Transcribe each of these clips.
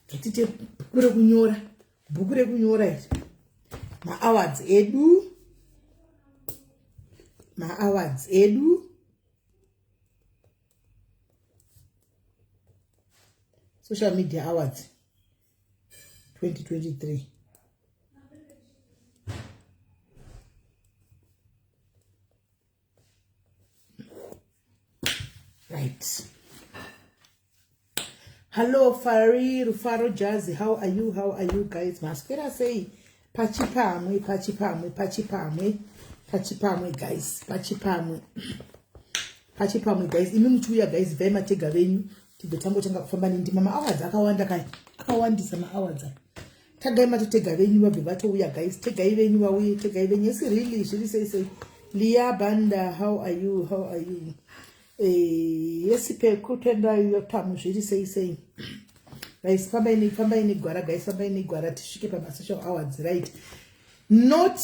Ngatite bhuku rekunyora, bhuku rekunyora iri. Maawards edu, maawards edu. Social media awards 2023. Right. Hello, Fari, Rufaro Jazzy. How are you? How are you guys? Maswera sei? Pachipamwe, pachipamwe, pachipamwe, pachipamwe guys, pachipamwe. Pachipamwe guys. Imi muchiuya guys, bvai matega venyu. Tibve tangotanga kufamba nendima. Ma-hours akawanda kai. Akawandisa ma-hours aya. Tagai matotega venyu vabve vatouya guys. Tegai venyu vauye, tegai venyu. Yes, really, zviri sei sei. Lia Banda, how are you? How are you? Eh, yes, peku tenda iyo tamu zviri sei sei. Guys, fambai ne fambai negwara guys, fambai negwara tisvike pa social awards, right? Not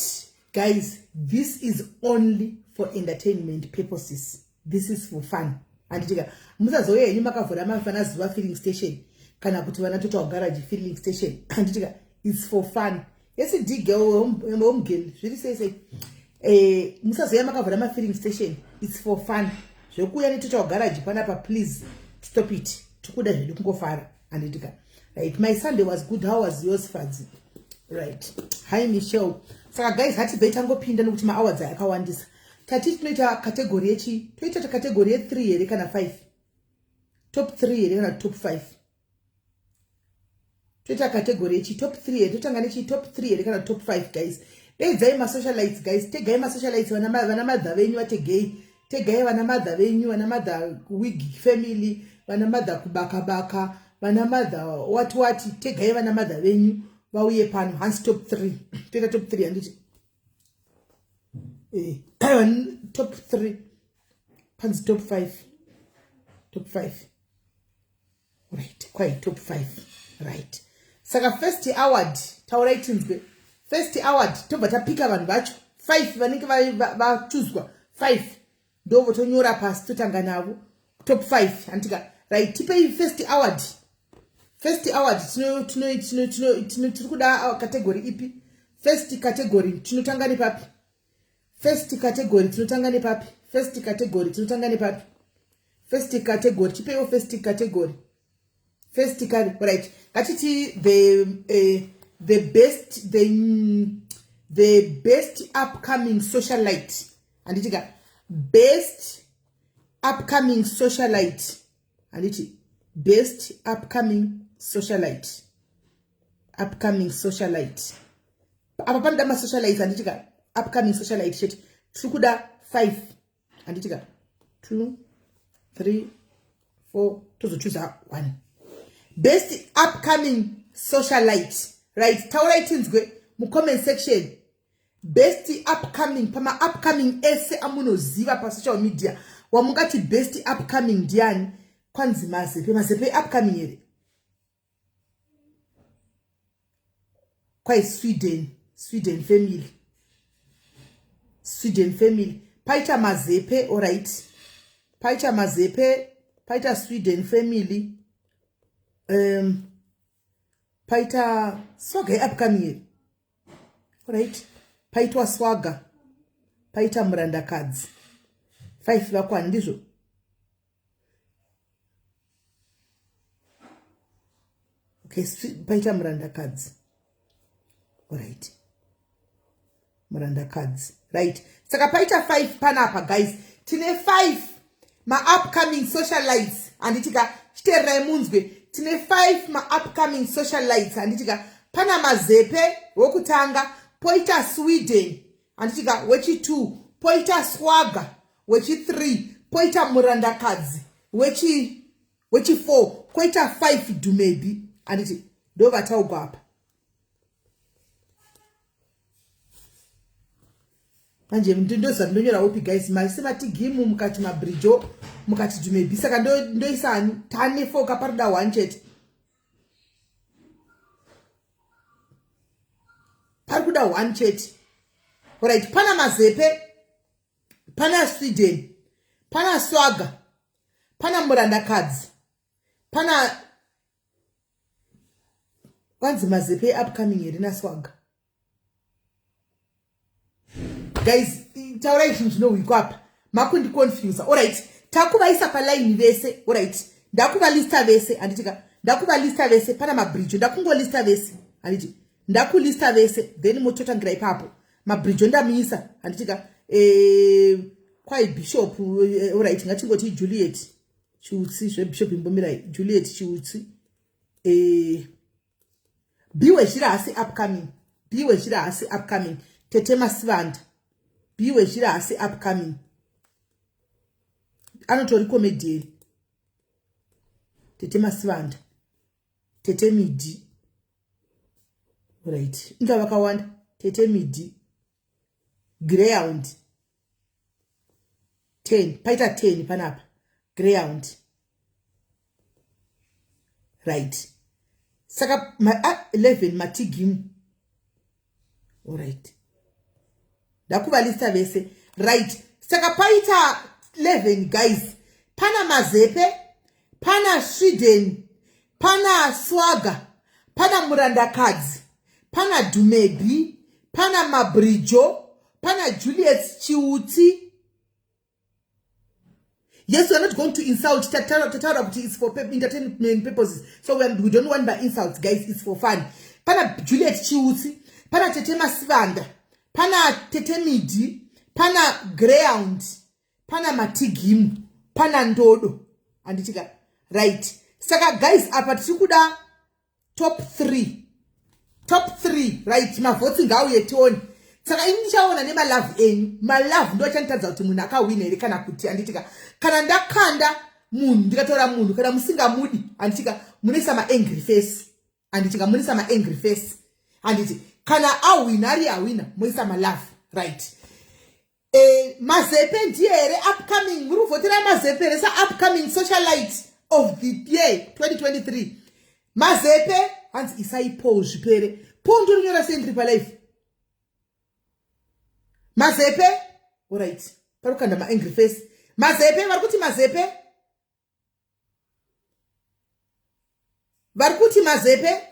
guys, this is only for entertainment purposes. This is for fun. Handitika musazouya henyu makavhura mafana zuva filling station kana kuti vana total garage filling station. Handitika it's for fun. Yes, D girl home girl zviri sei sei. Eh, musazouya makavhura ma filling station. It's for fun. Zvekuuya ne total garage panapa please stop it. Tikuda zvedu kungofara. Handitika. Right, my Sunday was good. How was yours, Fadzi? Right. Hi Michelle. Saka guys, hatibve tangopinda nekuti ma hours akawandisa. Tati tinoita category yechi, toita category ye 3 here kana 5? Top 3 here kana top 5? Toita category yechi top 3 here, totanga nechi top 3 here kana top 5 guys. Deidzai ma socialites guys, tegai ma socialites vana vana mother venyu vategei. Tegai vana mother venyu, vana mother wig family, vana mother kubaka baka, vana mother what what, tegai vana mother venyu vauye pano. Hansi top 3. Toita top 3 handiti? Eh, top 3. Panzi top 5. Top 5. Right, kwai top 5. Right. Saka first award taurai tinzwe. First award tobva tapika vanhu vacho 5 vanenge vachuzwa 5 ndovo tonyora pasi totanga navo top 5 handitika. Right, tipei first award. First award tino tino tino tino tino tiri kuda category ipi? First category tinotanga nepapi? First category tinotanga nepapi? First category tinotanga nepapi? First category tipeiwo first category. First category, right. Ngatiti the best the best upcoming socialite. Handiti ka best upcoming socialite. Handiti best upcoming socialite. Upcoming socialite. Apa panoda ma socialites handiti ka upcoming socialite chete. Tiri kuda 5. Handiti ka 2 3 4 tozochuza 1. Best upcoming socialite. Right, taurai tinzwe mu comment section. Best upcoming pama upcoming ese amunoziva pa social media wamungati best upcoming ndiani? Kwanzi Mazepe, Mazepe upcoming here? Kwai Sweden, Sweden family. Sweden family. Paita Mazepe, all right. Paita Mazepe, paita Sweden family. Paita Swaga upcoming here. Right. Paitwa Swaga. Paita Murandakadzi. 5 vakwani ndizvo. Okay, paita Murandakadzi. All right. Murandakadzi. Right. Saka paita 5 panapa guys. Tine 5 ma upcoming socialites. Handitika chitererai munzwe. Tine 5 ma upcoming socialites. Handitika pana Mazepe wokutanga, poita Sweden. Handitika wechi2, poita Swaga wechi3, poita Murandakadzi wechi4, koita 5 Dumebi. Handiti ndo vataugwa apa. Manje ndoziva ndonyora upi guys, maise matigimu mukati mabrijo mukati Dumebi. Saka ndoisa tane 4 kaparuda 1 chete. Pari kuda 1 chete. Alright, pana Mazepe, pana Sweden, pana Swaga, pana Murandakadzi, pana Kwanzi Mazepe upcoming here naSwaga. Guys, taurai zvinhu zvinohwikwa apa. Makundiconfusa. Alright, takuvaisa palaini vese. Alright, ndakuvalista vese handiti ka? Ndakuvalista vese pana mabridge, ndakungolista vese handiti? Ndakulista vese then mototangira ipapo. Mabridge ndamiisa handiti ka? Kwai Bishop, alright, ngatingoti Juliet Chiutsi, zveBishop imbomirai. Juliet Chiutsi. Biwe Zhira hasi upcoming. Biwe Zhira hasi upcoming. Tete Masivanda. Biwe Zhira hasi upcoming. Anotori comedian. Tete Masivanda. Tete Midi. Right. Inga vakawanda. Tete Midi. Greyhound. 10. Paita 10 panapa. Greyhound. Right. Saka 11 matigimu. Alright. Ndakuvalista vese. Right. Saka paita 11 guys. Pana Mazepe, pana Sweden, pana Swaga, pana Murandakadzi, pana Dumebi, pana Mabrijo, pana Juliet Chiutsi. Yes, we are not going to insult. Tataura kuti it's for entertainment purposes. So we don't want by insults, guys. It's for fun. Pana Juliet Chiutsi, pana Tete Masivanda, pana Tete Midi, pana Greyhound, pana Matigimu, pana Ndodo. Anditika. Right. Saka guys, apa tiri kuda top 3. Top 3, right? Mavhotsi ngauye tione. Saka ini ndichaona nemalove enyu. Malove ndo achanditadza kuti munhu akawina here kana kuti anditika. Kana ndakanda munhu, ndikatora munhu, kana musingamudi, anditika, munoisa maangry face. Anditika, munoisa maangry face. Anditi, kana awina ari awina, moisa malove. Right. Mazepe ndiye here upcoming? Muri kuvhotera Mazepe here sa-upcoming socialite of the year 2023? Mazepe hanzi isai Paul zvipere. Paul ndorinyora sei ndiri palife? Mazepe, alright, pari kukanda maangry face. Mazepe, vari kuti Mazepe. Vari kuti Mazepe.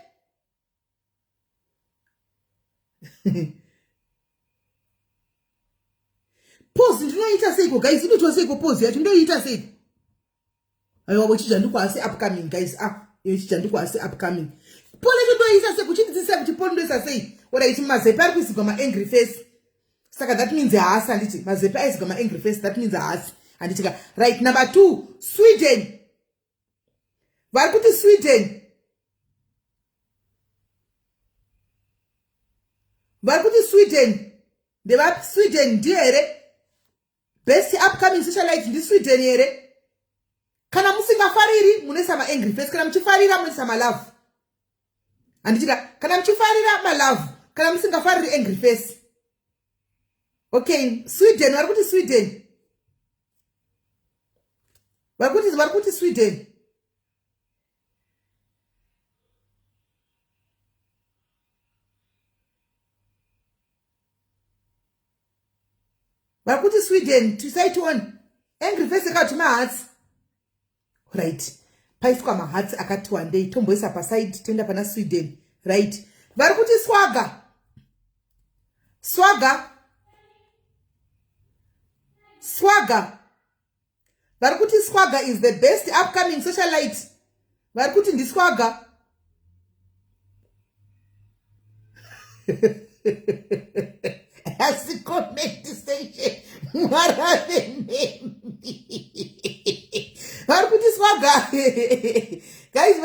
Pose ndinoita seiko guys? Inoitwa seiko pose yacho? Ndoiita seiko? Aiwa, vochijandikwa asi upcoming guys. Ah, yochijandikwa asi upcoming. Pole yacho ndoiisa sei? Kuchidzidzisa kuti pole ndoisa sei? Alright, Mazepe ari kuisigwa maangry face. Saka that means haasi, handiti? Mazepe aisigwa maangry face, that means haasi. Handiti ka? Right, number 2, Sweden. Vari kuti Sweden. Vari kuti Sweden. Ndevapi? Sweden ndiye here? Best upcoming socialite ndi Sweden here? Kana musingafariri munoisa maangry face, kana muchifarira munoisa malove. Handitika, kana muchifarira malove, kana musingafariri angry face. Okay, Sweden, vari kuti Sweden. Vari kuti Sweden. Vari kuti Sweden, tisai tione. Angry face akati mahatsi. Right. Paiswa mahatsi akati wandei, tomboisa paside, toenda pana Sweden. Right. Vari kuti Swaga. Swaga. Swaga. Vari kuti Swaga is the best upcoming socialite. Vari kuti ndiSwaga. Asi comment section mwarave nemi. Vari kuti Swaga. Guys,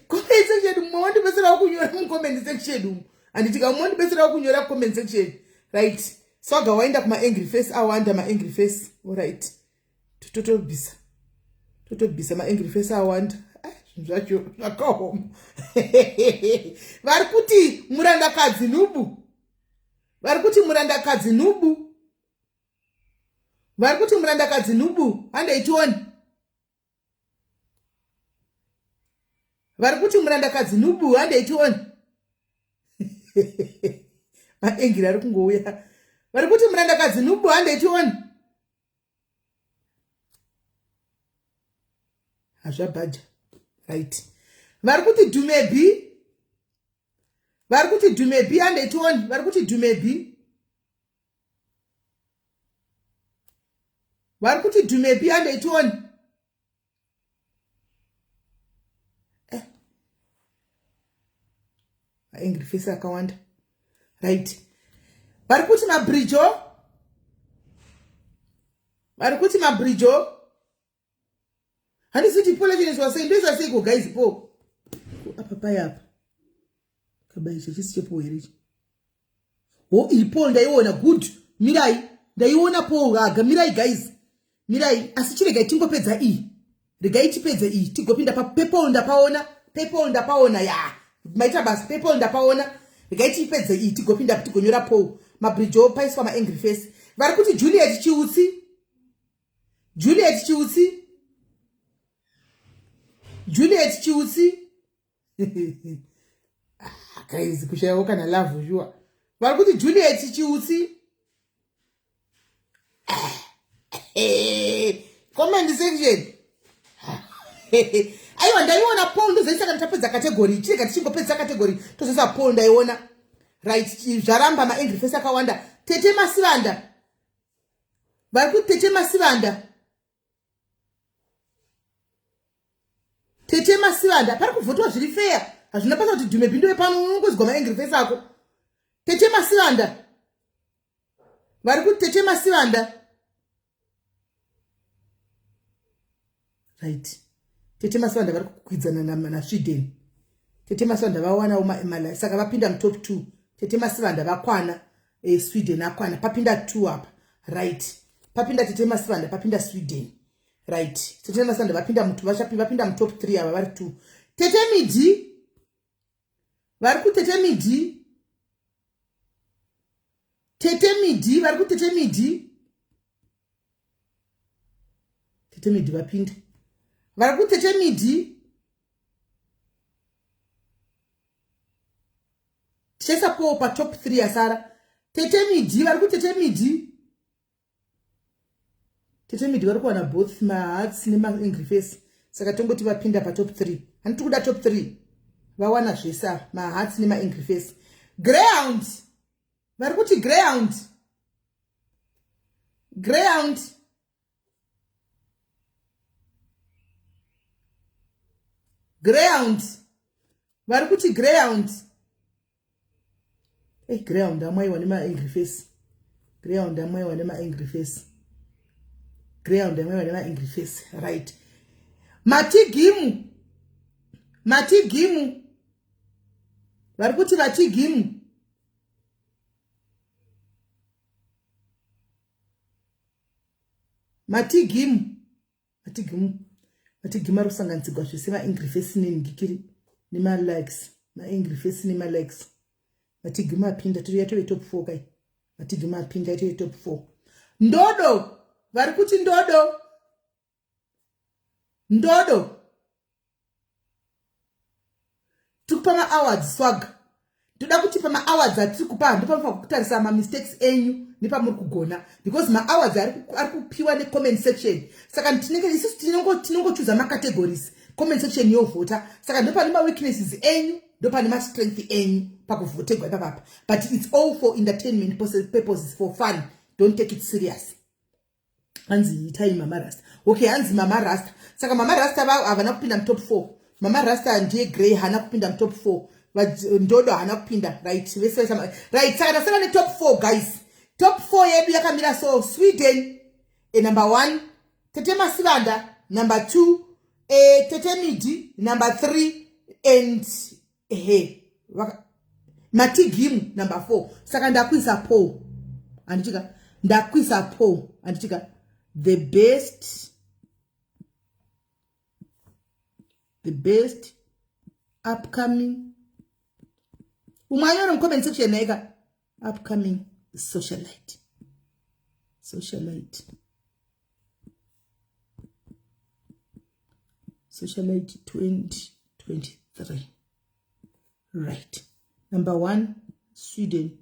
comment section mondibetserawo kunyora mucomment section umu. Handitika, mondibetserawo kunyora comment section. Right. Swaga waenda kuma angry face, awanda ma angry face. Alright. Totobvisa. Totobvisa ma angry face awanda. Zvinhu zvacho zvakaoma. Vari kuti Murandakadzi Nubu. Vari kuti Murandakadzi Nubu. Vari kuti Murandakadzi Nubu. Handei tione. Vari kuti Murandakadzi Nubu. Handei tione. Maangry ari kungouya. Vari kuti Murandakadzi Nubu. Handei tione. Hazvabhaja. Right. Vari kuti Dumebi. Vari kuti Dumebi handei tione. Vari kuti Dumebi, vari kuti Dumebi handei tione. Eh. Angry face akawanda. Right, vari kuti Mabrijo, vari kuti Mabrijo. Handisi kuti poll yacho sei, ndoisa seiko guys? Po apa pai apa kabaicho chisi chepo here ichi? Ho, iyi poll ndaiona. Good, mirai, ndaiona poll. Aga, mirai guys, mirai. Asi chiregai tingopedza iyi, regai tipedze iyi tigopinda papoll. Ndapaona poll, ndapaona. Ya, maita basa. Poll ndapaona. Regai tiipedze iyi tigopinda, tigonyora poll. Mabrijo paiswa maangry face. Vari kuti Juliet Chiutsi, Juliet Chiutsi, Juliet Chiutsi. Ah, guys, kushayawo kana love sure. Vari kuti Juliet Chiutsi. Comment section. Aiwa, ndaiona poll, ndozoisa kana tapedza category. Chirega tichingopedza category, tozoisa poll. Ndaiona. Right, zvaramba, maangry face akawanda. Tete Masivanda, vari kuti Tete Masivanda, Tete Masivanda. Pari kuvhotwa zviri feya, hazvina basa kuti Dhume bindo wepano, unongozwa maangry face ako. Tete Masivanda, vari kuti Tete Masivanda. Right, Tete Masivanda vari kukwidzana naSweden. Tete Masivanda vawanawo mala, saka vapinda mutop 2. Tete Masivanda vakwana, Sweden akwana. Papinda 2 apa. Right, papinda Tete Masivanda, papinda Sweden. Right, Tete Masivanda vapinda mutu, vapinda mutop 3 ava, vari 2. Tete Midi, vari kutete Midi, Tete Midi, vari kutete Midi. Tete Midi vapinda. Vari kutete Midi. Tichaisa poll patop 3 yasara. Tete Midi, vari kutete Midi. Tete Midi vari kuwana both mahearts nemaangry face, saka tongoti vapinda patop 3. Handiti kuda top 3, vawana zvese ava, mahearts nemaangry face. Greyhound, vari kuti Greyhound, Greyhound, Greyhound, vari kuti Greyhound. Hey, Greyhound amwaiwa nemaangry face. Greyhound amwaiwa nemaangry face. Greyhound amwaiwa nemaangry face. Right, Matigimu, Matigimu, vari kuti Vatigimu. Matigimu, Matigimu, Matigimu ari kusanganisigwa zvese, maangry face nengikiri nemalikes, maangry face nemalikes. Matigimu apinda, tiri yatove top 4 kai. Matigimu apinda, yatove top 4. Ndodo, vari kuti Ndodo, Ndodo. Tiri kupa maawards swag. Toda kuti pamaawards atiri kupa, handipanofanira kutarisa mamistakes enyu nepamuri kugona, because maawards ari kupiwa necomment section. Saka tinenge isusu tinongochuza macategories, comment section yovhota. Saka ndopane maweaknesses enyu, ndopane mastrength enyu pakuvhotegwa ipapapa. But it's all for entertainment purposes, for fun. Don't take it serious. Hanzi itai Mama Rasta. Okay, hanzi Mama Rasta. Saka Mama Rasta havana kupinda mutop 4. Mama Rasta ndiye grey, haana kupinda mutop 4. Ndodo haana kupinda. Right, vese. Right, saka tasara netop 4 guys. Top 4 yedu yakamira so: Sweden number 1, Tete Masivanda number 2, Tete Midi number 3, and ehe, Matigimu number 4. Saka ndakuisa poll, handitika? Ndakuisa poll, handitika? The best upcoming, umwe anyore mucomment section naika, upcoming socialite 2023. Right, number 1, Sweden;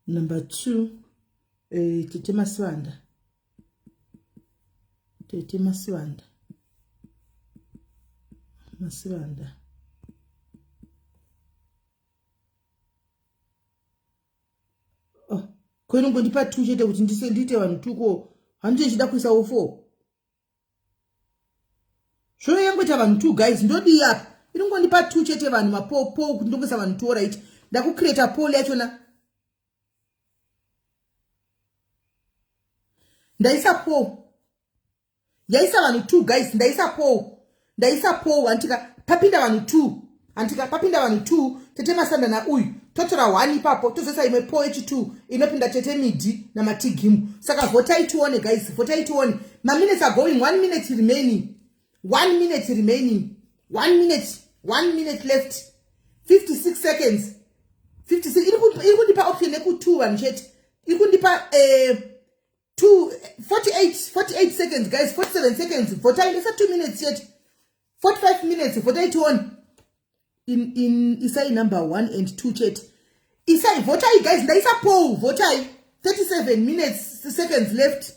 number 2, Tete Masivanda, Tete Masivanda. Masivanda. Oh, ko inongondipa 2 chete kuti ndiite vanhu 2 ko handiti ndichida kuisawo 4. Zvino yangoita vanhu 2 guys, ndodii apa? Inongondipa 2 chete vanhu mapopo kuti ndongoisa vanhu 2 right. Ndakucreata poll yachona. Ndaisa poll. Yaisa vanhu 2 guys, ndaisa poll. Ndaisa poll antika papinda vanhu 2. Antika papinda vanhu 2, Tete Masanda na uyu. Totora 1 ipapo, tozoisa imwe poll yechi 2 inopinda Tete Midi na Matigimu. Saka votai tione guys, votai tione. Ma minutes are going, 1 minute remaining. 1 minute remaining. 1 minute, 1 minute left. 56 seconds. 56 iri kundipa option yeku 2 vanhu chete. Iri kundipa 2 48 seconds guys, 47 seconds. Votai ndisa 2 minutes chete. 45 minutes votai tione. In isai number 1 and 2 chete. Isai votai guys, ndaisa poll, votai. 37 minutes seconds left.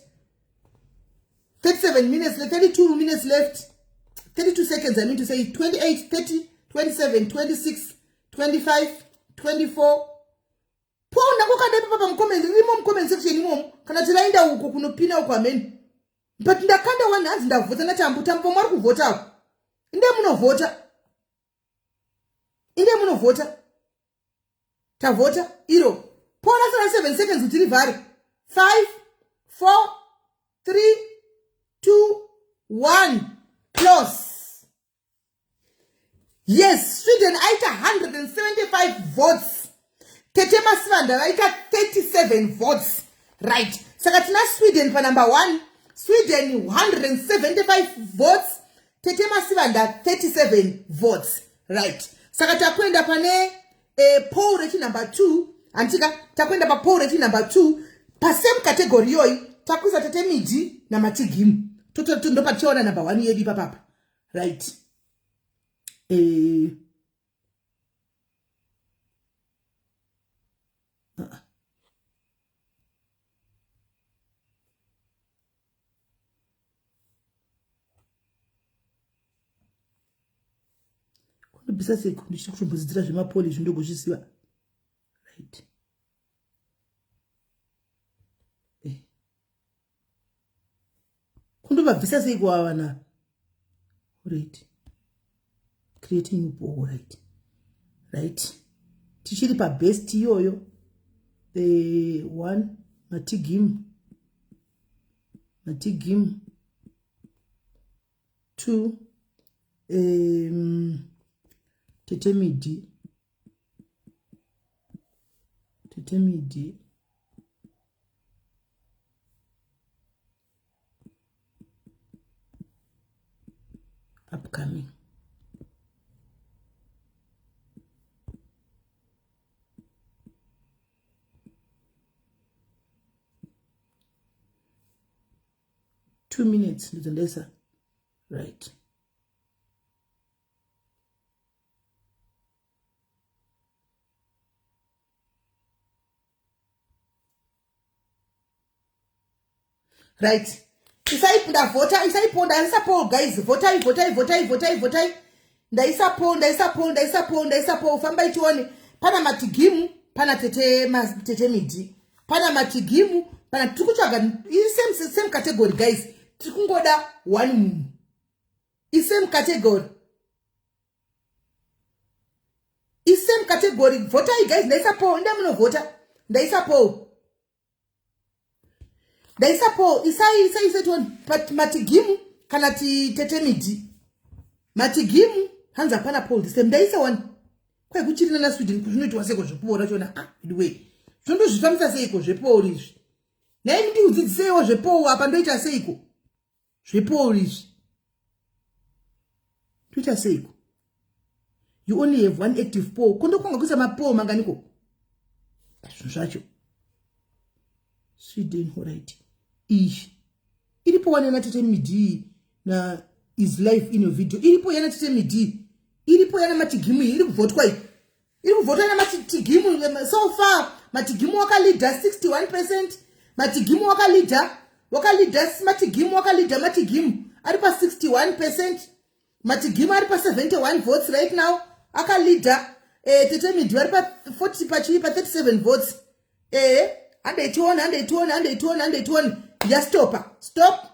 37 minutes, 32 minutes left. 32 seconds, I mean to say 28, 30, 27, 26, 25, 24. Poll ndakokanda ipapo pamucomment, ririmo mucomment section imomo. Kana tiraenda uko kunopina uko ameni. But ndakanda one hanzi ndavhota naTambu. Tambu mwari kuvhota. Inde munovhota. Inde munovhota. Tavhota iro. Poll rasara 7 seconds kuti rivhare. 5 4 3 2 1 close. Yes, Sweden aita 175 votes. Tete Masivanda vaita 37 votes. Right. Saka tina Sweden pa number 1. Sweden 175 votes. Tete Masivanda 37 votes. Right. Saka takuenda pane poll rechi number 2. Antika takuenda pa poll rechi number 2 pa same category yoyi takuisa Tete Midi na Matigimu. Toto ndo patichaona number 1 yedu ipapapa. Right. Kundobvisa sei ndichiri kutombodzidzira zvemapoli izvi ndogozviziva. Right. Kundovabvisa sei kuavana? Right. Creating new poll, right. Right. Tichiri pa best iyoyo. The one Matigimu. Matigimu. 2 Tete Midi. Tete Midi. Upcoming. Two minutes ndizondesa. Right. Right. Isai ndavhota, isai poll, ndaisa poll guys. Votai, votai, votai, votai, votai. Ndaisa poll, ndaisa poll, ndaisa poll, ndaisa poll. Fambai tione. Pana Matigimu, pana Tete, Tete Midi. Pana Matigimu, pana tiri kutsvaga same, same category guys. Tiri kungoda one munhu. Isame category. Isame category. Votai guys, ndaisa poll, nda munovhota. Ndaisa poll. Ndaisa poll, isai, isai, isai tione. But Matigimu kana Tete Midi. Matigimu hanzi hapana poll the same. Ndaisa one. Kwai kuchirina na Sweden zvinoitwa seiko zvepoll rachona? Ah, anyway. Zvondozvifambisa seiko zvepoll izvi? Nhai ndiudzidziseiwo zvepoll apa ndoita seiko? Zvepoll izvi. Toita seiko? You only have one active poll. Kondokwanga kuisa mapoll manganiko? Zvinhu zvacho. Sweden, alright. Iyi. Iripo wane na Tete Midi na is live in your video. Iripo yana Tete Midi. Iripo yana Matigimu iri kuvhotwa iyi. Iri kuvhotwa yana Matigimu so far. Matigimu wakaleader 61%. Matigimu wakaleader. Wakaleader Matigimu, wakaleader Matigimu. Ari pa 61%. Matigimu ari pa 71 votes right now akaleader. Eh, Tete Midi vari pa 40 pachii pa 37 votes. Eh, handei tione, handei tione, handei tione, handei tione. Yastopa. Stop.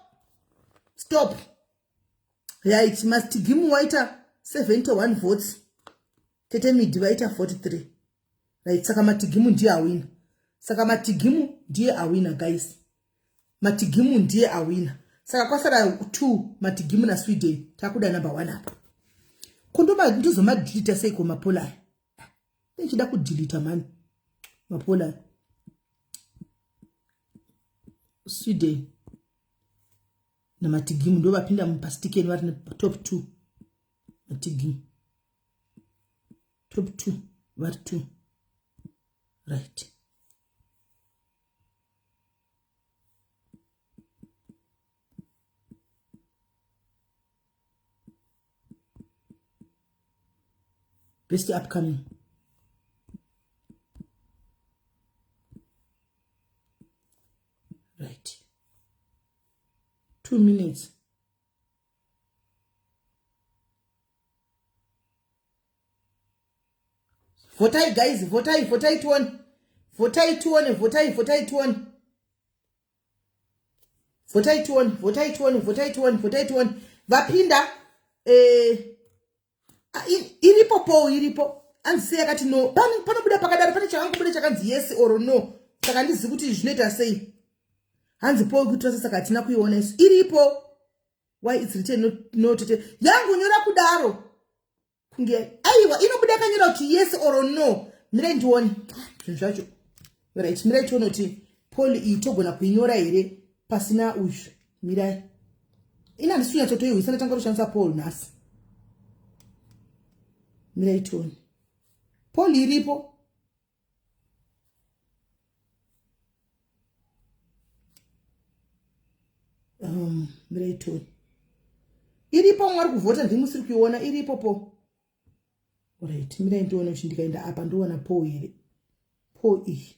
Stop. Right, Matigimu waita 71 votes. Tete Midi vaita 43. Right, saka Matigimu ndiye awina. Saka Matigimu ndiye awina guys. Matigimu ndiye awina. Saka kwasara 2 Matigimu na Sweden takuda number 1 apa. Kundoma ndizomadelete sei ko mapola aya? Ndichida kudelete mani. Mapola. Sweden naMatigimu ndo vapinda mupastikeni vari top 2. Matigimu. Top 2 vari 2. Right. Best upcoming. Right. 2 minutes. Votai guys, votai, votai tione. Votai tione, votai, votai tione. Votai tione, votai tione, votai tione, votai tione. Vapinda eh iripo po iripo. Anzi sei akati no. Panobuda pakadaro pane chakangobuda chakanzi yes or no. Saka handizivi kuti zvinoita sei. Hanzi po kuitira saka hatina kuiona isu. Iripo. Why it's written no, no tete. Yangu nyora kudaro. Kunge aiwa inobuda yakanyora kuti yes or no. Mirai ndione zvinhu zvacho. Right, mirai tione kuti poll iyi togona kuinyora here pasina uyu. Mirai. Ina handisi kunyatsotoihwisa ndatanga kushandisa poll nhasi. Mirai tione. Poll iripo. Mirai tione. Iripo mwari kuvhota ndimi musiri kuiona iripo po. Right, mirai ndione kuti ndikaenda apa ndowana poll here. Poll iyi.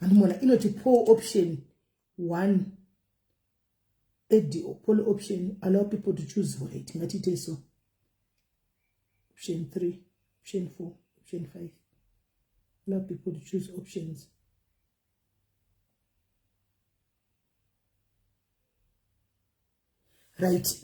Handimuona inoti poll option 1. Add poll option allow people to choose. Right, ngatiite so. Option 3, option 4, option 5. Allow people to choose options. Right.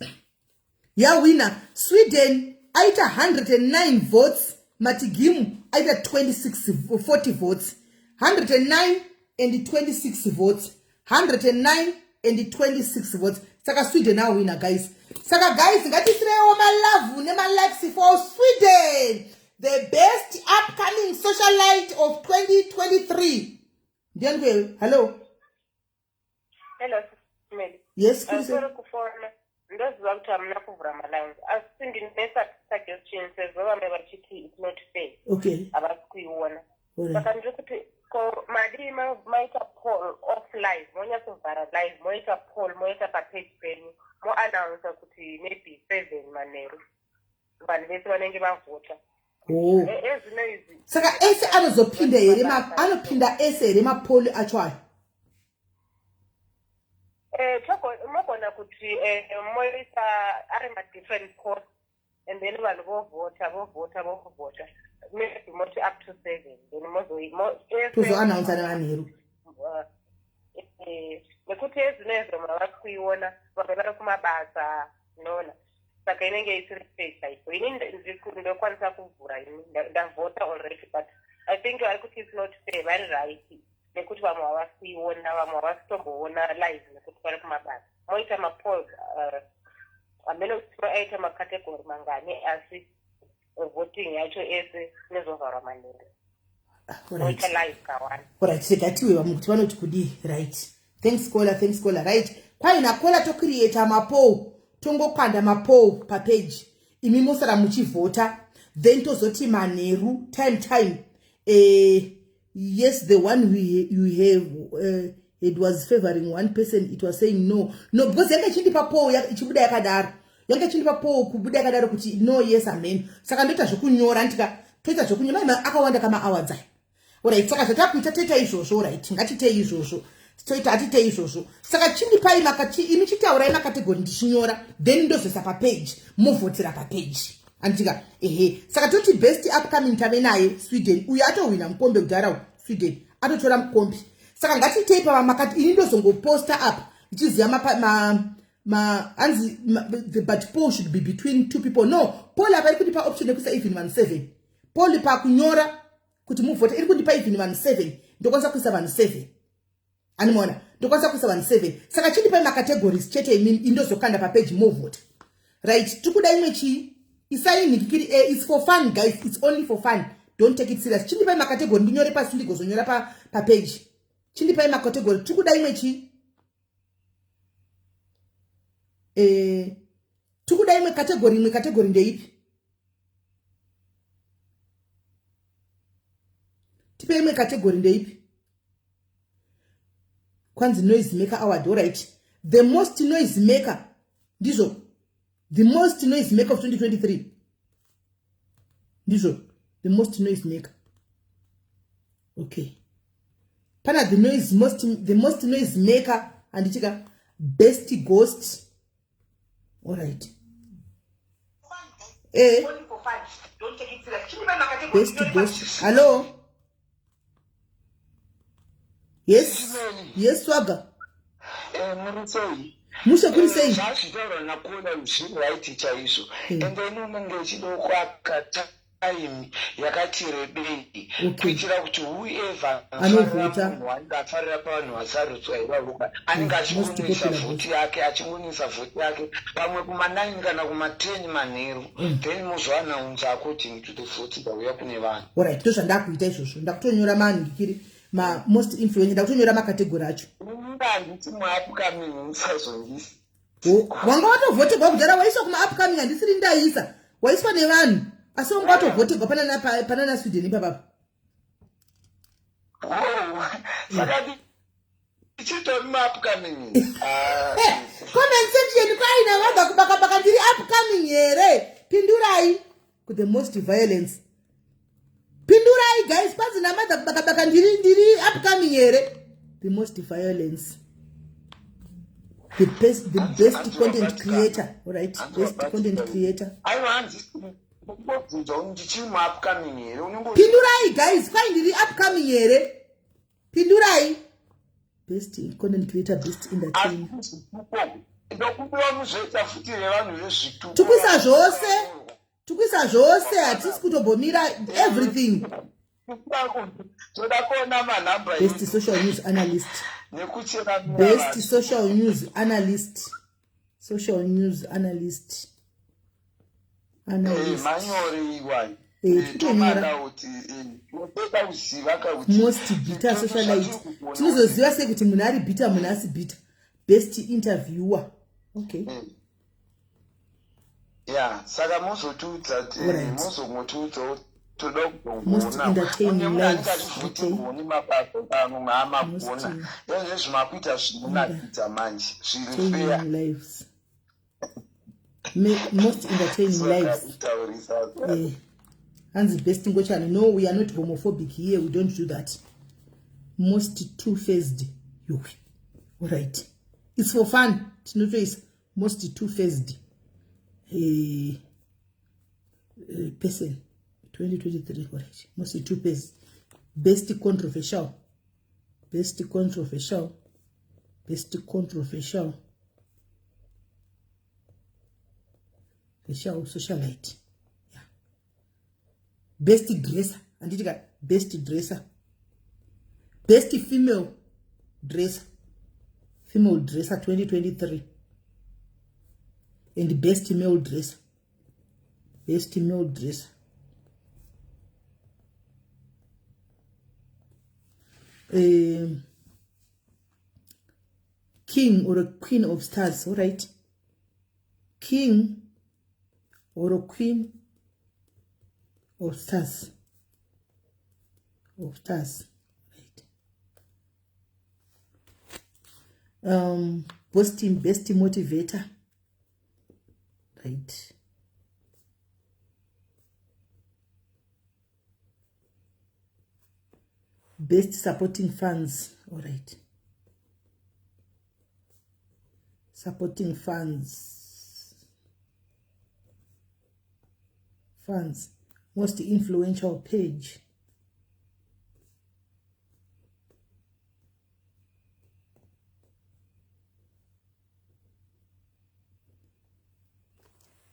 Yawina Sweden aita 109 votes, Matigimu aita 26 40 votes. 109 and 26 votes. 109 and 26 votes. Saka Sweden awina guys. Saka guys ngatisirewo malove nemalikes for Sweden, the best upcoming socialite of 2023. Ndiani kwewe? Hello. Hello, Mary. Yes, please. Sorry kufona. Ndoziva kuti hamuna kuvhura malines asi ndine suggestion sezvo vamwe vachiti it's not fair. Okay. Havasi kuiona. Saka ndiri kuti ko madii maita poll off live, monyatsovhara live, moita poll, moita papage penyu, moannounce kuti maybe 7 manheru vanhu vese vanenge vavhota. Oh. Ezvino izvi. Saka ese anozopinda here, anopinda ese here mapoli acho ayo? Mogona kuti moisa ari ma-different course and then vanhu vovhota, vovhota, vovhota. Maybe moti up to 7 then tozoannounce nevanheru. Nekuti ezvino izvo mava kuiona vamwe vari kumabasa unoona. Saka inenge isiri fair chaiko. Ini ndokwanisa kuvhura ini ndavhota already, but I think vari kuti it's not fair, vari right nekuti vamwe havasi kuiona, vamwe havasi kutomboona live nekuti vari kumabasa. Moita mapoll hamene kuti aita macategory mangani, asi voting yacho ese inozovharwa manheru. Moita live kawani. Alright, rega tiwe vamwe kuti vanoti kudii. Right. Thanks caller, thanks caller. Right. Kwaina caller tocreata mapoll, tongokanda mapoll papage. Imi mosara muchivhota, then tozoti manheru time. Yes, the one we you have it was favoring one person, it was saying no. No, because yanga ichindipa poll ichibuda yakadaro. Yanga ichindipa poll kubuda yakadaro kuti no, yes, amen. Saka ndoita zvekunyora ndika toita zvekunyora mai akawanda kama awards aya. Alright, saka zvatakuita toita izvozvo, right? Ngatitei izvozvo. Toita hatite izvozvo. Saka chindipai makati imi chitaurai makategori ndichinyora then ndozoisa papage movhotera papage. Anditika ehe. Saka toti best upcoming tave naye Sweden. Uyu atohwina mukombe kudhara Sweden. Atotora mukombe. Saka ngatiitei pava makati ini ndozongoposta up ndichiziva ma, ma, ma hanzi ma, the, but Paul should be between two people. No, Paul apa iri kundipa option yekuisa even vanhu 7. Paul pakunyora kuti muvhote iri kundipa even vanhu 7. Ndokwanisa kuisa vanhu 7. Animona ndokwanisa kuisa vanhu 7. Saka chindipai macategories chete imini indozokanda papage movhota. Right, tikuda imwe chii? Isai nhikikiri a it's for fun guys, it's only for fun. Don't take it serious. Chindipai macategory ndinyore pasi ndigozonyora pa papage. Chindipai macategory. Tikuda imwe chii? Tikuda imwe category, imwe category ndeipi? Tipe imwe category ndeipi? Kwanzi noise maker award, all right. The most noise maker ndizvo. The most noise maker of 2023. Ndizvo. The most noise maker. Okay. Pana the noise most, the most noise maker anditika best ghost. All right. Best ghost. Hello. Yes. Yes, Swaga. Muri sei? Mushe kuri sei? Zvazvitaurwa naKola zviri right chaizvo. And then unenge uchida kuaka time yakati rebei kuitira kuti whoever anovhota munhu anenge afarira pavanhu vasarudzwa ivavo anenge achingonisa vhoti yake, achingonisa vhoti yake pamwe kuma9 kana kuma10 manheru, then mozoanaunza according to the vote dzauya kune vanhu. Alright, ndozvandakuita izvozvo. Ndakutonyora manhikiri ma most influential, ndakutonyora makategori acho. Handiti muupcoming musazongisa. Wanga watovhotegwa kudhara, waiswa kuma upcoming, handisiri ndaisa, waiswa nevanhu, asi wanga watovhotegwa panana Sweden ipapapa. Saka ndichitori muupcoming? Comment section kwaina vabva kubakabaka, ndiri upcoming here? Pindurai ku the most violence. Pindurai guys, kwanzi namadha kubakabaka ndiri upcoming here? The most violence. The best, the best content creator. All right, best content creator. Aiwa, handisi kubvunza kuti ndichiri muupcoming here, unenge Pindurai guys, kwai ndiri upcoming here? Pindurai. Best content creator, best entertainer. Ndokudiwa muzoita futi revanhu vezvituko. Tukuisa zvose. Tukuisa zvose, hatisi kutombomira everything. Toda kuona manhamba. Best social news analyst. Nekuchera. Best social news analyst. Social news analyst. Analyst. Manyore iwai. Totonyora. Tomada kuti toda kuziva kakuti Most bitter socialite. Tinozoziva sei kuti munhu ari bitter, munhu asi bitter? Best interviewer. Okay. Ya, saka mozotiudza, mozongotiudzawo, toda Most entertaining lives. Okay. kuzogoni mabasa pano maamagona ezvezvi makuita zvinonakidza manje zviri fair. Entertaining lives. Most entertaining lives. Kutaurisa. Hanzi best ngochani. No, we are not homophobic here. We don't do that. Most two-faced. Yuwi. All right. It's for fun. Tinotoisa most two-faced person 2023. All right. Most two-faced. Best controversial. Best controversial. Best controversial. Special socialite. Yeah. Best dresser. Handiti ka best dresser. Best female dresser. Female dresser 2023. And best male dresser. Best male dresser. King or a queen of stars, all right. King or a queen of stars. Of stars. Right. Best motivator. Right. Best supporting fans. All right. Supporting funds. Funds. Most influential page.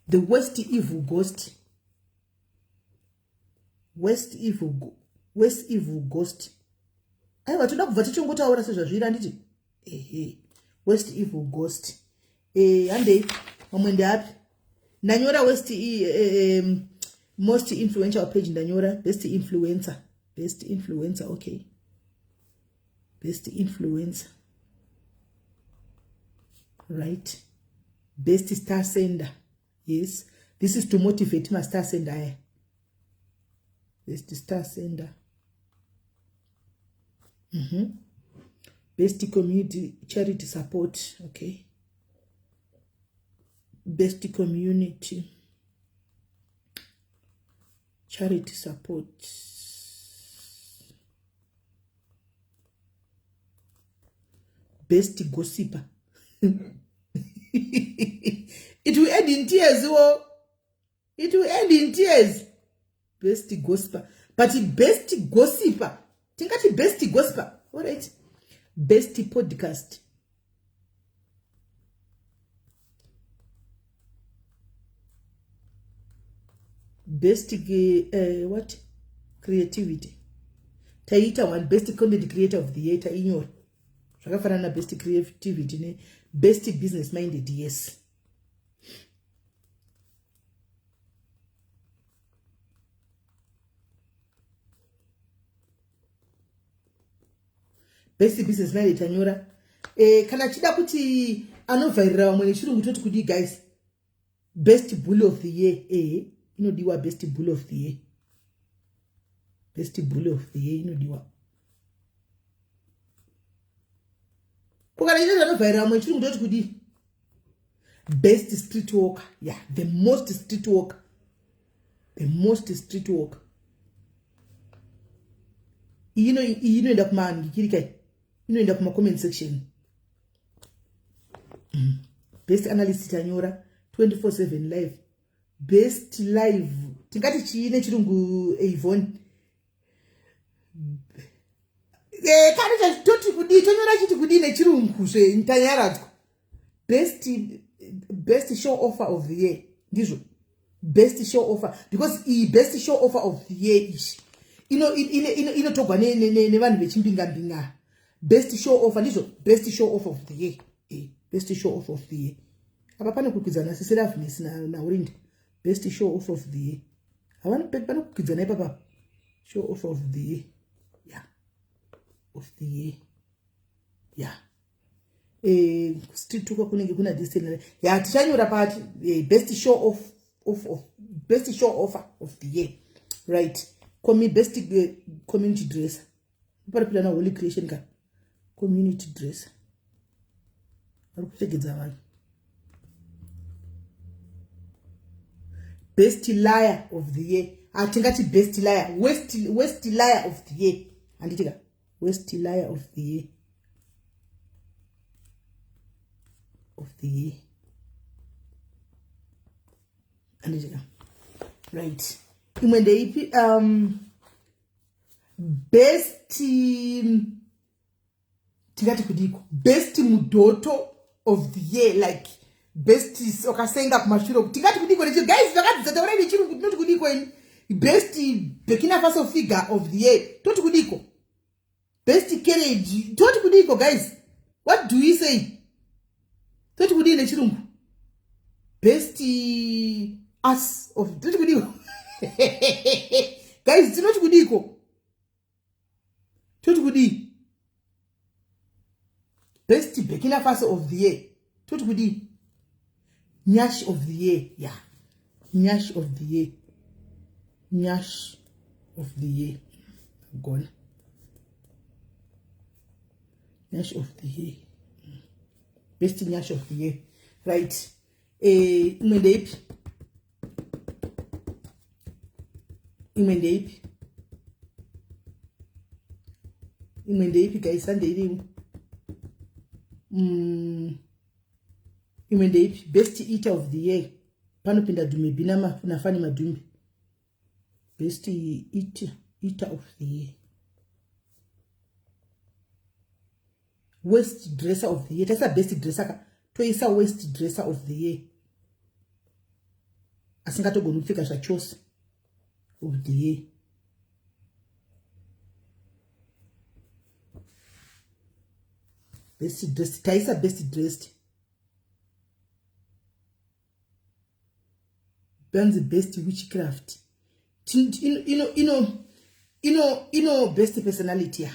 The worst evil ghost. West evil, West evil ghost. Aiwa, toda kubva tichingotaura sezvazviri, handiti? Ehe, west evil ghost. Handei, mamwe ndeapi ndanyora? West most influential page ndanyora. Best influencer, best influencer, okay, best influencer, right. Best star sender, yes, this is to motivate mastar sender aya. Best star sender. Best community charity support, okay, best community charity support. Best gossiper. It will end in tears, oh, it will end in tears. Best gossiper, but best gossiper, tingati best gossiper, all right. Best podcast, best what, creativity taiita one. Best content creator of the year tainyora, zvakafanana na best creativity ne best business minded, yes. Best business minded tanyora. Kana chida kuti anovhairira vamwe nechirungu, toti kudii, guys? Best bull of the year, ehe, inodiwa. Best bull of the year, best bull of the year inodiwa. Ko kana chida anovhairira vamwe nechirungu, toti kudii? Best street walker, yeah, the most street walker, the most street walker. Iyi inoenda kumandikirikai, inoenda kumacomment section. Best analyst tanyora. 24/7 live, best live, tingati chii nechirungu, Avon? Kana toti kudii, tonyora chiti kudii nechirungu zve? Tanyaradzwa. Best show offer of the year, ndizvo, best show offer, because iyi best show offer of the year ishi inotogwa nevanhu vechimbingambinga. Best show offer, ndizvo, best show offer of the year. Best show off of the year. Apa pane kukwidzana sisiravnes naurindi. Best show off of the year, havana, pane kukwidzana ipapa. Show off of the year, yeah, of the year, yeah. Street talker kunenge kuna distance ya tichanyora pati best show off, best show offer of the year, right. Best community dresser, paripira na Holy Creation ka. Community dresser, vari kupfekedza vanhu. Best liar of the year, hatingati best liar, west liar of the year, handitika? West liar of the year, of the year, handitika? Right, imwe ndeipi? Best, tingati kudiko? Best mudhoto of the year, like best wakasenga kumashure, tingati kudiko nechi? Guys, vakadzidza, taurai nechirungu, tinoti kudiko ini? Best Burkina Faso figure of the year, toti kudiko? Best carriage, toti kudiko, guys? What do you say? Toti kudii nechirungu? Best ass of, toti kudiko, guys? Tinoti kudiko? Toti kudii? Best Burkina Faso of the year, toti kudii? Nyash of the year, yeah, nyash of the year, nyash of the year, gona nyash of the year, best nyash of the year, right. Imwe ndeipi? Imwe ndeipi? Imwe ndeipi, guys? Handeirimu. Imwe ndeipi? Best eater of the year. Panopinda Dhumebi naFani Madhumbi. Best eater of the year. Worst dresser of the year. Taisa best dresser ka. Toisa worst dresser of the year. Asingatogoni kupfeka zvachose of the year. Best dressed. Taisa best dressed. Banzi best witchcraft. Ino best personality ya.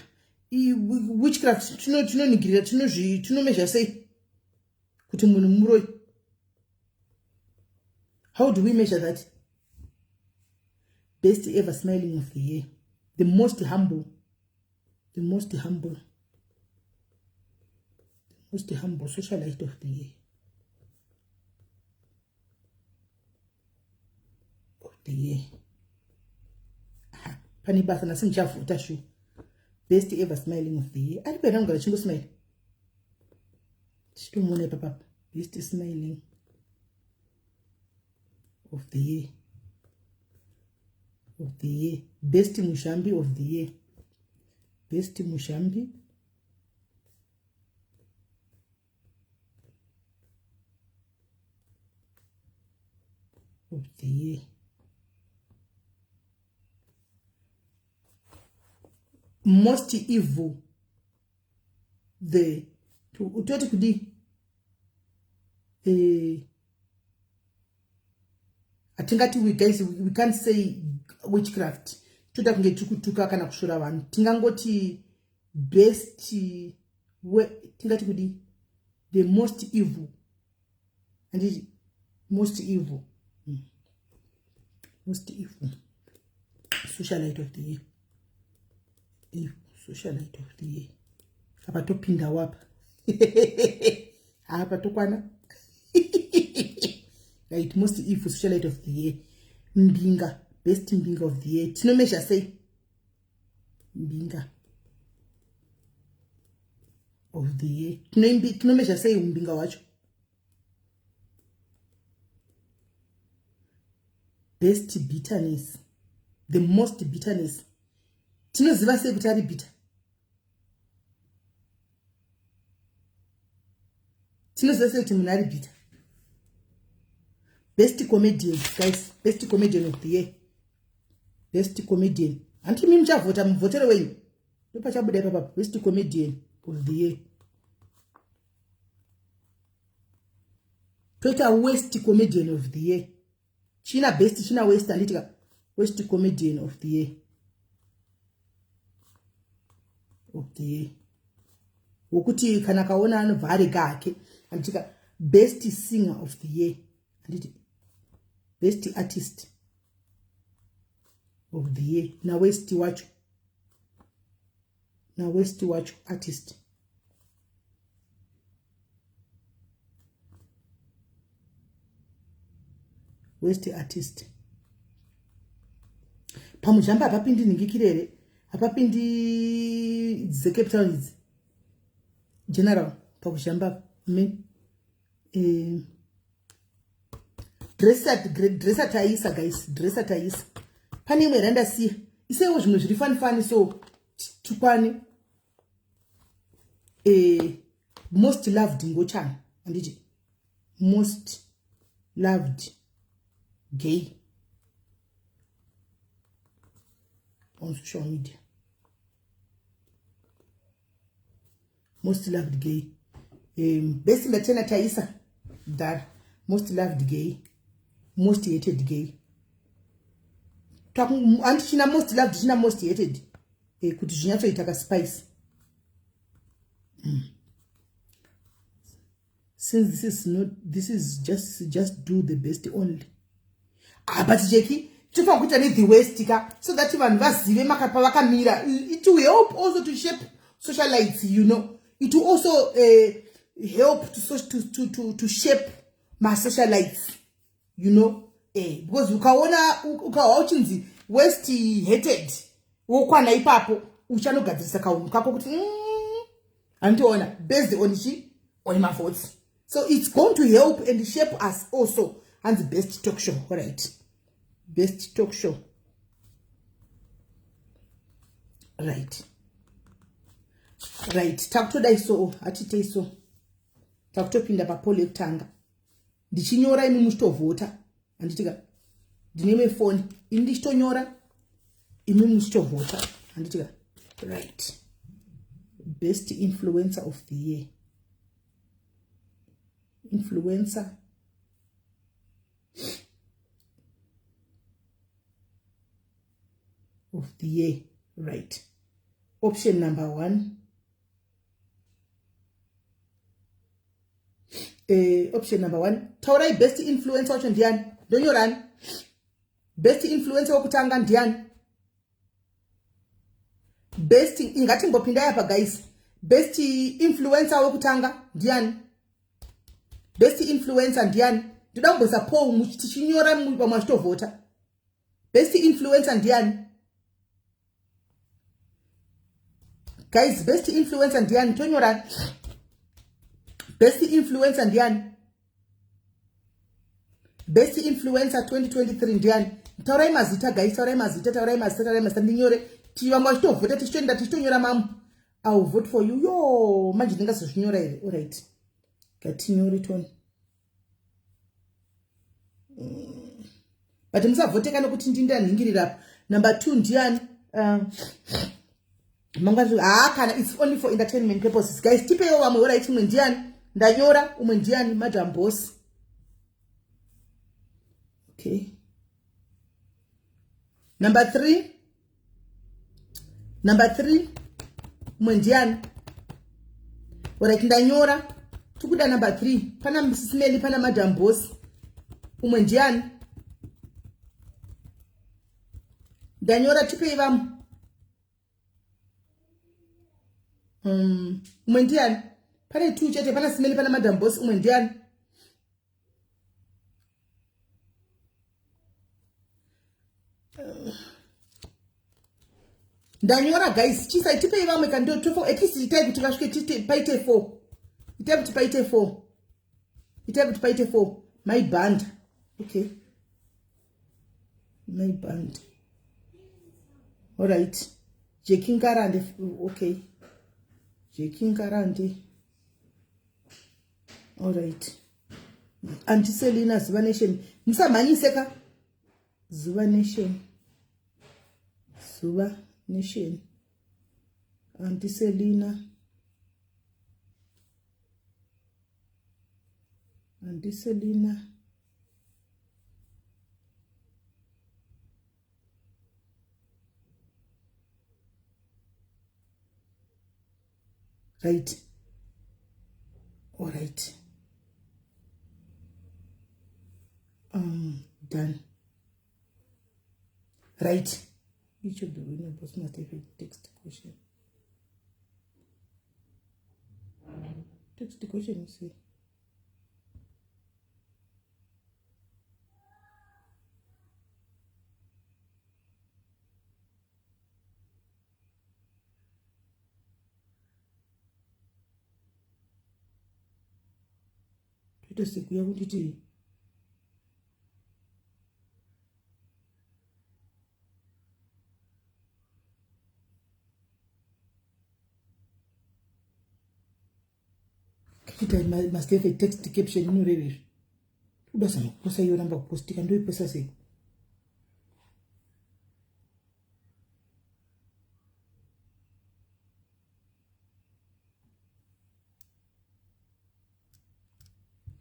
Witchcraft tinonigirira tinomezha sei kuti munhu muroi? How do we measure that? Best ever smiling of the year. The most humble. The most humble. The most humble socialite of the year. Of the year. Pane basa nasi ndichavhota shu. Best ever smiling of the year. Ari pera kugara chingo smile. Tichitomuona ipapapa. Best smiling of the year. Of the year. Best Mushambi of the year. Best Mushambi. Of the year. Most evil. The utoti kudi hatingati we guys we can't say witchcraft. Toda kunge tiri kutuka kana kusvora vanhu. Tingangoti best tingati kudi the most evil. Anditi most evil. Most evil socialite of the year. Evil socialite of the year. Apa topinda wapa. Apa tokwana. Right, most evil socialite of the year. Mbinga, best mbinga of the year. Tinomesha sei? Mbinga of the year. Tinomesha sei umbinga wacho? Best bitterness. The most bitterness. Tinoziva sei kuti ari bitter? Tinoziva sei kuti munhu ari bitter? Best comedian, guys. Best comedian of the year. Best comedian. Hanti mimi muchavhota muvhotere wenyu. Ndopachabuda ipapa. Best comedian of the year. Toita worst comedian of the year. China best, china worst, anditika. Worst comedian of the year. Of the year. Wokuti kana kaona anobva arega hake. Anditika best singer of the year. Anditi best artist of the year. Na worst wacho. Na worst wacho artist. Worst artist. Pamujamba hapapindi nhingikirere. Hapapindi dzeCape Town idzi. General pakujamba me. Dresser taisa guys, dresser taisa. Pane imwe randasiya. Isaiwo zvimwe zviri fani fani so tukwane. Most loved ngochana. Anditi most loved gay on social media. Most loved gay. Best ndatena taisa dar. Most loved gay. Most hated gay. Andichina most loved, china most hated. Kuti zvinyatsoita ka spice. Since this is not, this is just do the best only. But Jackie, tofanira kuita ne the worst ka, so that vanhu vazive makapa vakamira. It will help also to shape socialites, you know. It will also help to shape my socialites, you know. Because ukaona ukawa uchinzi worst hated, wokwana ipapo uchanogadzirisa kaunhu kako kuti andiona based on chi on my votes. So it's going to help and shape us also. Hanzi best talk show. Right, best talk show. Right, right, takutodai so, hatitei so, takutopinda papole yekutanga. Ndichinyora, imi muchitovhota, handitika? Ndine imwe foni ini, ndichitonyora, imi muchitovhota, handitika? Right, best influencer of the year, influencer of the year. Right, option number one. Option number one, taurai, best influencer wacho ndiani? Ndonyorani? Best influencer wokutanga ndiani? Best, ingatimbopindai apa guys. Best influencer wokutanga ndiani? Best influencer ndiani? Ndoda kumboisa poll, tichinyora, vamwe vachitovhota. Best influencer ndiani, guys? Best influencer ndiani? Tonyora, best influencer ndiani? Best influencer 2023 ndiani? Taurai mazita guys, taurai mazita, taurai mazita, taurai mazita, ndinyore, vamwe vachitovhota, tichitoenda tichitonyora mamwe. I will vote for you. Yo, manje ndingazozvinyora here? Alright, ngatinyore toni, But musavhoteka nokuti ndindanhingirira. Number two ndiani? Mangwana haa, kana it's only for entertainment purposes guys. Tipeiwo vamwe. Alright, umwe ndiani? Ndanyora. Umwe ndiani? Madam Boss. Okay, number three, number three, umwe ndiani? Alright, ndanyora. Tikuda number three. Pana Smeli, pana Madam Boss, umwe ndiani? Ndanyora, tipei vamwe. Umwe ndiani? Pane two chete, pana Simeli, pana Madam Boss. Umwe ndiani? Ndanyora guys, chisai, tipei vamwe kando to four at least. Itai kuti vasvike, tite paite four, itai kuti paite four, itai kuti paite four. My band, okay, my band. Alright, Jekingarande. Okay, Jekingarande. Alright, Antiselina, Zuva Nation. Musamhanyiseka. Zuva Nation, Zuva Nation, Antiselina, Antiselina. Right, alright, done. Right, each of the winner boss must have a text question. Text question, you see. Toita sekuya kunditi kuita must have a text caption. Inoreva izvi, kuda zama kuposa, iyo ramba kupostika, ndoiposa sei?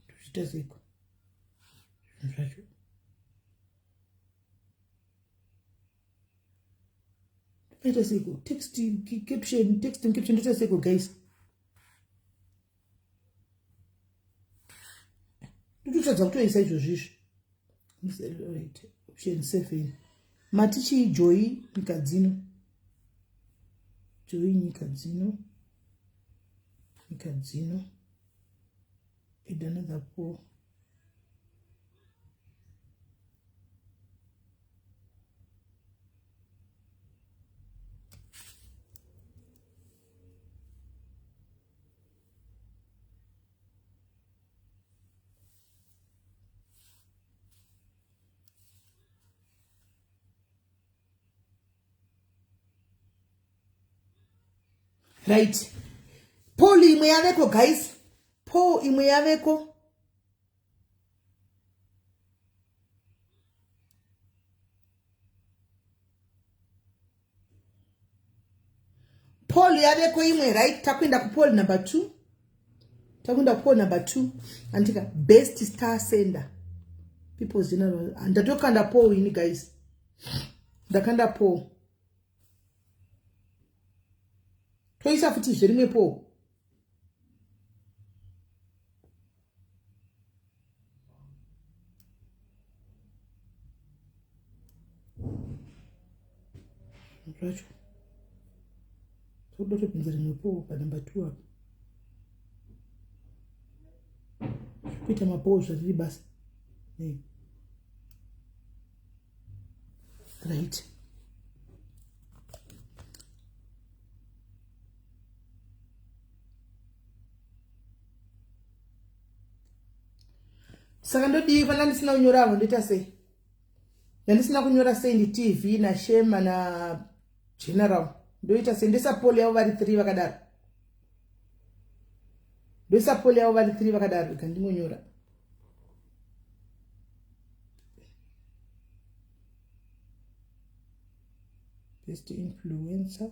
Tozviita seiko zvinhu zvacho? Toita seiko text caption? Text caption toita seiko guys? Tototadza kutoisa izvozvo izvi. Option seven, mati chii? Joy Nyika Dzino, Joy Nyika Dzino, Nyika Dzino. Add another poll. Right, poll imwe yaveko guys, poll imwe yaveko. Poll yaveko imwe. Right, takuenda kupoll number 2, takuenda kupoll number 2 andika best star sender, People's General. Ndatokanda poll ini guys, ndakanda poll. Toisa futi zverimwe poll. Zvacho toda topinza rimwe poll panumber 2 apa. Kuita mapoll zvariri basa. Right, saka ndodii? Fana ndisina kunyora avo, ndoita sei? Ndandisina kunyora sei? NdiTV naShema naGeneral, ndoita sei? Ndoisa poll yavo vari 3 vakadaro, ndoisa poll yavo vari 3 vakadaro. Rega ndingonyora. Best influencer,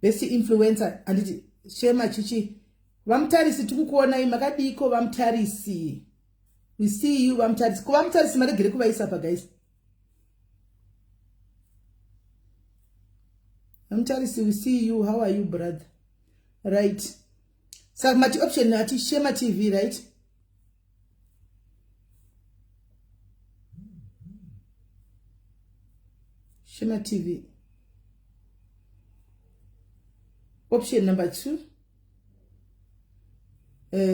best influencer handiti? Shema chichi, vaMutarisi, tikukuonai. Makadiko vaMutarisi? We see you, vaMutarisi. Ko vaMutarisi maregere kuvaisa pa guys? VaMutarisi, we see you. How are you, brother? Right, saka mati option ati Shema TV, right? Shema TV option number 2,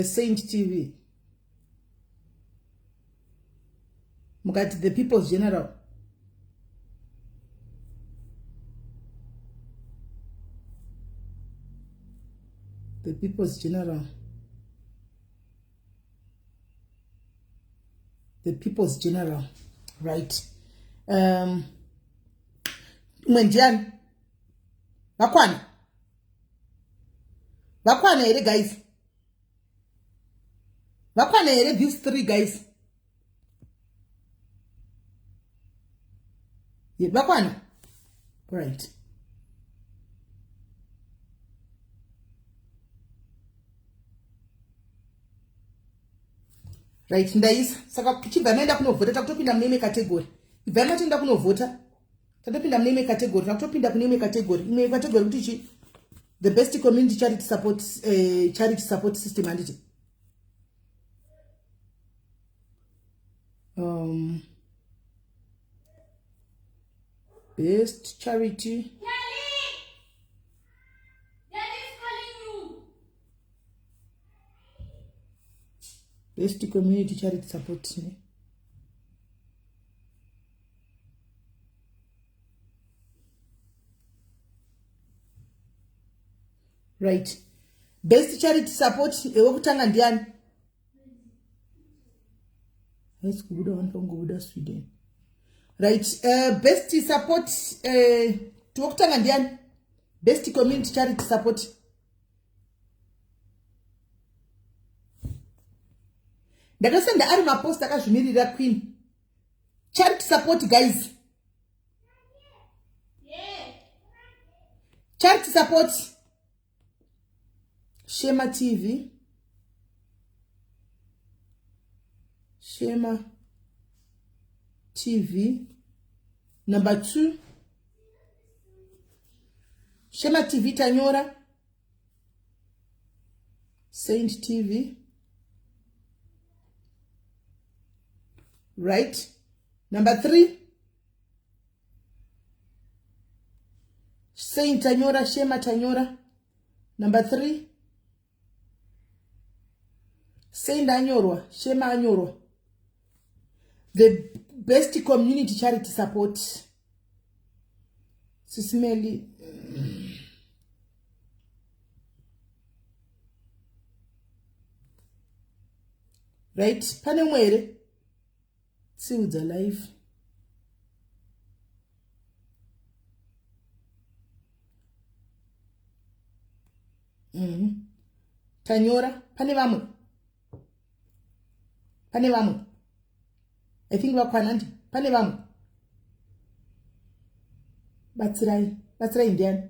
Saint TV, mukati the People's General. The People's General, the People's General, right? Umwe ndiani? Vakwana, vakwana here guys? Vakwana here these three guys? Yeah, vakwana, right? Right, ndaisa. Saka tichibva maenda kunovhota, takutopinda mune imwe category. Ibvai matoenda kunovhota, tatopinda mune imwe category, takutopinda kune imwe category. Imwe category kuti chi? The best community charity support system, handiti? Best charity Daddy's calling you. Best community charity support, ne? Right, best charity support, wekutanga ndiani? Haisi kubuda, vanofangobuda Sweden. Right, best support, wekutanga ndiani? Best community charity support. Ndakasenda ari mapost akazvimirira. Queen charity support, guys. Charity support, Shema TV, Shema TV number 2, Shema TV tanyora, Saint TV, right? Number 3, Saint tanyora, Shema tanyora, number 3, Saint anyorwa, Shema anyorwa. The best community charity support, Sisimeli. Right, pane umwe here? Tsiudza Life. Tanyora. Pane vamwe? Pane vamwe? I think vakwana ndi. Pane vamwe? Batsirai. Batsirai ndiani?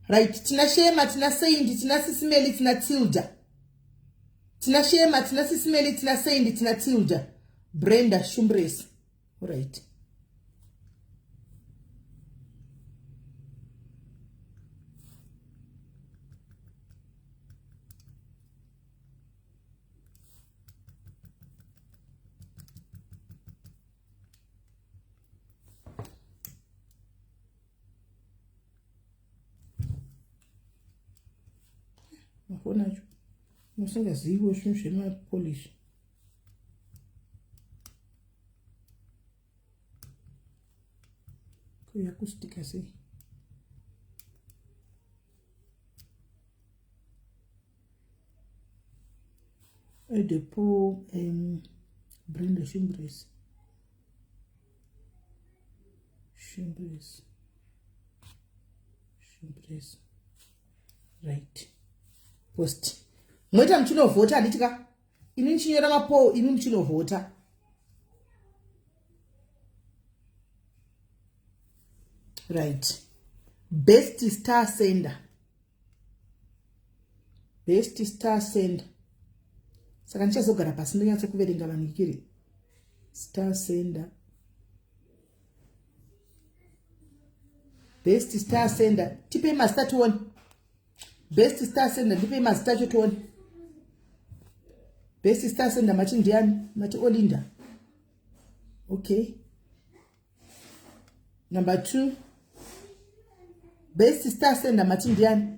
Right, tina Shema, tina Saint, tina Sisimeli, tina Tilda. Tina Shema, tina Sisimeli, tina Saint, tina Tilda. Brenda Shumbres. Right. Mafoni acho musingaziviwo zvinhu zvemapolish. Kuya kustika sei? Edepo Brenda Shumbres. Shumbres. Shumbres. Right. Post. Moita muchinovhota handiti ka? Ini ndichinyora mapoll, ini muchinovhota. Right. Best star sender. Best star sender. Saka ndichazogara pasi ndonyatso kuverenga vanhu ikiri. Star sender. Best star sender. Tipei mazita tione. Best star sender ndipei mazita acho tione. Best star sender mati ndiani? Mati Olinda. Okay. Number 2. Best star sender mati ndiani?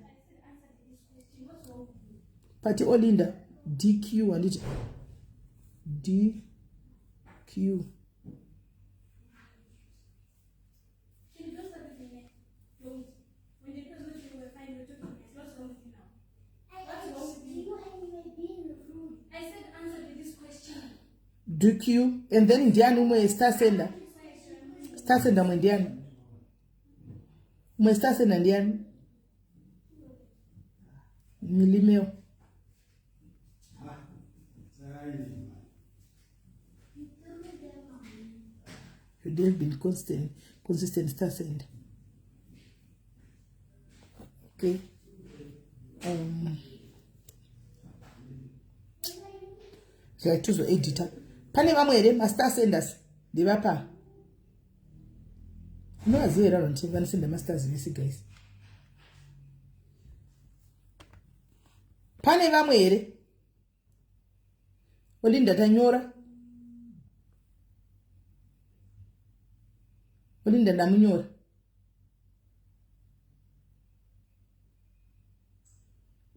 Pati Olinda. DQ handiti. DQ. DQ and then ndiani umwe star sender? Star sender mwe ndiani? Umwe star sender ndiani? Milimeo. You have been constant, consistent star sender. Okay. Zvatuzoedita. Pane vamwe here mastar senders? Ndevapa. Unovaziva here vanhu vanosenda mastars vese guys? Pane vamwe here? Olinda tanyora. Olinda ndamunyora.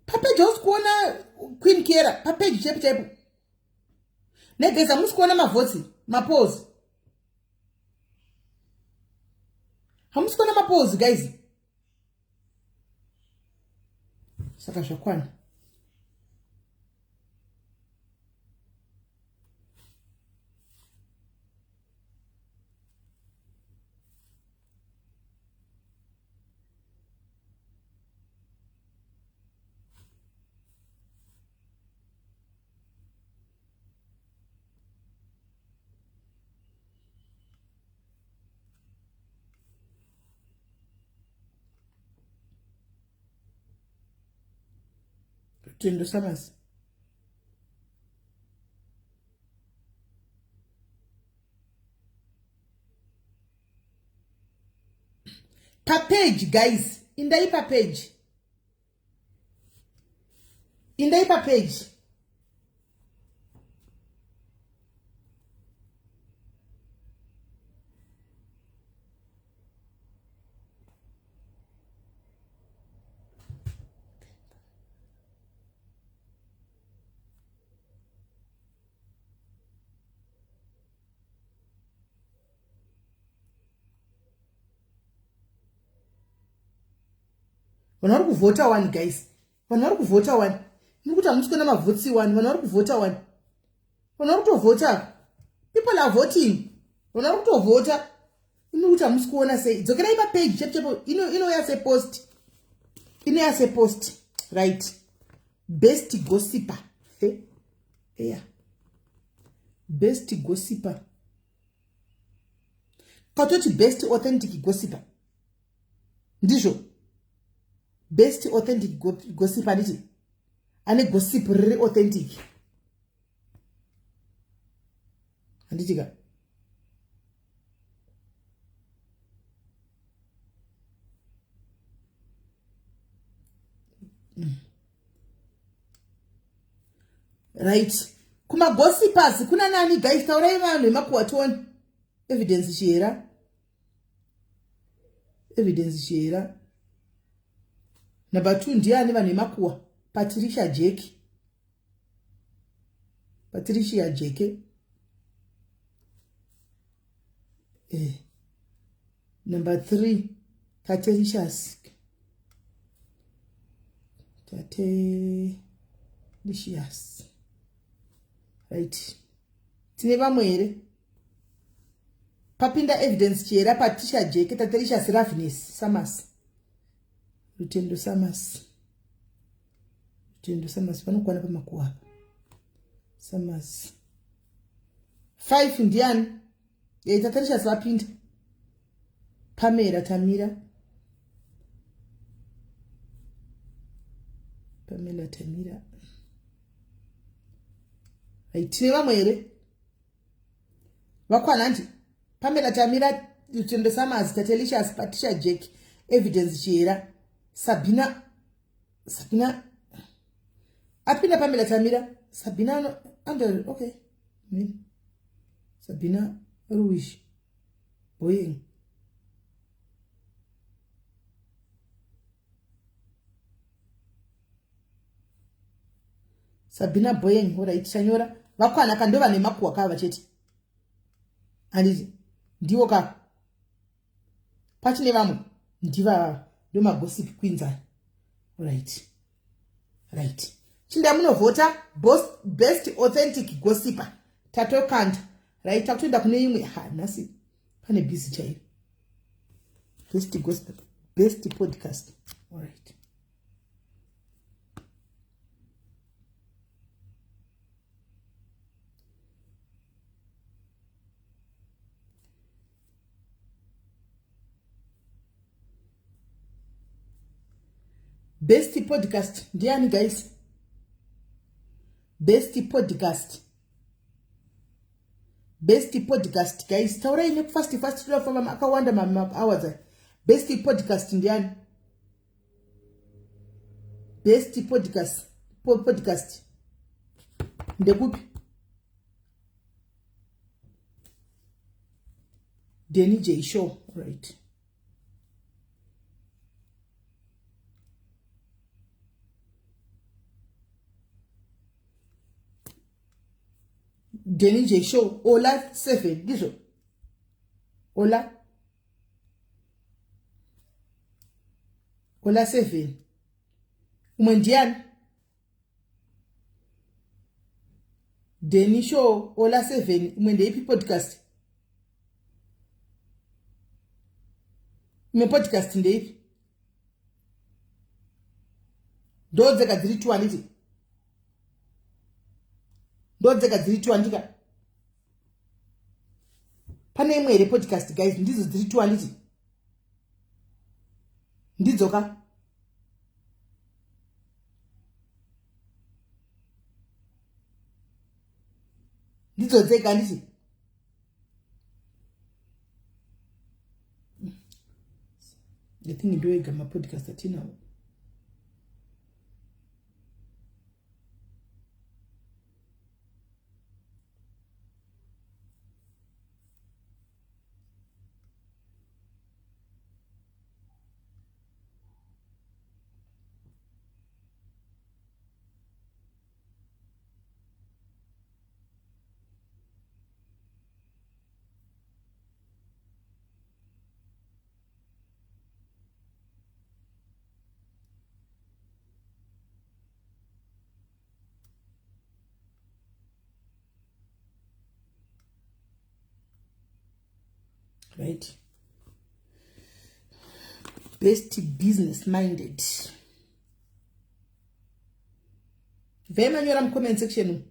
Papeji hausi kuona Queen Kera, papeji chaipo chaipo. Negeza musi kuona mavhotsi, mapose. Hamusi kuona mapose guys. Saka zvakwana. Rutendo Summers. Papage guys, indai papage. Indai papage. Vanhu vari kuvhota wani guys, vanhu vari kuvhota wani. Muri kuti hamusi kuona mavhotsi wani, vanhu vari kuvhota wani, vanhu vari kutovhota. People are voting. Vona kutovhota. Imi kuti hamusi kuona sei? Dzokerai papeji chepo chepo inouya sepost. Inouya sepost. Right. Best gossiper. Hey. Yeah. Best gossiper. Katoti best authentic gossiper. Ndizvo. Best authentic gossip anditi ane gossip riri authentic handiti ka Right kumagossipers kuna nani guys taurai vanhu vemakuwa tione evidence chihera evidence chihera number 2 ndiani vanhu vemakuwa Patricia Jeki Patricia Jeke eh. Number 3 Tatelicious Tatelicious right tine vamwe here papinda evidence chihera Patricia Jeke Tatelicious Ravnes Samas Rutendo Samas Rutendo Samas vanokwana pamakuwa apa Samas 5 ndiani e Tatelicious vapinda Pamela Tamira Pamela Tamira right tine vamwe here vakwana hanti Pamela Tamira Rutendo Samas Tatelicious Patricia Jack Evidence Chihera Sabina Sabina apinda Pamela Tamira Sabina under okay Sabina Ruish Boyeng Sabina Boyeng alright chanyora vakwana ka ndova nemakuwa kava chete handiti ndiwo ka pachine vamwe ndivava ndomagosip queens aya right right chinda munovhota best authentic gossiper tatokanda right takutoenda kune imwe ha nhasi pane busy chaiyo best gossip best podcast all right Best podcast ndiani guys? Best podcast. Best podcast guys. Taurai nekufast fast toda kufamba akawanda ma hours aya. Best podcast ndiani? Best podcast podcast ndekupi? Danny J Show, right. Danny J Show, Ola 7, ndizvo. Ola. Ola 7. Umwe ndiani? Danny Show, Ola 7, umwe ndeipi podcast? Imwe podcast ndeipi? Ndodzega dziri 2 handiti? Ndodzega dziri 2 handika? Pane imwe here podcast guys? Ndidzo dziri 2 handiti? Ndidzoka. Ndidzo dzega handiti? I think ndoega mapodcast atinawo. Right, best business minded. Bvai manyora mucomment section.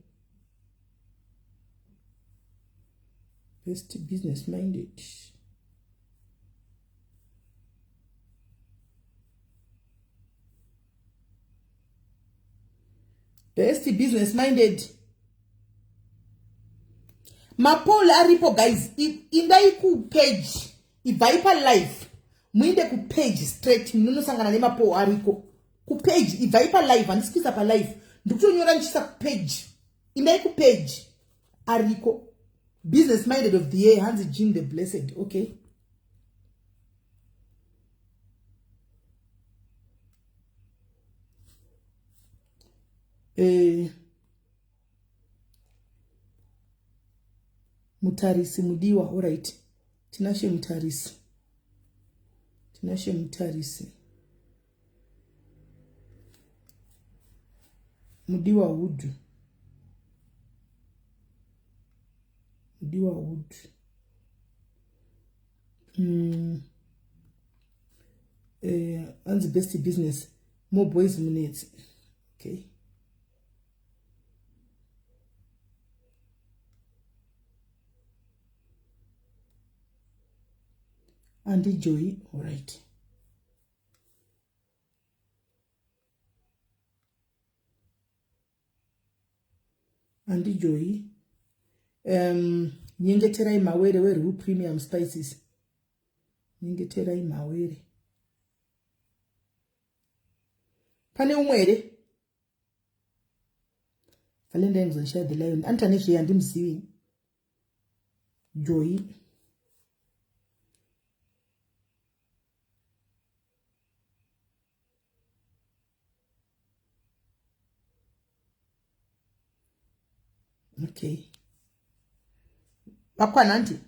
Best business minded. Best business minded. Mapol aripo guys, indai kupage, ibvai palive muinde kupage straight, munonosangana nemapol ariko kupage. Ibvai palive, handisi kuisa palive, ndikutonyora ndichiisa kupage. Indai kupage, ariko. Business minded of the year, hanzi Jean the Blessed. Okay, Mutarisi Mudiwa. Alright, Tinashe Mutarisi, Tinashe Mutarisi, Mudiwa Hudhu, Mudiwa Hudhu. Hanzi best business, More Boys Munetsi. Okay, Andy Joy. Alright, Andy Joy. Nyengeterai Mawere weRu Premium Spices. Nyengeterai Mawere. Pane umwe here? Valentine Zonshaya the Lion. Antane zviya handimuzivi. Joy. Okay, vakwana hanti?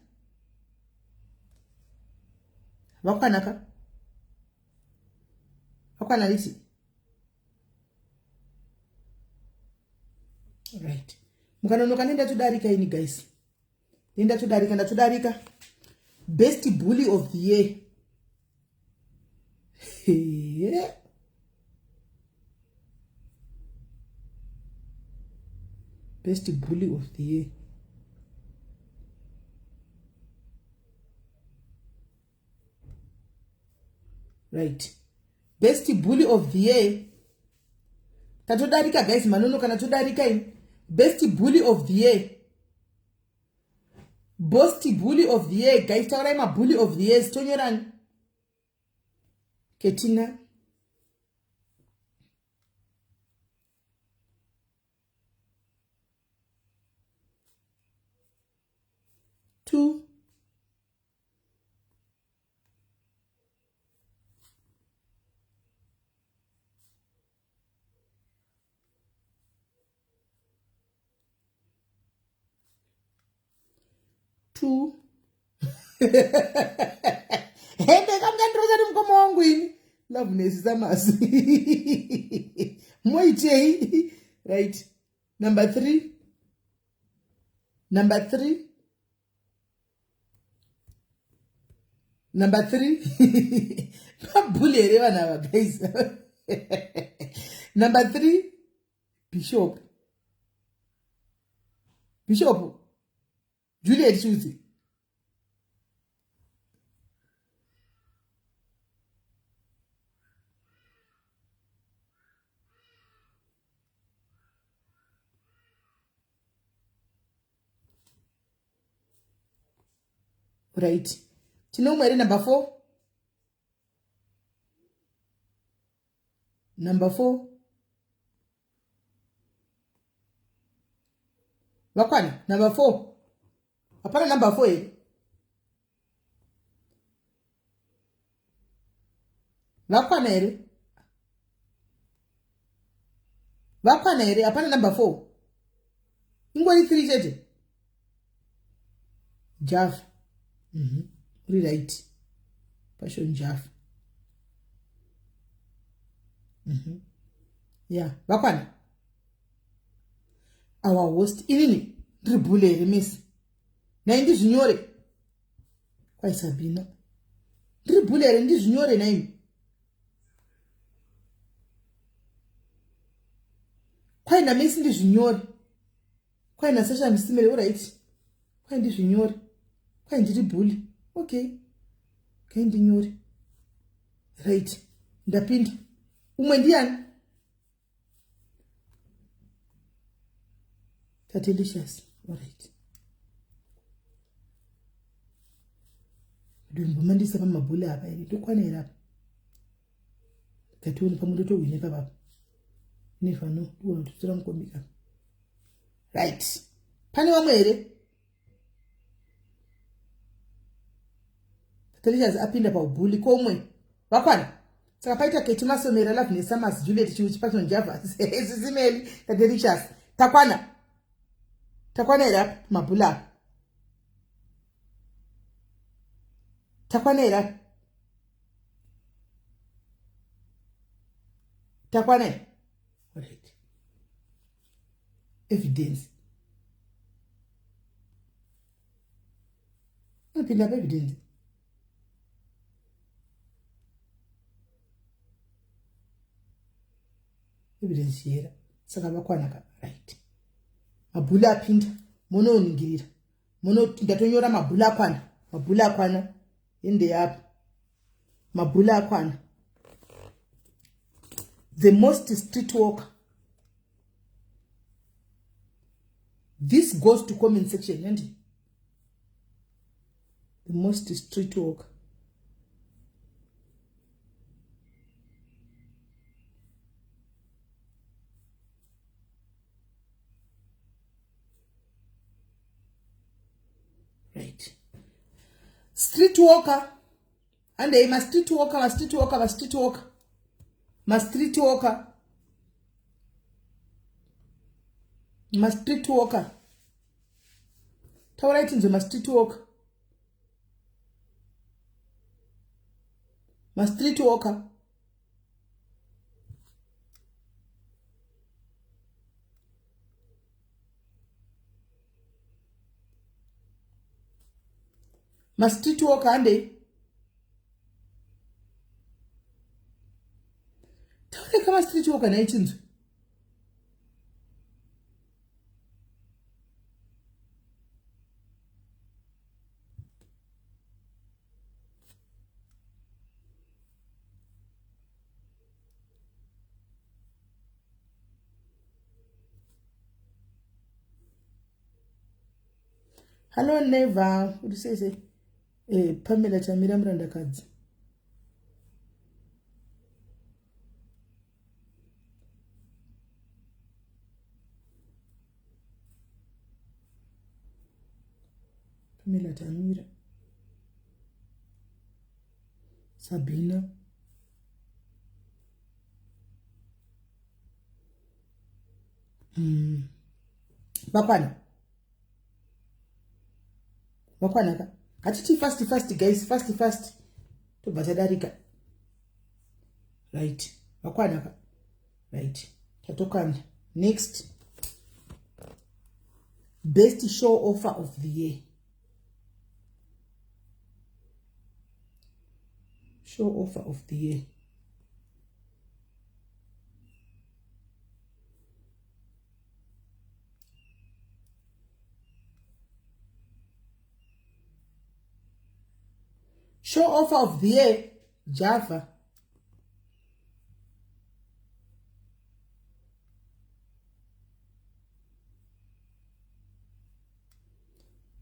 Vakwana ka? Vakwana riti? Right, mukanonoka nendatodarika ini guys, nendatodarika, ndatodarika. Best bully of the year. Best bully of the year. Right, best bully of the year. Tatodarika guys, manono kana todarika ini. Best bully of the year, best bully of the year. Guys, taurai mabully of the years, tonyorani. Ketina, two, two. Hende kamukandirosa nemukoma wangu ini. Loveness Samasi, moitei? Right, number three, number three, number three. Mabully here vanhu ava guys? Number three, Bishop, Bishop Juliet Chuzi. Right, tine umwe here? Number four, number four. Vakwana number four? Hapana number four here? Vakwana here? Vakwana here? Hapana number four, ingori three chete. Java. Uri right, Passion Java. Yeah, vakwana. Our host, inini ndiri bully here? Misi nai ndizvinyore. Kwai Sabina. Ndiri bhule here ndizvinyore naimi? Kwai namesi ndizvinyore. Kwai naSasha Msimele alright. Kwai ndizvinyore. Kwai ndiri bhule. Okay. Kai ndinyore. Right. Ndapinda. Umwe ndiyani? Tatelicious. Alright. Ndombomandisa pamabhule apa here ndokwana here apa ngatione pamwe ndotohwina ipapapa never know ndikuona kuti tora mukomika right pane vamwe here Tatelicious apinda paubhuli komwe vakwana saka paita keti masomera loveness samas juliet chiuchi passion java sisimeli Tatelicious takwana takwana here apa mabhuli apa takwana here apa takwana here right evidence unopinda paevidence evidence chiyera saka vakwana ka right mabhuli apinda mononingirira mono ndatonyora mabhuli akwana mabhuli akwana ende yapo mabhuli akwana the most street walker this goes to comment section and the most street walker right street walker handei mastreet walker mastreet walker mastreet walker mastreet walker mastreet walker taurai tinzwe mastreet walker mastreet walker mastreet walker handei taureka mastreet walker nhai chinzwe Hello never uri sei sei eh, Pamela Chamira murandakadzi Pamela Tamira Sabina Vakwana vakwana ka hatiti fast fast guys fast fast tobva tadarika right vakwana ka right tatokanda next best show offer of the year show offer of the year show offer of the year java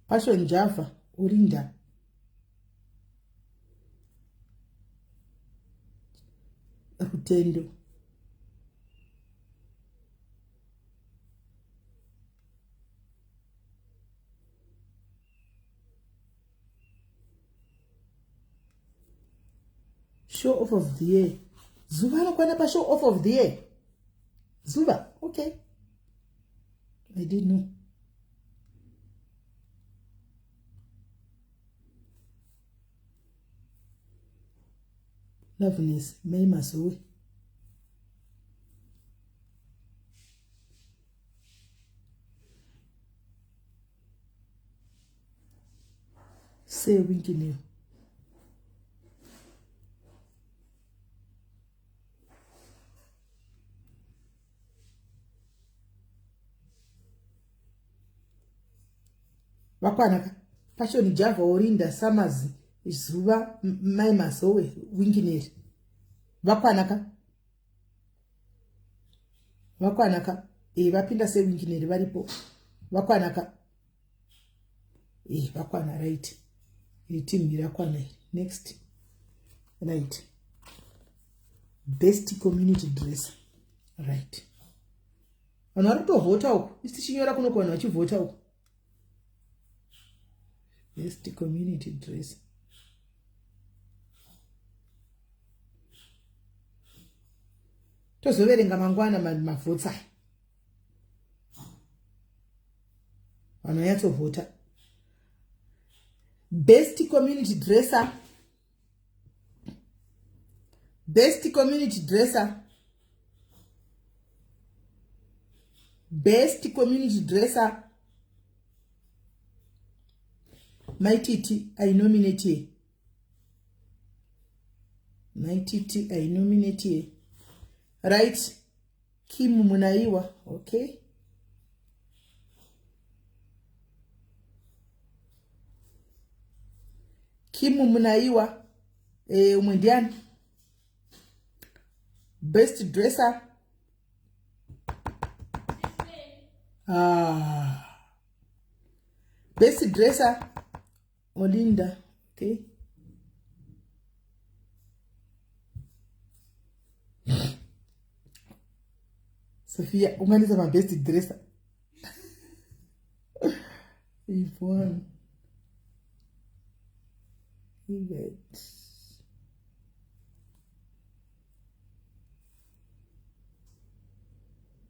passion java urinda rutendo show off of the year zuva anokwana pashow off of the year zuva okay i didn't know loveness may mazoe Sir Winkinel. Vakwana ka Passion Java Orinda Summers Zuva Mai Mazowe Winkinel. Vakwana ka vakwana ka e vapinda sewingineri varipo vakwana ka e vakwana right iri team irakwana iri next right best community dress right vanhu vari kutovhota uku isi tichinyora kuno kuvanhu vachivhota uku best community dress tozoverenga mangwana mavhotsi aya vanhu vanyatsovhota best community dresser best community dresser best community dresser maititi i nominate here maititi i nominate here right Kim Munaiwa okay Kim Munaiwa eh, umwe ndiani best dresser ah. Best dresser Olinda okay Sophia unganisa ma best dresser Yvonne Yvette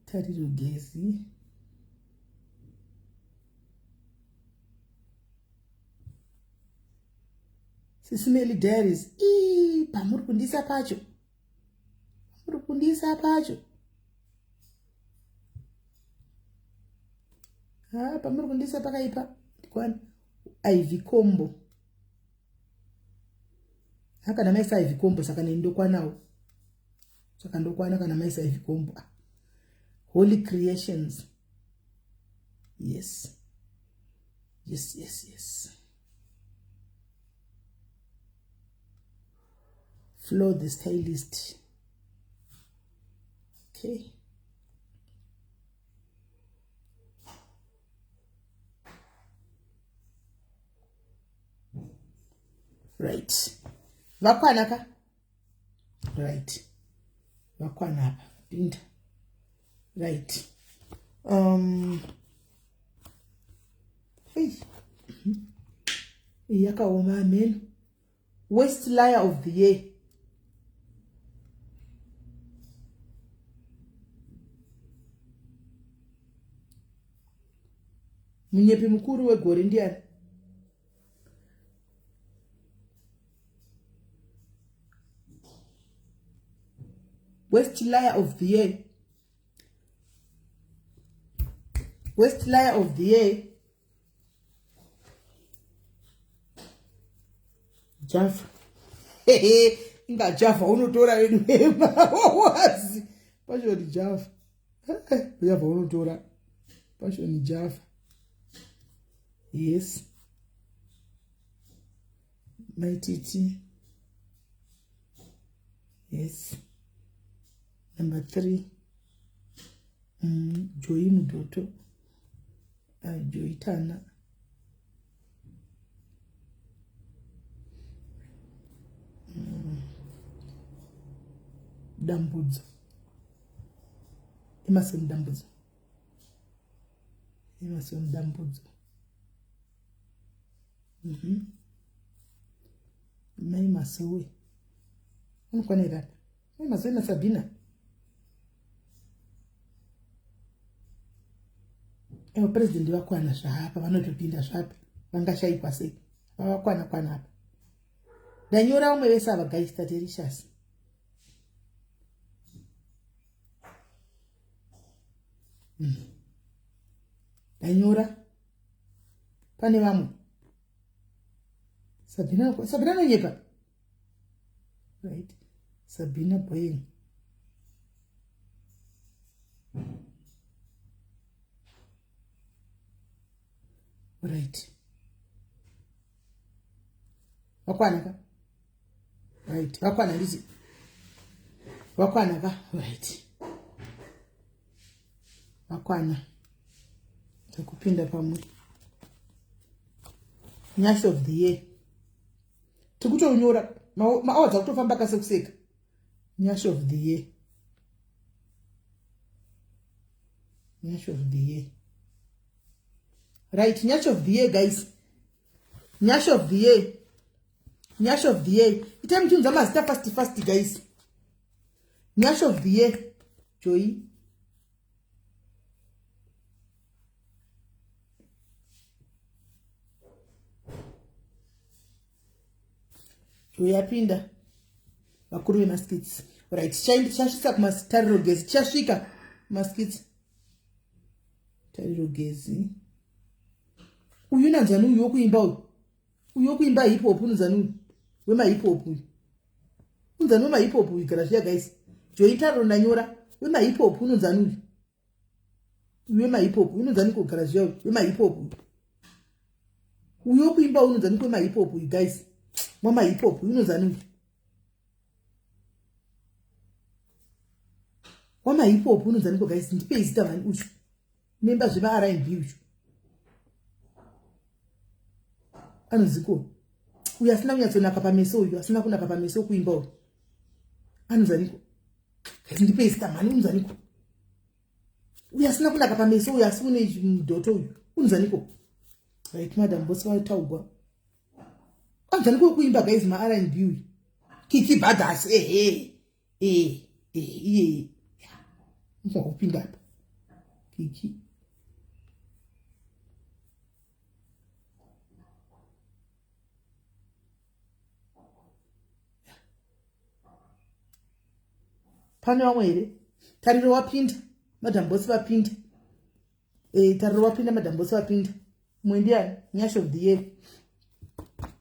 Tariro Gezi Sisimeli Diaries ii pamuri kundisa pacho pamuri kundisa pacho ha pamuri kundisa pakaipa ndikwani Ivy Combo ha kana maisa Ivy Combo saka neni ndokwanawo saka ndokwana kana maisa Ivy Combo ah. Holy Creations yes yes yes yes Flo the stylist okay right vakwana ka right vakwana apa pinda right um hey iyi yakaoma ameno worst liar of the year munyepi mukuru wegore ndiani Worst liar of the year. Worst liar of the year. Java. Inga Java unotora vedu wazi. Passion Java. Java unotora. Passion Java. Yes. Maititi. Yes. Number 3. Joy Mudoto. Joy Tana. Dambudzo. Emerson Dambudzo. Emerson Dambudzo. Mai Masowe. Unokwanira. Mai Masowe na Sabina. Evo president vakwana zvapa vanotopinda zvapi vangashaikwa sei vavakwana kwana apa ndanyora vamwe vese ava guys taterishas ndanyora pane vamwe. Sabina, Sabina anonyepa. Right. Sabina Boying. Right. Vakwana ka? Right. Vakwana nditi. Vakwana ka? Right. Vakwana. Takupinda pamwe. Nyash of the year. Tikutonyora maawa dzakutofamba kasekuseka. Nyash of the year. Nyash of the year. Right, Nyash of the year guys. Nyash of the year. Nyash of the year. Itai muchiunza mazita fast fast guys. Nyash of the year. Joy. Joy yapinda. Vakuru vemaskits. Right, tichasvika kumatariro gezi. Tichasvika kumaskits. Tariro gezi. Uyu unanzani uyu wokuimba uyu? Uyu wokuimba hip hop unonzani uyu? Wema hip hop uyu. Unonzani wema hip hop uyu gara zviya guys. Joy Tariro ndanyora. Wema hip hop unonzani uyu? Uyu wema hip hop unonzani kugara zviya uyu? Wema hip hop uyu. Uyu wokuimba unonzani kwema hip hop uyu guys. Mwama hip hop uyu unonzani uyu? Wama hip hop unonzani ko guys? Ndipei zita mani uyu. Memba zvema R&B uyu. Anonziko. Uyu asina kunyatsonaka pameso uyu, asina kunaka pameso kuimba uyu. Anonzaniko. Guys ndipei zita mani unonzaniko. Uyu asina kunaka pameso uyu asi une mudhoto uyu. Unonzaniko. Right madam boss vataugwa. Anonzaniko kuimba guys ma R&B uyu. Kiki Badass ehe. Eh eh iye. Ngokupinda apa. Kiki. Pane vamwe here? Tariro wapinda. Madam boss vapinda. Eh, Tariro wapinda, madam boss vapinda. Mumwe ndiani? Nyash of the year.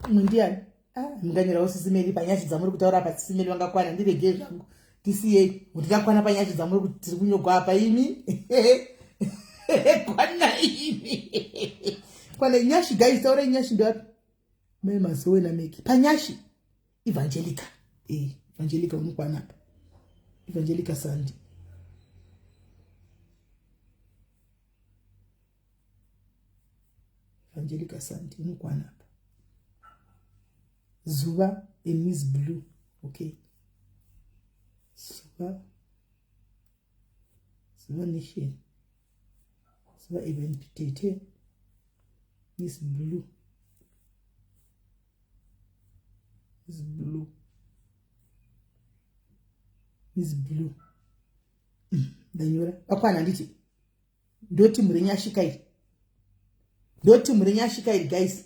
Mumwe ndiani? Ah, munganyirawo Sisi Meli panyasha dzamuri kutaura apa. Sisi Meli vangakwana, ndiregei zvangu. Tisiyei. Ndingakwana panyasha dzamuri kuti tiri kunyogwa apa imi. Kwana imi. Kwana nyashi guys, taurai nyashi ndoapi? Mai Mazowe naMeki. Panyashi. Evangelica. Eh, Evangelica unokwana apa. Evangelica Sandy. Evangelica Sandy unokwana apa. Zuva and Miss Blue. Okay. Zuva. Zuva Nation. Zuva Event Tete. Miss Blue. Miss Blue. Miss Blue. Ndanyora. Vakwana nditi. Ndoti murenyashika iri. Ndoti murenyashika iri guys.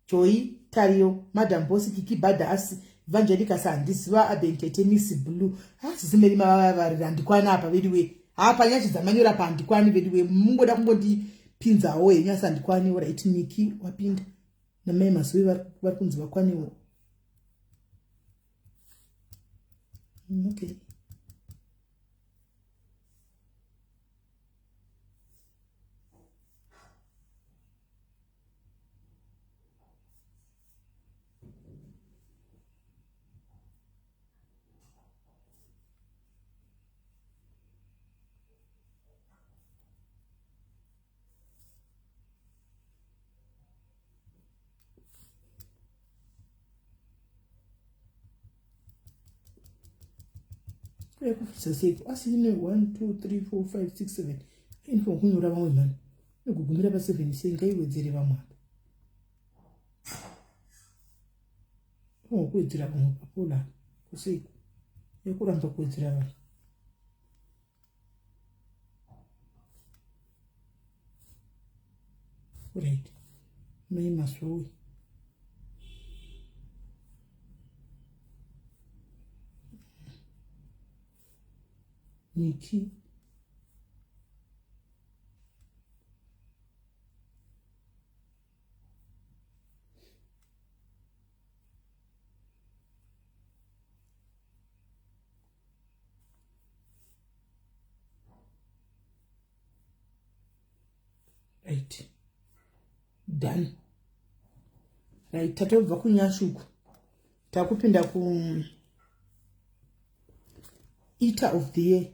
Joy, Tario, Madam Boss, Kiki Badass, Evangelica Sandy, Zuva Abentete, Miss Blue. Ah, Sisi Meli mavavarira handikwana apa veduwe. Ha panyasha dzamanyora pa handikwani veduwe. Mungoda kungondipinzawo henyu asi handikwani. Right, Nikki wapinda. Namai Mazoe vari kunzi vakwaniwo. Okay. Kufisa seiko asi ine 1 2 3 4 5 6 7 inofanira kunyora vamwe mhani inogugumira pa 7 sei ngaiwedzere vamwe apa inofanira kuwedzera vamwe papola kuseiko yekuramba kuwedzera vanhu. Right. Mai Masowe. Niki. Right, done. Right, tatobva kunyashuku takupinda ku eater of the year.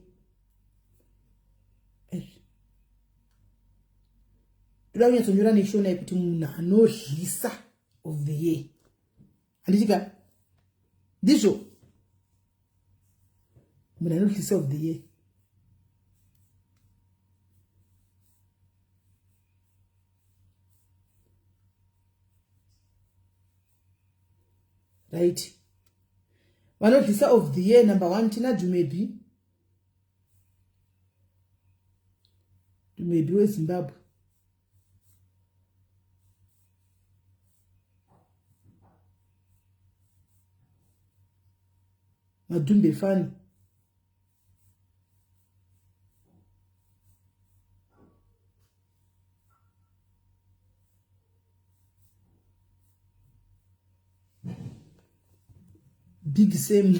Ndoda kunyatsonyora neshona yekuti munhu anodlisa of the year, handiti ka? Ndizvo, munhu anodlisa of the year. Right, vanodlisa of the year number one tina Dumebi, Dumebi weZimbabwe. Madhumbe fani. Big Sam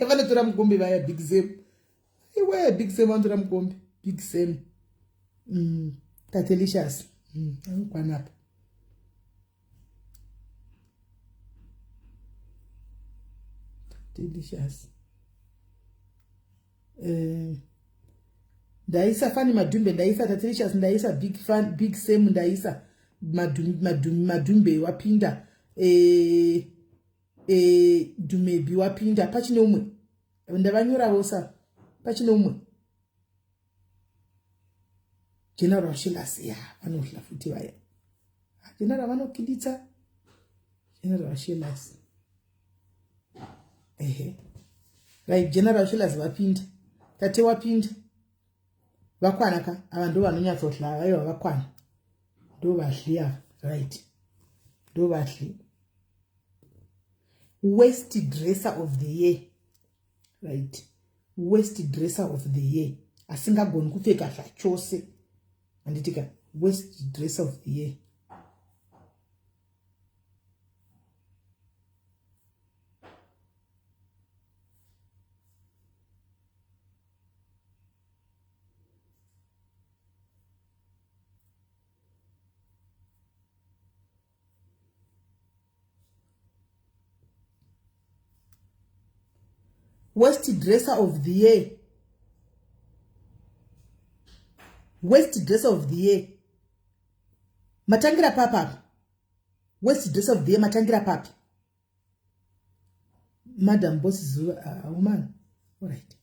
vanotora mukombe vaya. Big Sam, iwe, Big Sam vanotora mukombe. Big Sam, Tatelicious, anokwanapa. Delicious. Ndaisa Fani Madhumbe, ndaisa Tatelicious, ndaisa Big Fan, Big Sam ndaisa Madhumbe wapinda, Dumebi wapinda. Pachine umwe ndavanyora sa, pachine umwe. General Shilas, ya, vanodla futi vaya. General vanokiditsa. General Shilas, ehe. Right, General Shilas vapinda, Tate wapinda, vakwana ka ava. Ndo vanonyatsodla, aiwa, vakwana, ndo vadli ava. Right, ndo vadli. Worst dresser of the year. Right, worst dresser of the year, asingagoni kupfeka zvachose, handitika? Worst dresser of the year. Worst dresser of the year, worst dresser of the year, matangira papi apa? Worst dresser of the year, matangira papi? Madam Boss, Zuva, woman. Alright,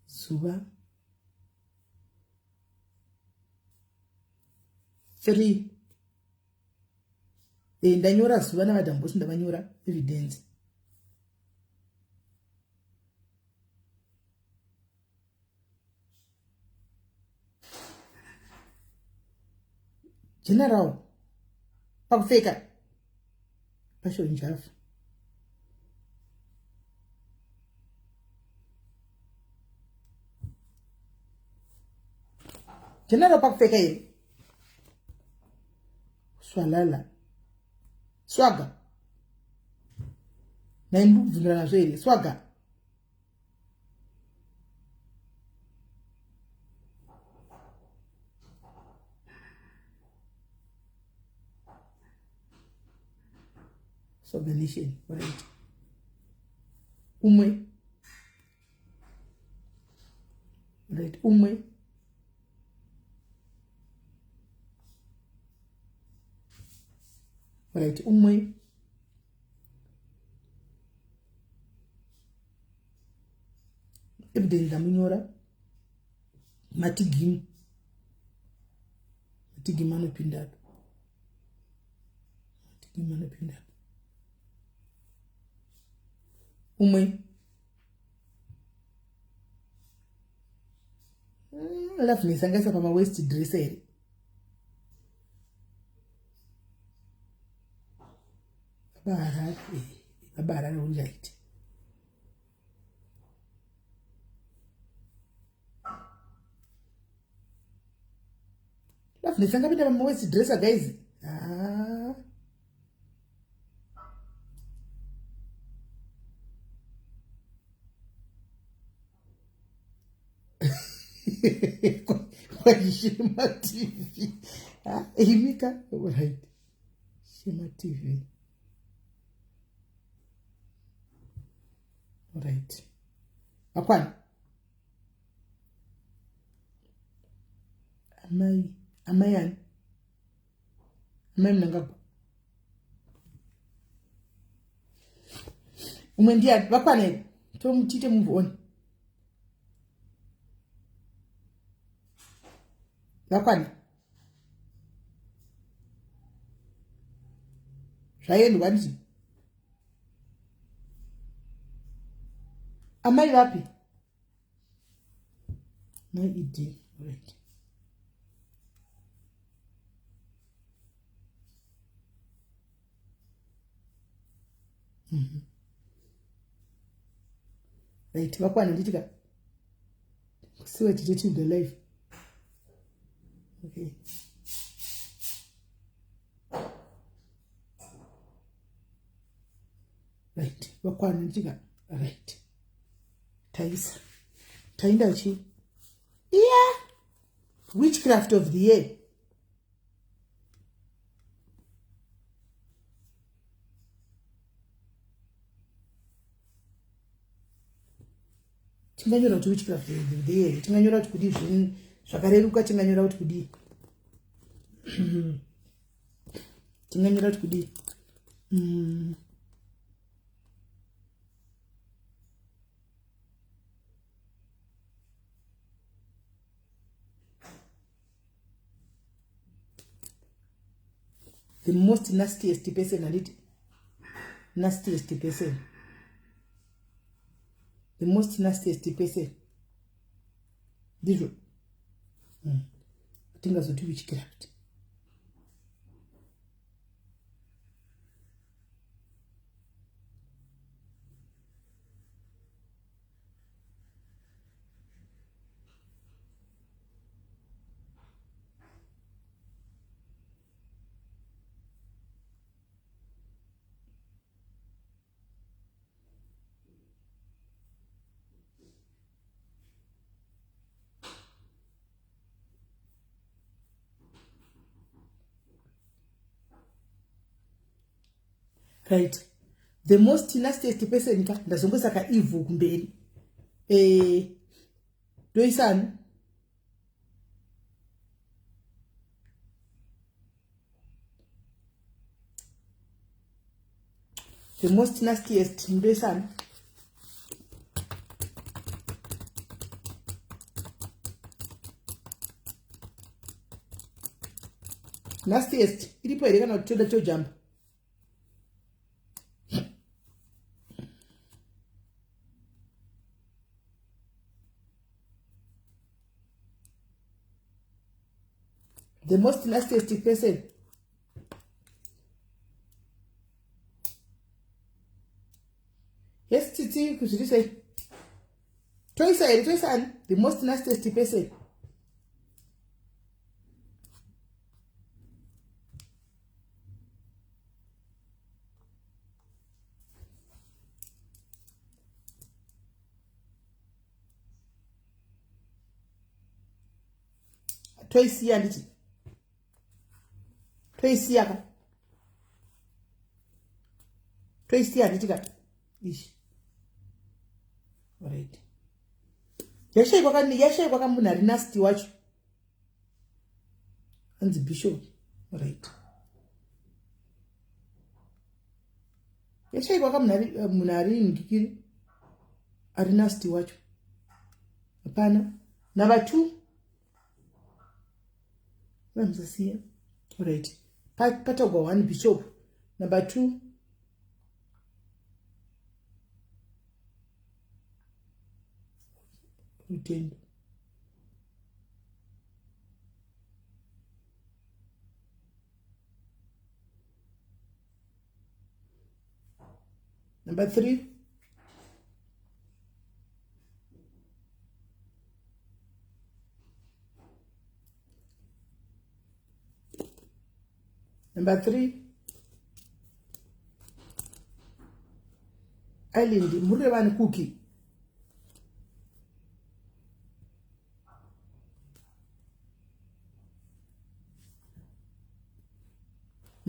Zuva 3. Ndanyora Zuva naMadam Boss, ndavanyora. Evidence. General pakupfeka, Passion Java. General pakupfeka here? Swalala, swaga nai, ndiri kubvumirana nazvo here? Swaga. Swaga Nation, right. Umwe, right, umwe. Right, umwe. Evidence, ndamunyora. Matigimu, Matigimu anopinda apa, Matigimu anopinda apa. Umwe. Loveness angaisa pamaworst dress here? Baba Harare, Baba Harare, right. Loveness angapinda pamaworst dresser, guys? Ah. Kwaishema TV. Imika, right. Shema TV. Right. Akwana. Amai, amai ani? Amai Mnangagwa. Umwe ndiani? Vakwana here? Tomuchiite move on. Vakwana. Zvaendwa ndizvo. Amai vapi? Mai ID. Right. Right, vakwana nditi ka kusiwa tite the life. Okay. Right, vakwana nditi ka right. Taisa. Tainda chi? Yeah. Witchcraft of the year. Tinganyora kuti witchcraft of the year, tinganyora kuti kudii zvinhu zvakareruka, tinganyora kuti kudii. Tinganyora kuti kudii. The most nastiest person, handiti? Nastiest person. The most nastiest person. Ndizvo. Tingazoti witchcraft. Right, the most nastiest person ka ndazongoisa ka evil kumberi. Ndoisani? The most nastiest ndoisani? Nastiest iripo here kana kuti toda tojamba? The most nastiest person. Yes, Titi, kuzviri sei? Toisa here, toisa ani? The most nastiest person. Toisiya nditi? Toisiya ka? Toisiya nditi ka? Ishi. Right. Yashaikwa ka, yashaikwa ka munhu ari nasty wacho. Anzi Bishop. Right. Yashaikwa ka munhu ari ngikiri ari nasty wacho. Hapana. Number 2. Vamusasiya. Right. Patagwa 1 Bishop. Number 2. Rutendo. Number 3. Number 3. Island, murevani cookie.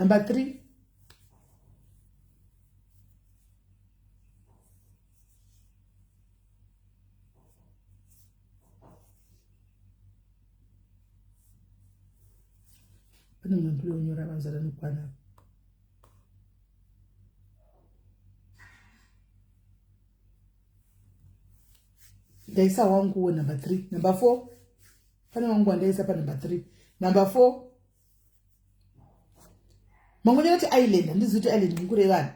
Number 3. Pane munhu ndiri kunyora vanzara nokwana. Ndaisa wanguwo number 3. Number 4. Pane wangu wandaisa pa number 3. Number 4. Mangonyora kuti island, handizivi kuti island mukurevani.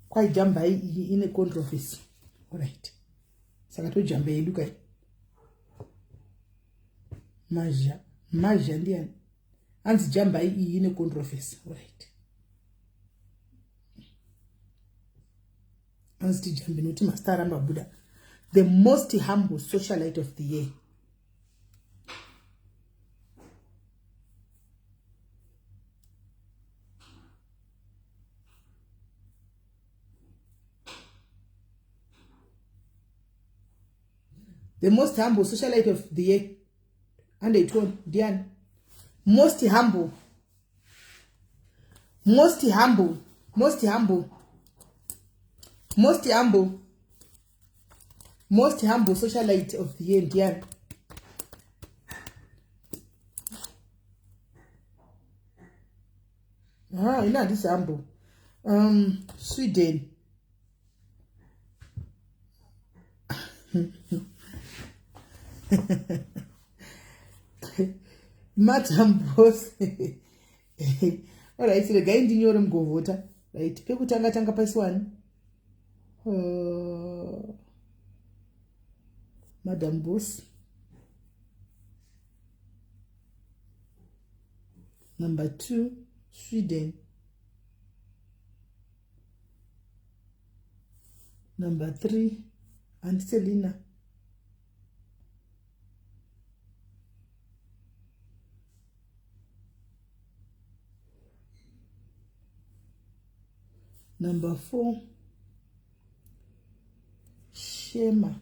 Kwai jambai iyi ine controversy. Alright. Saka tojamba yedu kai. Mazha, mazha ndiyani? Hanzi jambai iyi ine controversy. Alright. Hanzi tijambe nokuti mastar aramba buda. The most humble socialite of the year. The most humble socialite of the year. And ndiani? Most humble. Most humble. Most humble. Most humble. Most humble socialite of the year ndiani? Ah, ina handisi humble. Sweden. Madam Boss. Alright, regai ndinyore mugovhota. Right, pekutanga tanga paisiwani. Madam Boss. Number 2, Sweden. Number 3, Auntie Selina. Number 4, Shema.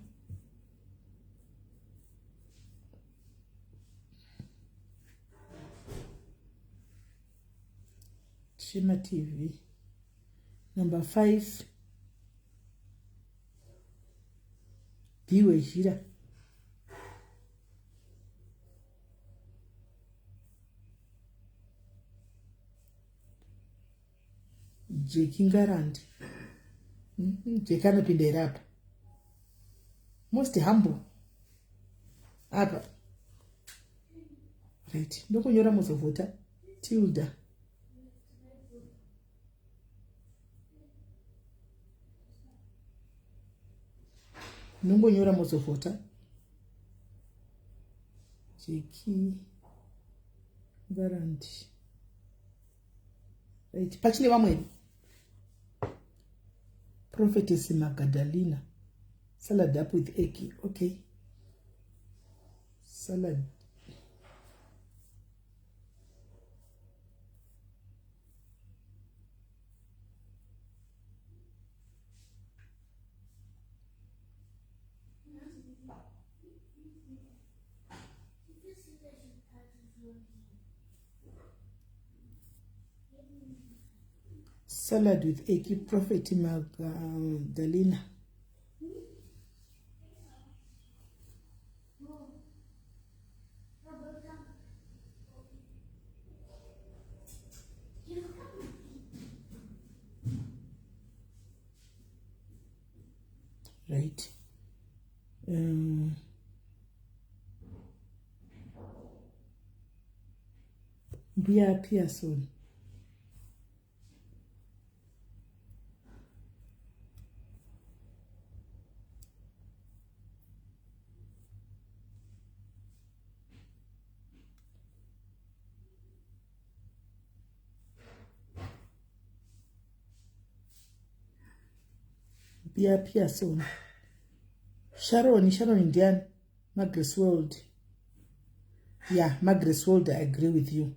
Shema TV. Number 5, Diwe Jira. Jeki Ngarandi. Jeki anopinda here apa? Most humble. Apa. Right. Ndokunyora muzovhota. Tilda. Nongonyora muzovhota. Jeki Ngarandi. Right. Pachine vamweni. Prophetess Magadalina. Salad up with egg. Okay. Salad. Salad with egg, Prophet Magdalena. Right. Mbuya Pearson. Mbuya Pearson. Sharon, Sharon Indian, Margaret World. Yeah, Margaret World, I agree with you.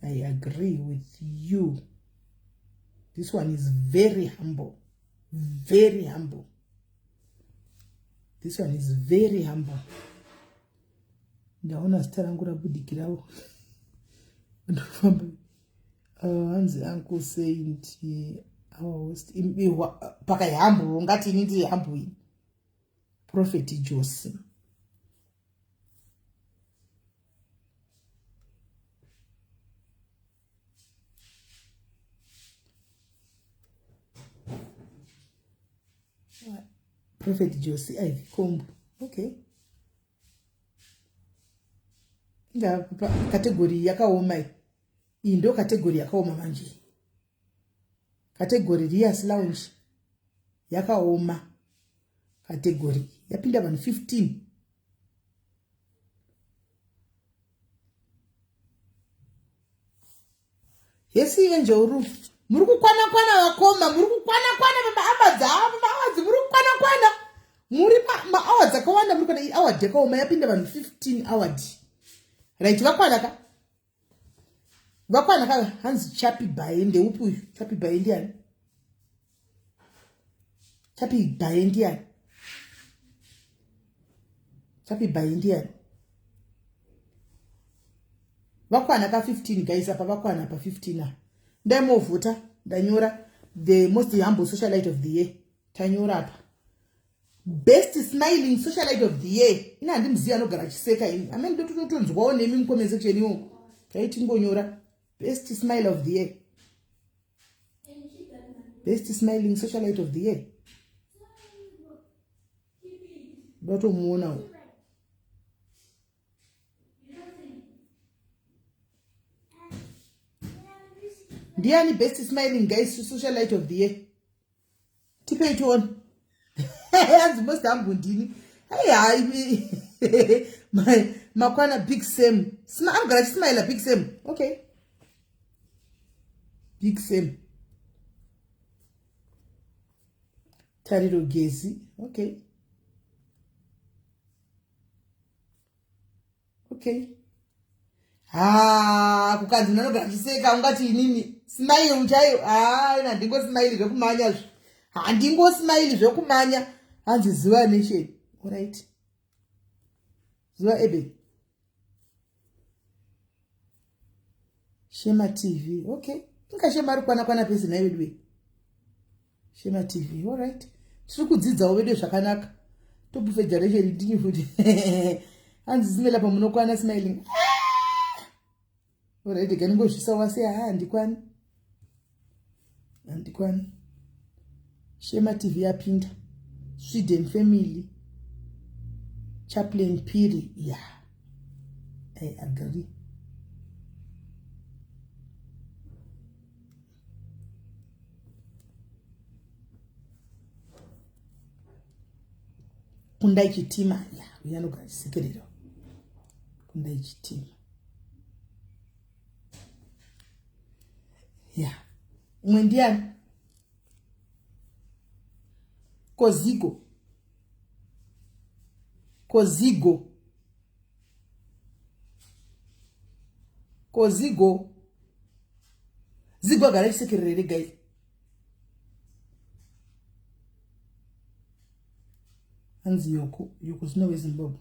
I agree with you. This one is very humble, very humble. This one is very humble. Ndaona zita rangu rabudikirawo. Ndofamba. Hanzi uncle Saint our host pakai humble ungati ini ndiri humble ini. Prophet Josi. Prophet Josi Ivy Kombo. Okay. Inga category yakaoma iyi. Iyi ndo category yakaoma manje. Category Rias Lounge yakaoma. Category yapinda vanhu 15. Hesi Angel Ru. Muri kukwana kwana vakoma, muri kukwana kwana pamaawadzi avo, pamaawadzi muri kukwana kwana. Muri pamaawadzi akawanda muri kwana iyi award yakaoma yapinda vanhu 15 award. Right, vakwana ka? Vakwana ka hanzi Chapi Baye ndeupi uyu? Chapi Baye ndiani? Chapi Baye ndiani? Chapi Baye ndiani? Vakwana ka 15 guys apa vakwana pa 15 apa. Ndaimovhota ndanyora the most humble socialite of the year. Tanyora apa. Best smiling socialite of the year. Ina handimuzivi anogara achiseka ini. Amene ndototonzwawo nemi mucomment section iwo. Taitingonyora best smile of the year. Best smiling socialite of the year. Ndotomuonawo. Ndiani best smiling guys socialite of the year? Tipei tione. Hanzi most humble ndini. Hey, hai makwana Big Sam. Anogara achismile Big Sam. Okay. Big Sam. Tariro Gezi. Okay. Okay. Ha, kukanzi munhu anogara achiseka ungati inini smile chaiyo. Ha, ina handingosmile zvekumanya zve. Handingosmile zvekumanya. Hanzi Zuva Nation. All right. Zuva Ebe. Shema TV. Okay. Inga Shema ari kwana kwana pese naye vedu. Shema TV. All right. Tiri kudzidzawo vedu zvakanaka. Top Federation ndini futi. Hanzi zimela pamunokwana smiling. All right, ganingozvisa wase ha handikwani. Handikwani. Shema TV yapinda. Sweden family. Chaplain Piri. Yeah. I agree. Kundai Chitima. Yeah, uya anogara achisekerera. Kundai Chitima. Yeah. Umwe ndiani? Kozigo. Kozigo. Kozigo. Zigo agara achisekerera here guys? Hanzi Yoko. Yoko zvino weZimbabwe.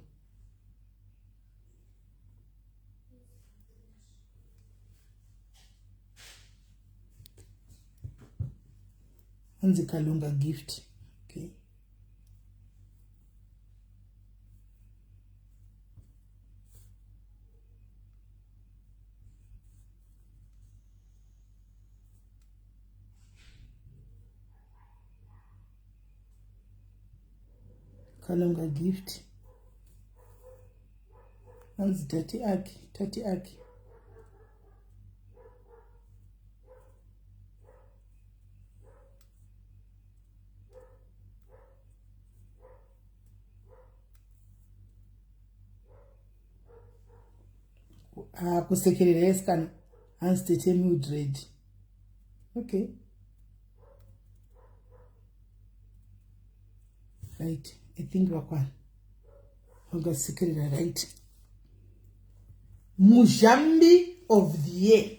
Hanzi Kalunga Gift. Okay. Kalunga Gift. Hanzi Tati Aki, Tati Aki. Ah, kusekerera yes kana. Hanzi Tete Mildred. Okay. Right. I think vakwana. Vangasekerera right. Muzhambi of the year.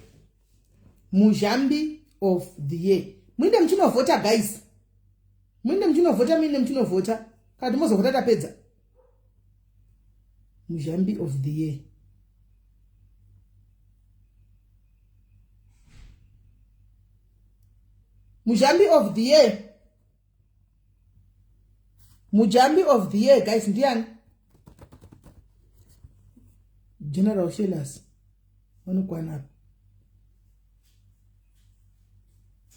Muzhambi of the year. Muinde muchinovhota guys. Muinde muchinovhota, muinde muchinovhota. Kana timozovhota tapedza. Muzhambi of the year. Muzhambi of the year. Mujambi of the year guys ndiani? General Shelas vanokwana apa.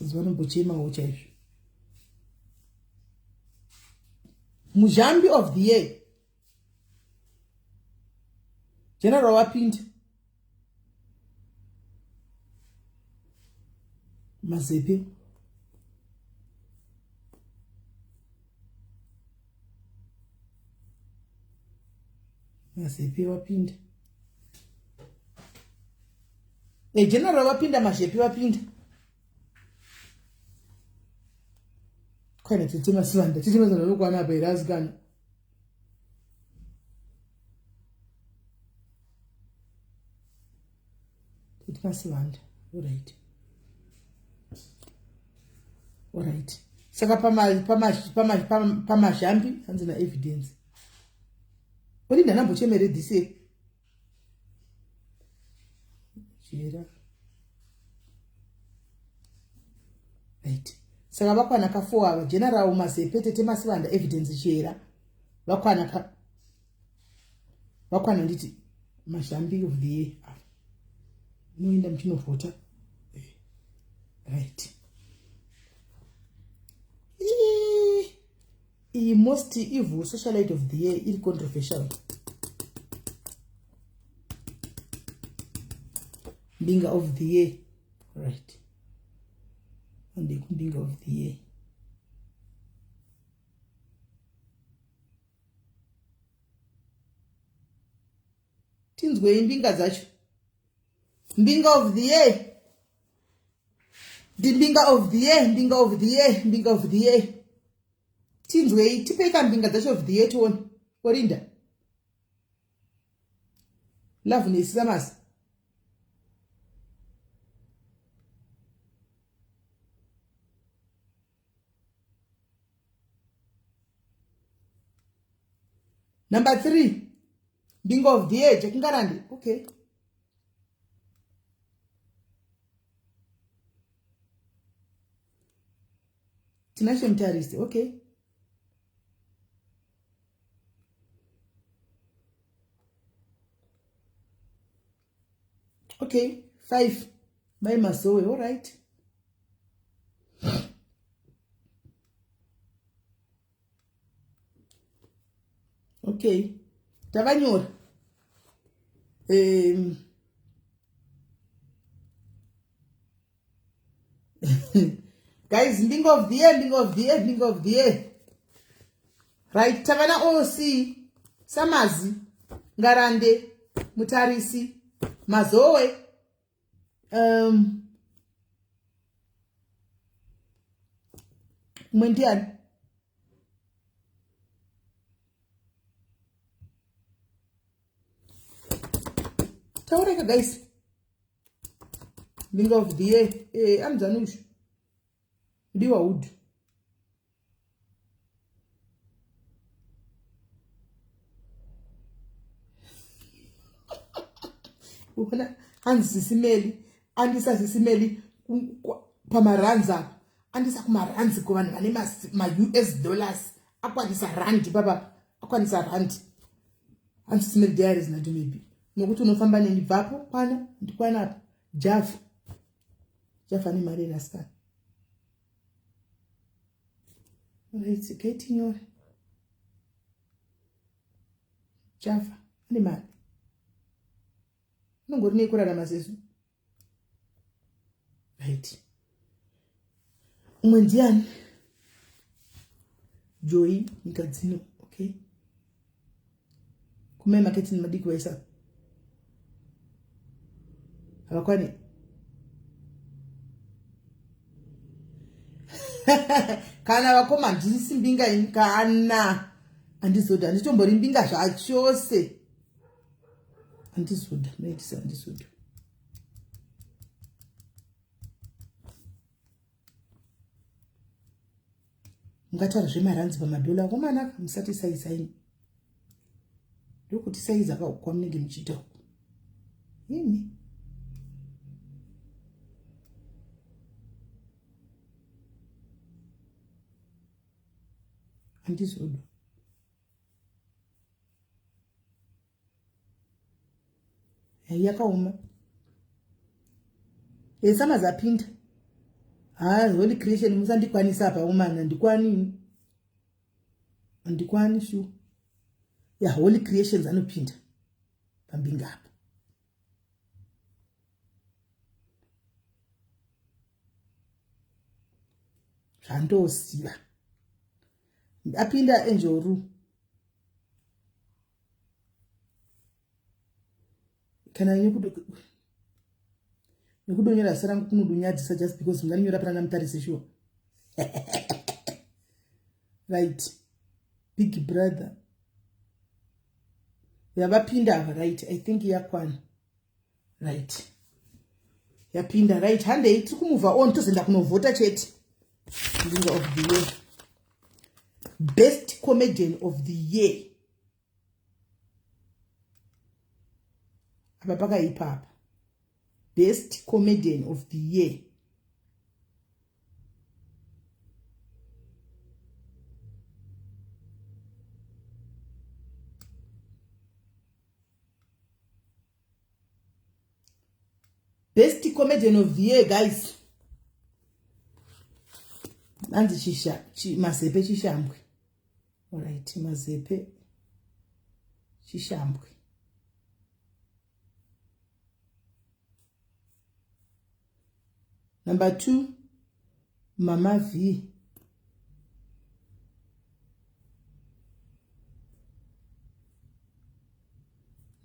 Vanombochemawo chaizvo. Mujambi of the year. General wapinda. Mazepe. Mazepe wapinda. E general wapinda, Mazepe wapinda. Kwaina tete Masivanda, tete Masivanda vanokwana apa here asikana? Tete Masivanda, alright. Alright. Saka pamazhambi hanzi na evidence. Olinda nambochemere this year. Jera. Right. Saka vakwana ka 4 ava General Mazepe, Tete Masivanda, Evidence Chera. Vakwana ka vakwana nditi Mazhambi of the year. Munoenda muchinovhota. Right. Iyi most evil socialite of the year iri controversial. Mbinga of the year. Right. Mbinga of the year. Tinzwei mbinga dzacho. Mbinga of the year. The mbinga of the year, mbinga of the year, mbinga of the year. Tinzwei, tipei kambinga dzacho of the year tione. Orinda. Loveness Samas. Number 3. Mbinga of the year, Jack Ngarande. Okay. Tinashe Mutarisi. Okay. Okay, 5. Mai Mazoe, all right. Okay. Tavanyora. Guys, mbinga of the year, mbinga of the year, mbinga of the year. Right, tavana OC, Samazi, Ngarande, Mutarisi, Mazoe, Mwendiani. Taureka guys. Mbinga of the year. Anzanushu. Ndiwa wood. Ukona hanzi sisimeli, andisa sisimeli pamaranzi apa. Andisa kumaranzi kuvanhu vane ma-US dollars. Akwanisa randi baba, akwanisa randi. Hanzi sisimeli diaries nato maybe. Nokuti unofamba neni bvapo kwana ndikwana apa. Java. Java ane mari erasikana. Right, gaitinyore. Java ane mari. Unongori nei kurarama sesu. Right. Umwe ndiani? Joy Nyikadzino. Okay. Kumai marketing madiki waisa. Havakwani. Kana vakoma handisi mbinga ini kana handizoda, handitombori mbinga zvachose. Handizoda, noitisa handizoda. Mungataura zvemaranzi pamadhola akomanaka, musati saizaini. Ndokuti saiza ka kwamunenge muchiita uku. Ini. Handizodo. Yakaoma. Esamazi apinda. Haa, Holy Creation musandikwanisa apa umana, ndikwani. Handikwani shu. Ya Holy Creations anopinda pambinga apa. Zvandoziva. Apinda Angel Ru. Kana nekudonyora zita rangu kunodonyadzisa just because mungarinyora pana namutarisi sure. Right. Big brother. Yavapinda ava, right. I think yakwana. Right. Yapinda, right. Handei tiri kumove on tozoenda kunovhota chete. Mbinga of the year. Best comedian of the year. Apa pakaipa apa. Best comedian of the year. Best comedian of the year, guys. Anzi chisha, chi, Mazepe Chishambwe. All right, Mazepe Chishambwe. Number 2, Mama V.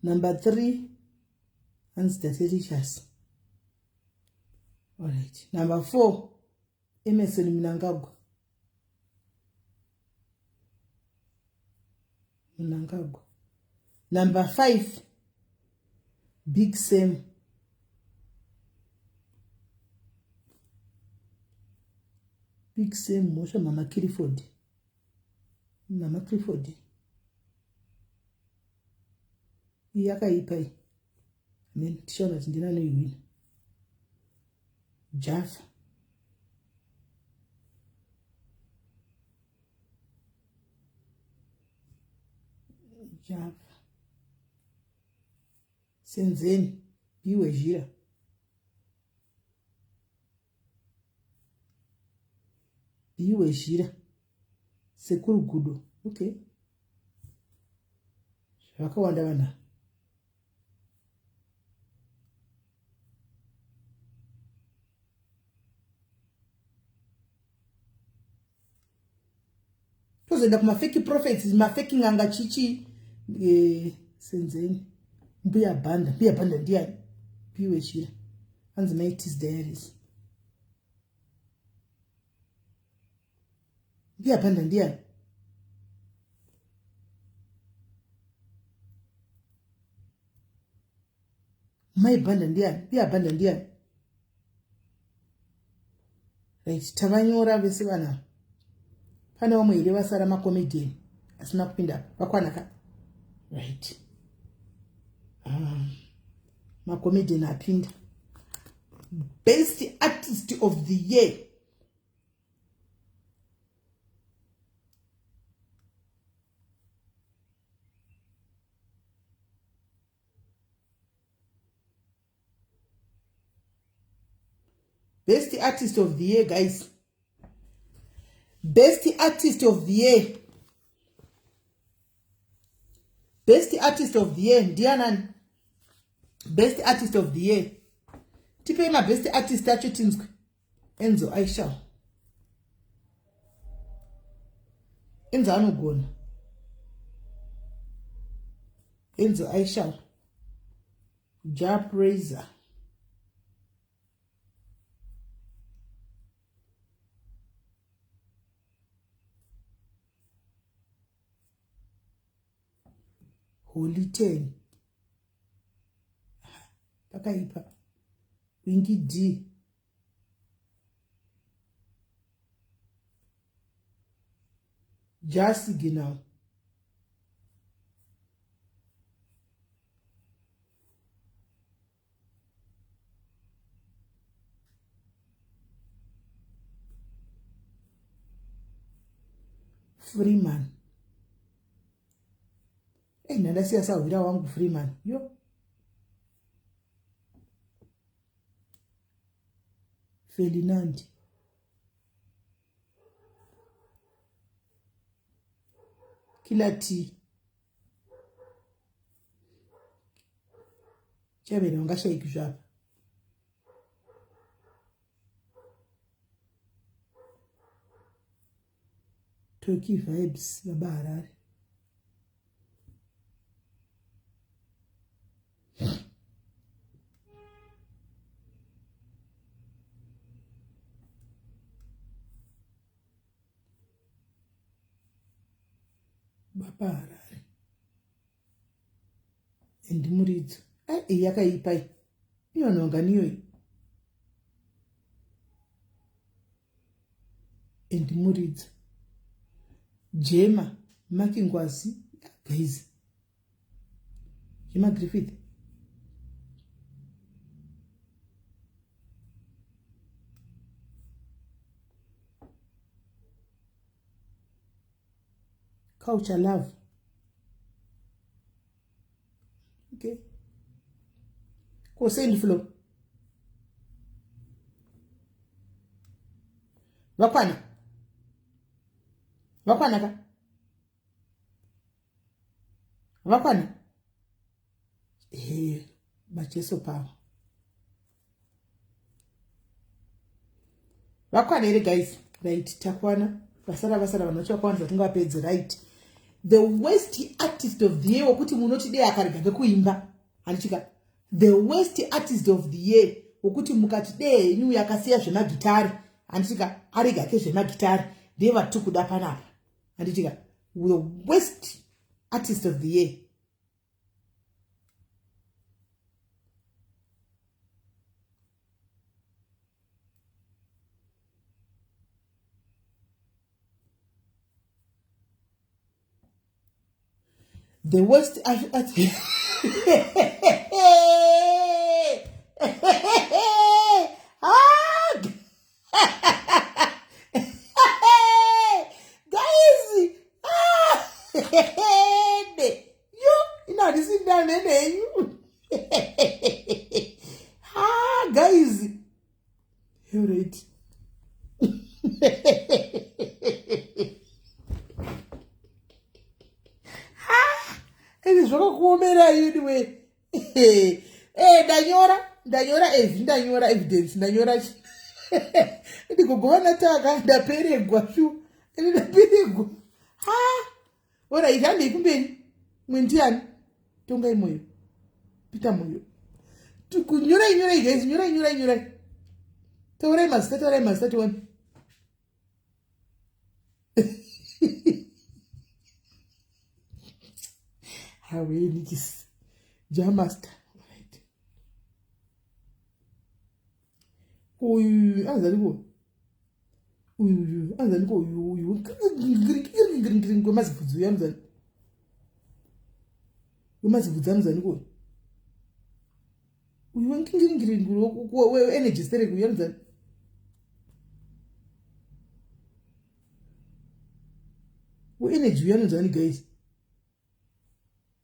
Number 3, hanzi Tatelicious. All right. Number 4, Emerson Mnangagwa. Mnangagwa. Number 5, Big Sam. Big Sam Mosha Mama Clifford. Mama Clifford. Iyi yakaipa iyi. Amen. Tichaona kuti ndini anoiwina. Java. Java. Senzeni. Biwe Jira. Biwe Jira. Sekuru Gudo. Okay. Zvakawanda vanhu. Tozoenda kumafeki prophets, mafeki n'anga chichi. Senzeni. Mbuya Banda. Mbuya Banda ndiani? Piwe Chira. Hanzi Maitis Diaries. Mbuya Banda ndiani? Mai Banda ndiani? Mbuya Banda ndiani? Right, tavanyora vese vana. Pane vamwe here vasara macomedian asina kupinda vakwana ka? Right. Macomedian apinda. Best artist of the year. Best artist of the year, guys. Best artist of the year. Best artist of the year. Ndianani? Best artist of the year. Tipei ma best artist acho tinzwe. Enzo Aisha. Enzo anogona. Enzo Aisha. Ja Praiser. Holy 10. Pakaipa. Winky D. Jasiginal. Freeman. Ei, ndandasiya sahwira wangu Freeman. Yo. Ferdinand. Killer T. Chavere wangashaiki zvapa. Toki vibes baba Harare. Baba Harare. And muridzo. Ai yakaipa iyi. Inonhonga niyoyi. And muridzo. Jema Makingwazi guys. Jema Griffith. Culture love. Okay. Ko send flow. Vakwana. Vakwana ka. Vakwana. Eh, macheso power. Vakwana here guys? Right, takwana. Vasara vasara vanhu vacho vakawanda vatingavapedze right. The worst artist of the year wokuti munoti dei akarega kekuimba. Handichika. The worst artist of the year wokuti mukati dei henyu yakasiya zvemagitari. Handichika arega ke zvemagitari. Ndiye vatiri kuda panapa. Handichika. The worst artist of the year. The worst artist. Guys, yo, ino handisi ndanenenyu. Ah, guys. Alright. Ende zvakakuomera anyway. Eh, ndanyora, ndanyora evi, ndanyora evidence, ndanyora. Ndigogova taka ndaperegwa shu. Ende ndaperegwa. Ha. Ora handei kumberi. Mwe ndiani? Tongai Moyo. Peter Moyo. Nyorai, nyorai guys, nyorai, nyorai, nyorai. Taurai mazita, taurai mazita tione. Hawenikis. Jamaster. Right. Uyu anzani ko? Uyu anzani ko? Uyu uyu wemazibvudzi uyu anzani? Wemazibvudzi anzani ko? Uyu wengingiringiri we-energy sterek uyu anzani? We-energy uyu anonzani guys?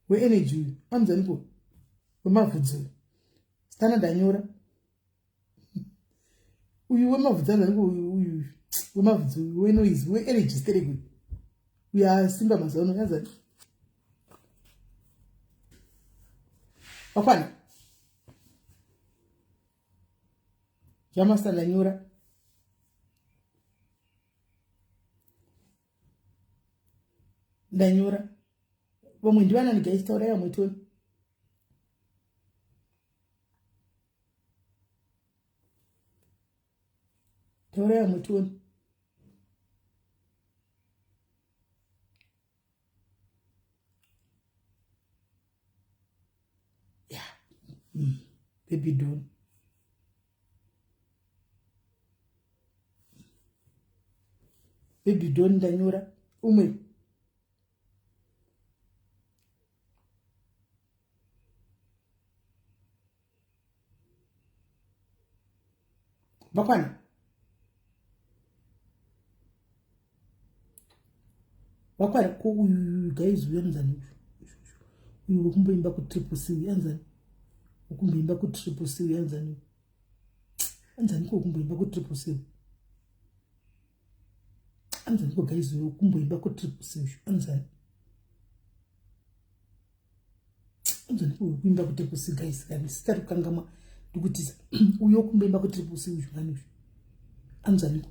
We-energy uyu anonzani ko? Wemavhudzi uyu. Stana ndanyora. Uyu wemavhudzi anonzani ko? Uyu uyu wemavhudzi uyu wenoise we-energy sterek uyu. Uyu asimba mazuva ano anonzani? Wakwana. Jamasta ndanyora. Ndanyora. Vamwe ndivanani guys? Taurai vamwe tione. Taurai vamwe tione. Yeah. Baby Don. Baby Don ndanyora. Umwe. Vakwana. Vakwana ko uyu guys uyu anonzani uyu. Uyu wekumboimba ku Triple C uyu anonzani. Wekumboimba ku Triple C uyu anonzani. Anonzani ko wekumboimba ku Triple C. Anonzani ko guys uyu wekumboimba ku Triple C uyu anonzani. Anonzani ko wekuimba ku Triple C guys kani sitari kukangamwa ndikutiza uyu wekumboimba ku Triple C uyu ngani uyu. Anonzani ko.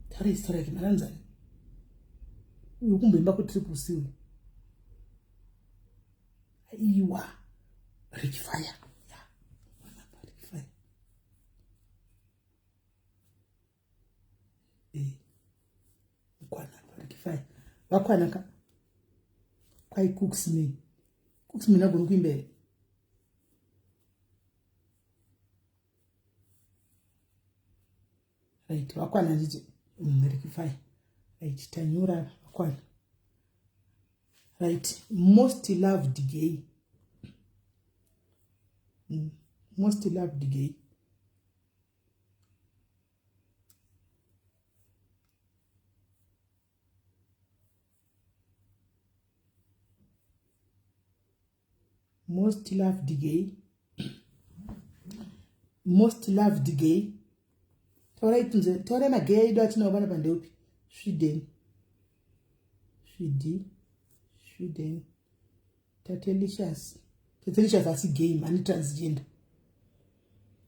Taura zita rake mara anonzani. Uyu wekumboimba ku Triple C uyu. Aiwa. Ricky Fire. Yeah. Ricky Fire. Eh. Mukwana Ricky Fire. Vakwana ka. Kwai Cooks me. Cooks me nagoni kuimba here. Right, vakwana nditi Ricky Fire. Right, tanyora vakwana. Right, most loved gay. Most loved gay. Most loved gay. Most loved gay. Taurai tunze, taurai magay edu atinawo panapa ndeupi? Sweden. Sweden. Sweden. Tatelicious. Tatelicious asi gay, mani transgender.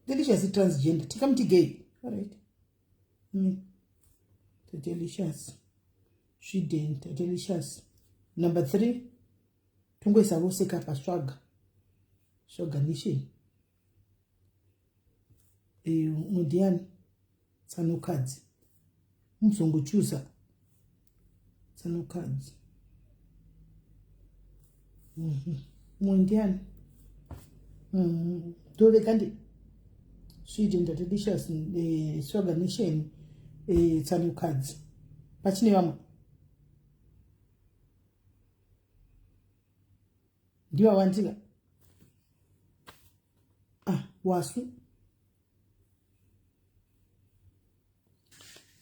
Tatelicious i transgender. Tikamuti gay. All right. Tatelicious. Sweden, Tatelicious. Number 3. Tungoisa vose kapa swaga. Swaga nation. Mundiani tsanukadzi. Muzongochuza tsanukadzi. Mundiani. Tove kandi Sweden Tatelicious Swaga nation tsanukadzi. Pachine vamwe. Ndiva wandika. Ah, wasu.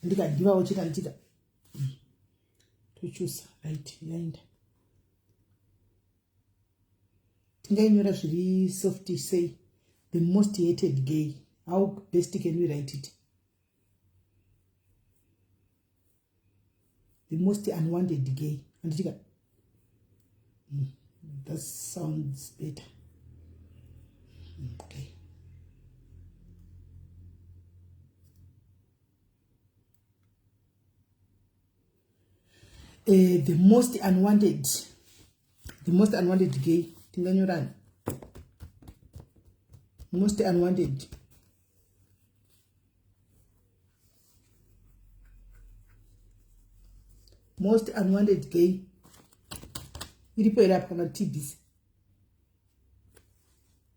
Ndika ndiva wochita ndika. Tochusa right yaenda. Tingainyora zviri soft say the most hated gay. How best can we write it? The most unwanted gay. Anditika. That sounds better. Okay. The most unwanted, the most unwanted gay. Tinganyorani. Most unwanted. Most unwanted gay. Iripo here apa kana tibisa?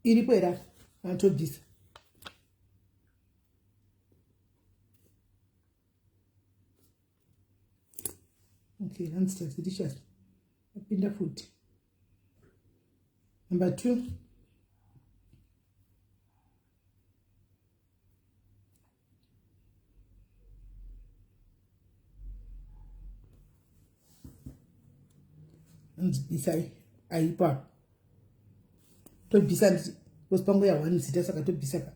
Iripo here apa kana tobisa? Okay, hanzi Tatelicious. Apinda futi. Number 2. Hanzi bisai aipa. Tobisa nditi because pangu ya 1 zita saka tobisa ka.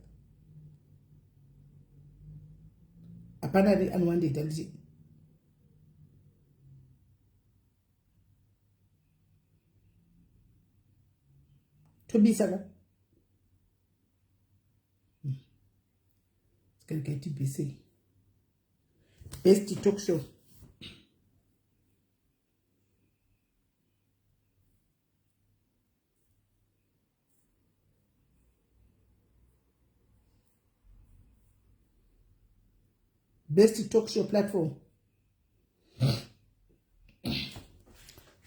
Hapana ari unwanted anditi. Tobisa ka. Sika tibise. Best talk show. Best talk show platform.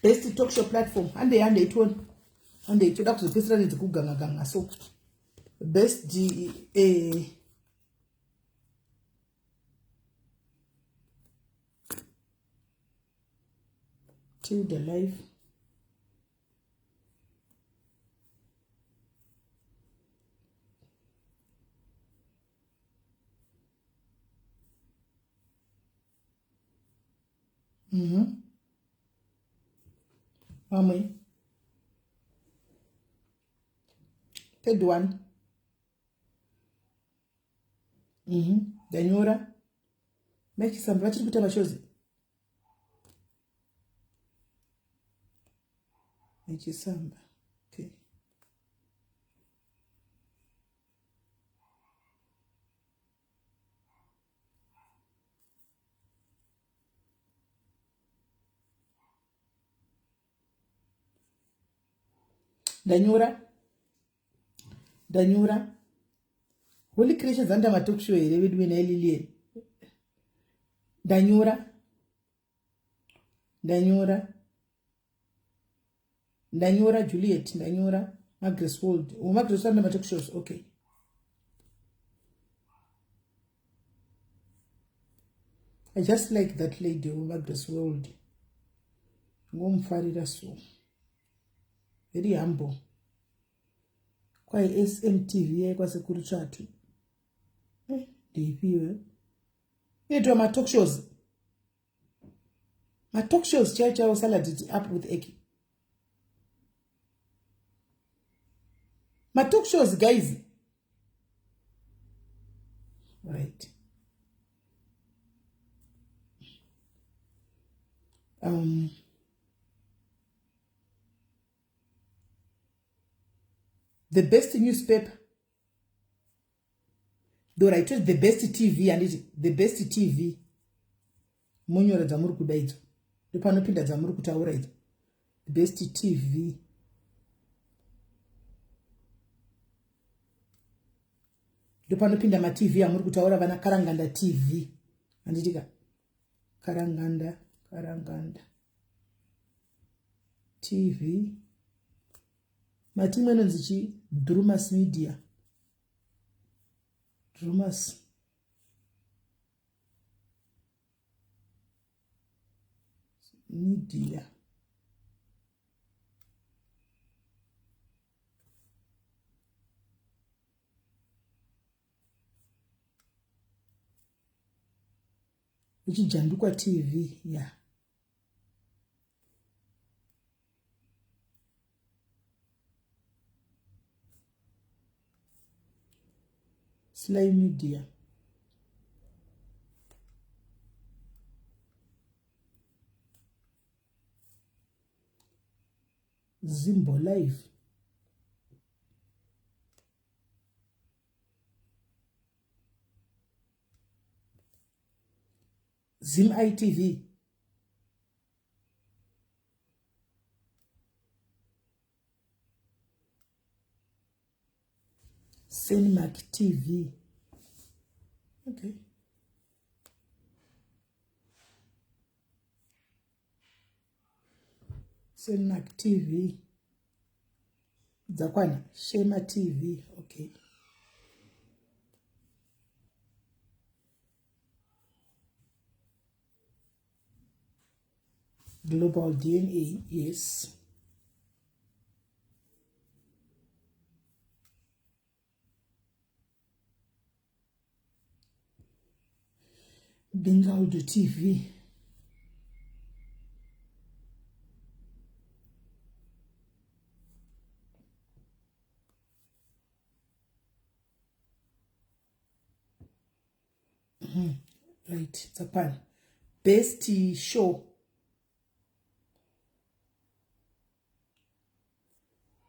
Best talk show platform. Hande hande itoni. Hande itoda kuzopedzisira nedzekuganga ganga so. Best Tilda Life. Vamwe. Third one. Ndanyora. Mai Chisamba vachiri kuita mashozi. Mai Chisamba. Okay. Ndanyora. Ndanyora. Holy Creations under matalk show here vedu vena Lilian. Ndanyora. Ndanyora. Ndanyora Juliet, ndanyora Margaret World. Oh, Margaret under matalk shows. Okay. I just like that lady, Margaret World. Ngomufarira so. Very humble. Kwai SMTV yaikwasekuru Tsvatu. Ndeipiwe. Inoitwa matalk shows. Matalk shows chaiwo chaiwo, salad it up with egg. Matalk shows, guys. Right. The best newspaper. Though I chose the best TV and it the best TV. Munyora dzamuri kuda idzo. Ndopanopinda dzamuri kutaura idzo. The best TV. Ndopanopinda maTV amuri kutaura vana Karanganda TV. Handitika Karanganda, Karanganda TV. Mati imwe inonzi chi Drumas Media. Drumas Media. Uchijandukwa TV, yeah. Sly Media. Zimbo Live. Zim ITV. Senmark TV. Okay. Senmark TV. Dzakwana. Shema TV. Okay. Global DNA, yes. Bingaldo TV. Right, dzakwana. Best show.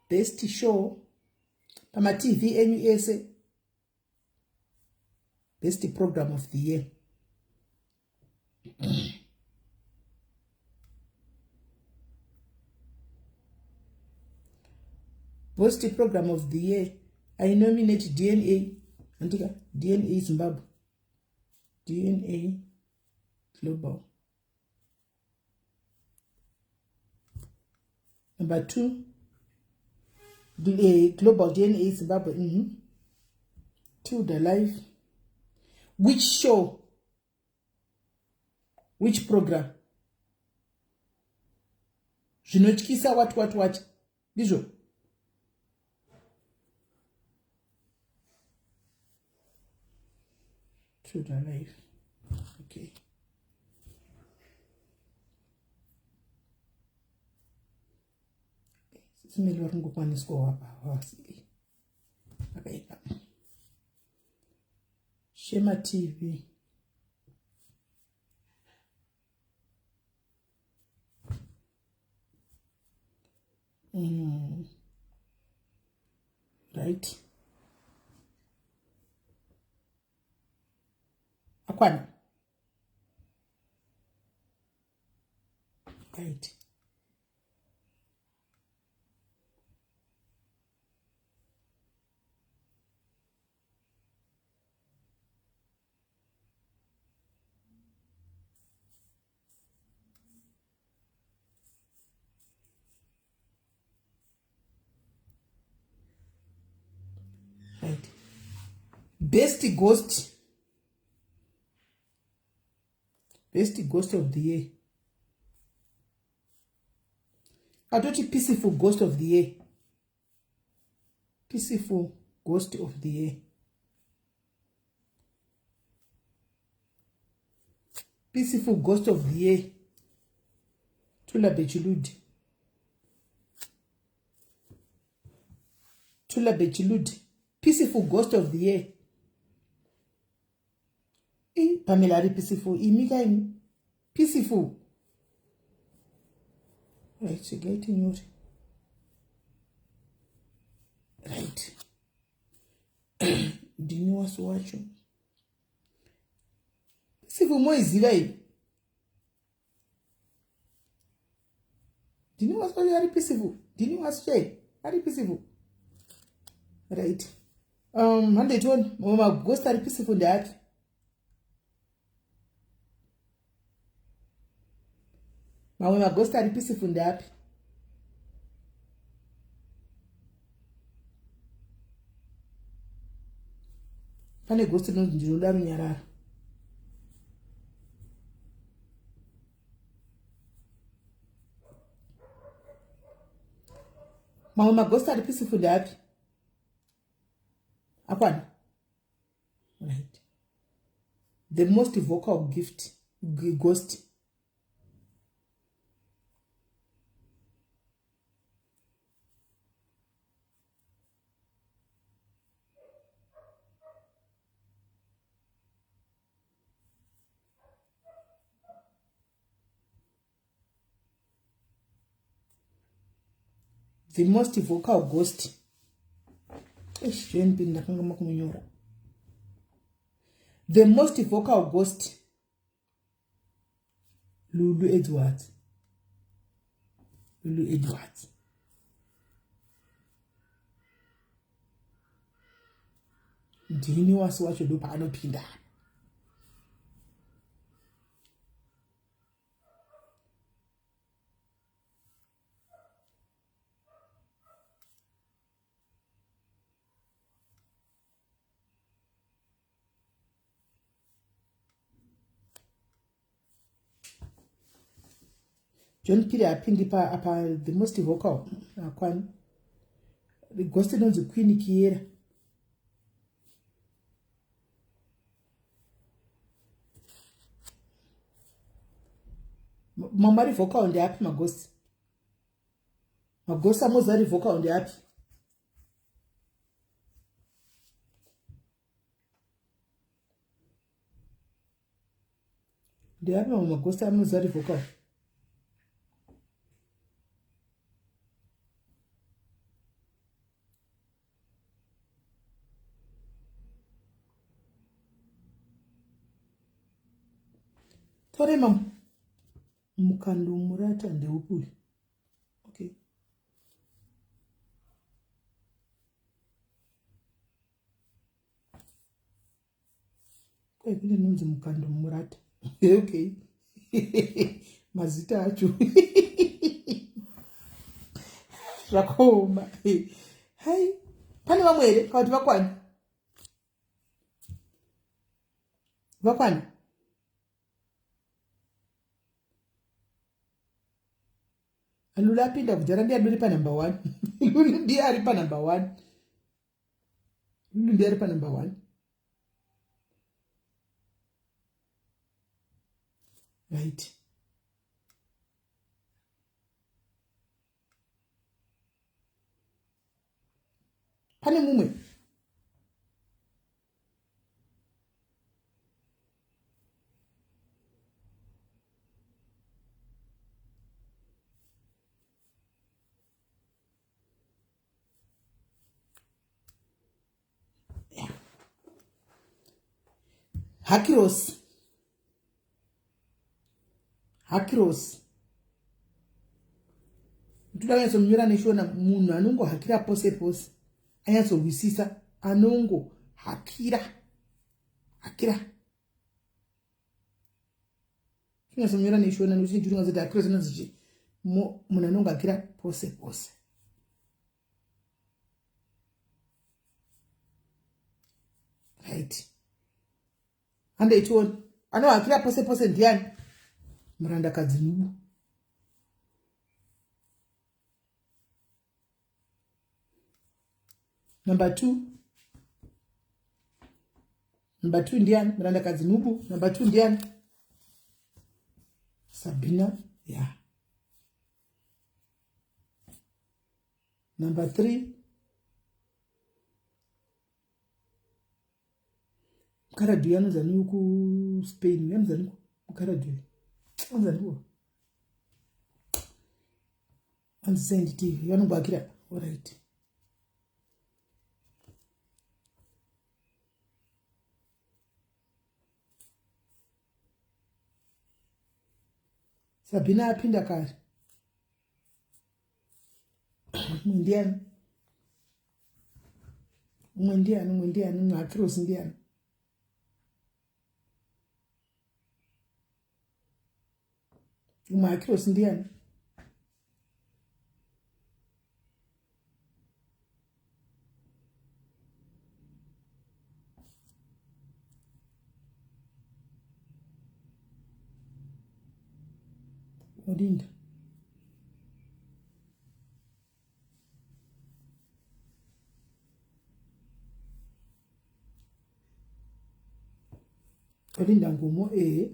Best show pama-TV enyu ese. Best program of the year. Best program of the year. I nominate DNA. Andika DNA Zimbabwe. DNA Global. Number 2, Global DNA Zimbabwe. Tilda Live. Which show? Which program? Zvinotyisa what what what? Ndizvo. Tilda Live. Okay. Simele vari kungokwaniswawo apa havasi akaipa. Shema TV. Right. Akwana. Right. Right. Best ghost. Best ghost of the year. Atoti peaceful ghost of the year. Peaceful ghost of the year. Peaceful ghost of the year. Tula Bechilud. Tula Bechilud. Peaceful ghost of the year. I Pamela ari peaceful. Imi ka imi. Peaceful. Right, get nyore. Right. Ndini wasu wacho. Peaceful moiziva iyi. Ndini wasu wacho ari peaceful. Ndini wasu chai ari peaceful. Right. Handetioni mamwe maghost ari peaceful ndeapi? Mamwe maghost ari peaceful ndeapi? Pane ghost rinonzi ndinoda runyararo. Mamwe maghost ari peaceful ndeapi? Akwana. Right. The most vocal gift ghost. The most vocal ghost. Eish, JNB ndakanga kumunyora. The most vocal ghost. Lulu Edwards. Lulu Edwards. Ndini wasi wacho ndopaanopinda. John Piri apindi pa apa the most vocal akwani. The ghost inonzi Queen Kiera. Mamwe ari vocal ndeapi maghost? Maghost amozi ari vocal ndeapi? Ndeapi mamwe maghost amozi ari vocal? Torema mukandomurata ndeupi uyu? Okay. Kwai kune nonzi mukandomurata. Okay. Mazita acho. Zvakaoma. Hai. Pane vamwe here kana kuti vakwana? Vakwana? Lulu apinda kudhara ndiye adori panumber 1. Lulu ndiye ari panumber 1. Lulu ndiye ari panumber 1. Right. Pane mumwe Hakirosi. Hakirosi. Ndoda kunyatsomunyora neshona munhu anongohakira pose pose anyatsohwisisa anongohakira hakira kunyatsomunyora neshona nokuti ndinonzoti hakirosi inonzi chii munhu anongohakira pose pose. Right. Handei tione anohakira pose pose ndiani? Murandakadzi Nubu. Number 2. Number 2 ndiani? Murandakadzi Nubu. Number 2 ndiani? Sabina. Yeah. Number 3. Mukaradhi uyu anonzi ani wekuSpain uyu anonzi aniko mukaradhi uyu anonzi aniko anzi Saint TV vanongoakira orit. Sabina apinda kare. Umwe ndiani? Umwe ndiani? Umwe ndiani? Umwe Akirosi ndiani? Umwe Akirosi ndiani? Olinda. Olinda Ngumo ehe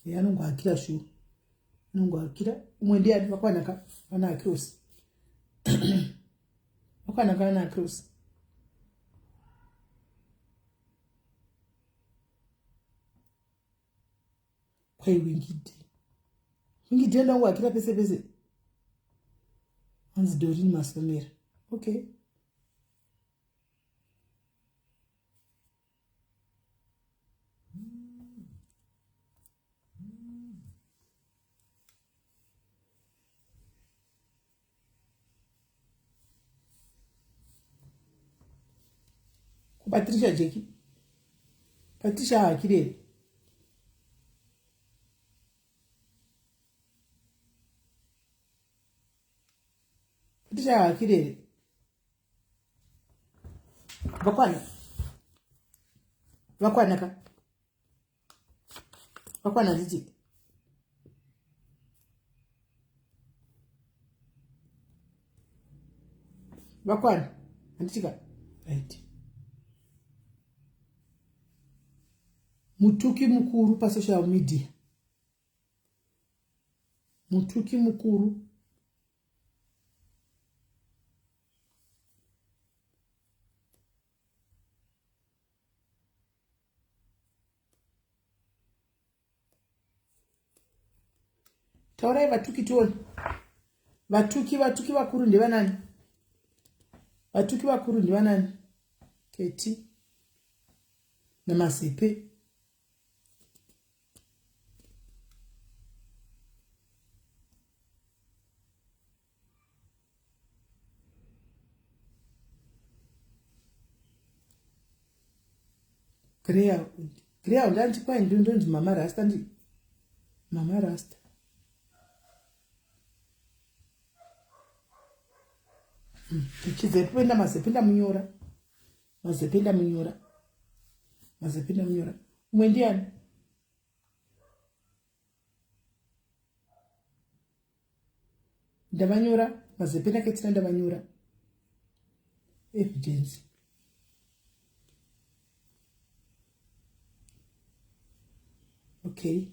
ehe anongohakira shuwa anongohakira umwe ndiani vakwanaka vana Akirosi vakwanaka vana Akirosi kwai Wingidi Wingidi anongohakira pese pese anzi Dorini Masomera okay. Patricia Jeki Patricia haakirere Patricia haakirere vakwana vakwana ka vakwana nditi vakwana handiti ka right. Mutuki mukuru pasocial media mutuki mukuru taurai vatuki tione vatuki vatuki vakuru ndevanani vatuki vakuru ndevanani Keti naMazepe Greyhound Greyhound anti kwai ndonzi Mama Rasta ndi Mama Rasta Chizependa Mazepe ndamunyora Mazepe ndamunyora Mazepe ndamunyora umwe ndiani ndavanyora Mazepe ndakaitira ndavanyora evidence okay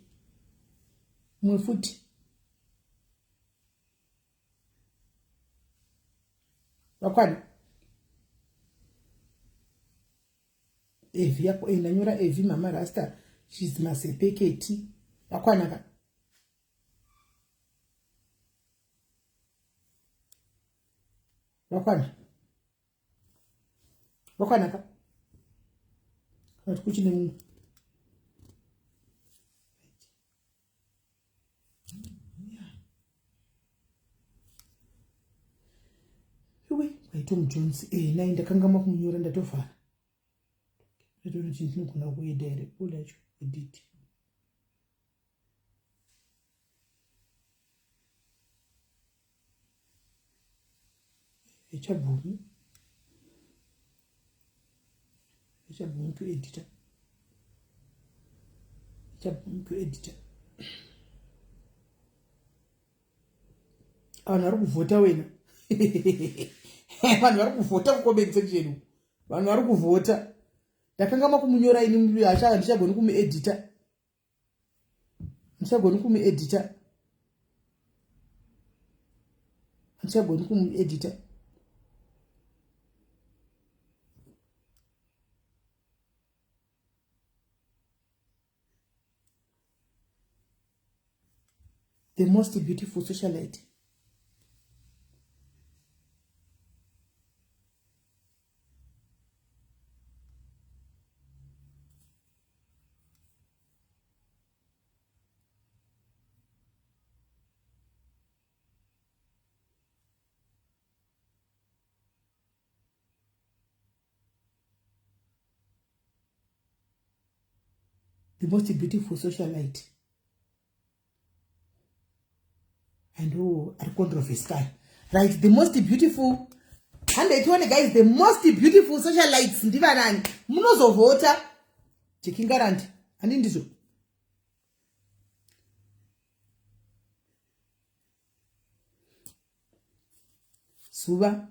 umwe futi vakwana Evi yako eh, ndanyora Evi mama rasta she's masepeketi vakwanaka. Vakwana. Vakwanaka. Kana kuti kuchine mumwe. Iwe, Tom Jones, eh, nai ndakangamwa kumunyora ndatovhara. Ndatoona chinhu chinogona kueda here kuda cho edit. Ichabvumi. Ichabvumi kuedita. Ichabvumi kuedita. Vanhu vari kuvhota wena. Vanhu vari kuvhota kucomment section. Vanhu vari kuvhota. Ndakangama kumunyora ini handichagoni kumuedita. Handichagoni kumuedita. Handichagoni kumuedita. The most beautiful socialite. The most beautiful socialite. And who ari controversy kai. Right, the most beautiful. Handei tione guys, the most beautiful socialites ndivanani. Munozovhota. Jekingarandi. Handi ndizvo. Zuva.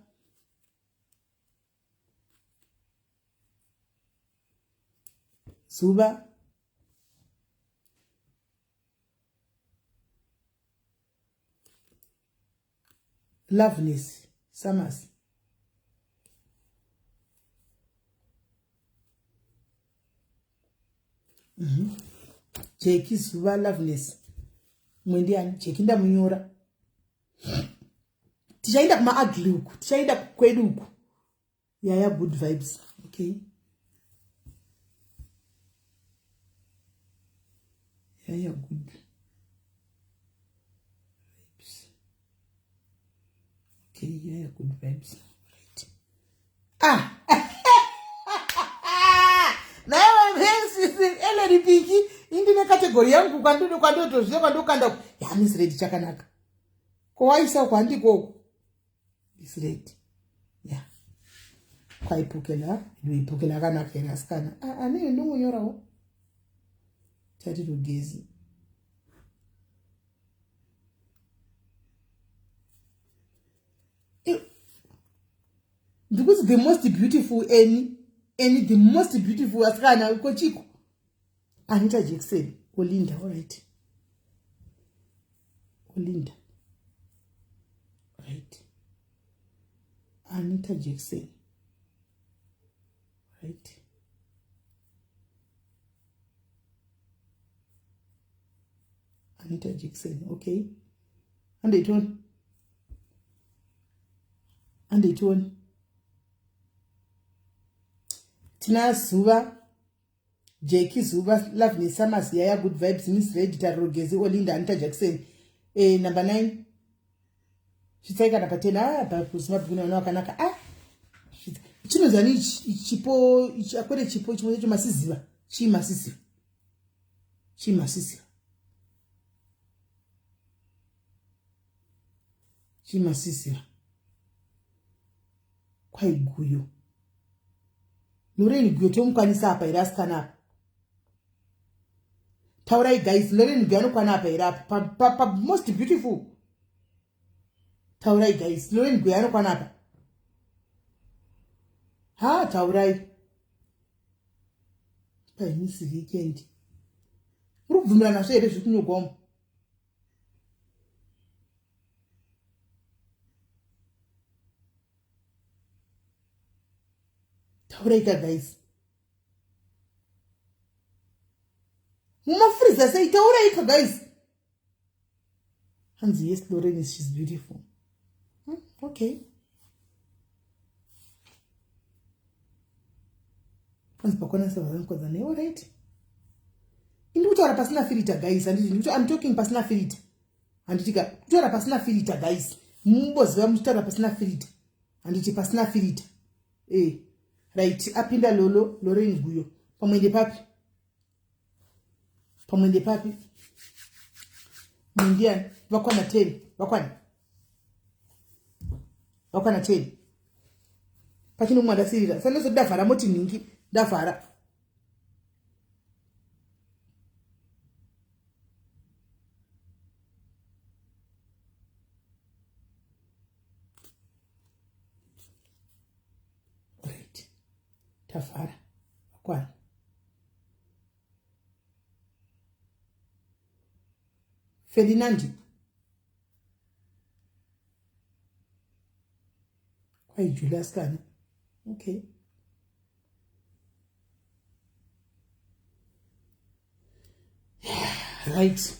Zuva. Loveness Summers. Jeki Zuva Loveness. Mwendiani Jeki ndamunyora. Tichaenda kuma ugly uku, tichaenda kwedu uku. Yaya good vibes. Okay. Yaya good vibes. Okay, yaya good vibes. Right. Ah. Naye Ellen Pinky indine category yangu kwandino kwandotozviya kwandokanda. Ya Miss Red chakanaka. Ko waisa kwandikoko. Miss Red. Yeah. Kwaipukela, ipukela akanaka here asikana. Ah, ane ndongonyorawo. Tati rugezi. Ndikuti the most beautiful any the most beautiful asikana kochiko. Anita Jackson, Olinda, all right. Olinda. Right. Anita Jackson. Right. Anita Jackson, okay. Andeitoni. Andeitoni. Tina Zuva, Jackie Zuva, Loveness Summers, Yaya Good Vibes, Miss Red, Tarogezi, Olinda, Anita Jackson. Number 9. Chitsaika na patena, ah, pa Zimbabwe kuna vana vakanaka. Ah. Chinozani ichi, chipo, ichi, akwere chipo, chimwe chacho masiziva. Chii masiziva. Chii masiziva. Chii masiziva. Kwai guyo. Lorraine Guyo tomukwanisa apa here asikana apa? Taurai guys, Lorraine Guyo anokwana apa here apa? Pa most beautiful. Taurai guys, Lorraine Guyo anokwana apa? Ha, taurai. Paimisi weekend. Muri kubvumirana nazvo here zviri kunyorwa umu? Taurai ka guys. Mumafreezer sei? Tauraika guys. Hanzi yes, Lorraine, she's beautiful. Okay. Hanzi pakwana sevazanokwadza ne. All right. Indi kutaura pasina filter guys. Handiti I'm talking pasina filter. Handiti ka kutaura pasina filter guys. Mumboziva muchitaura pasina filter. Handiti pasina filter. Eh. Right, apinda Lolo, Lorraine Guyo. Pamwende papi? Pamwende papi? Mundiani vakwana 10, vakwana. Vakwana 10. Pachino mwa ndasirira. Sasa ndozoti ndavhara moti nhingi, ndavhara. Right. Tavhara. Vakwana. Ferdinand. Kwai Julius kana. Okay. Right.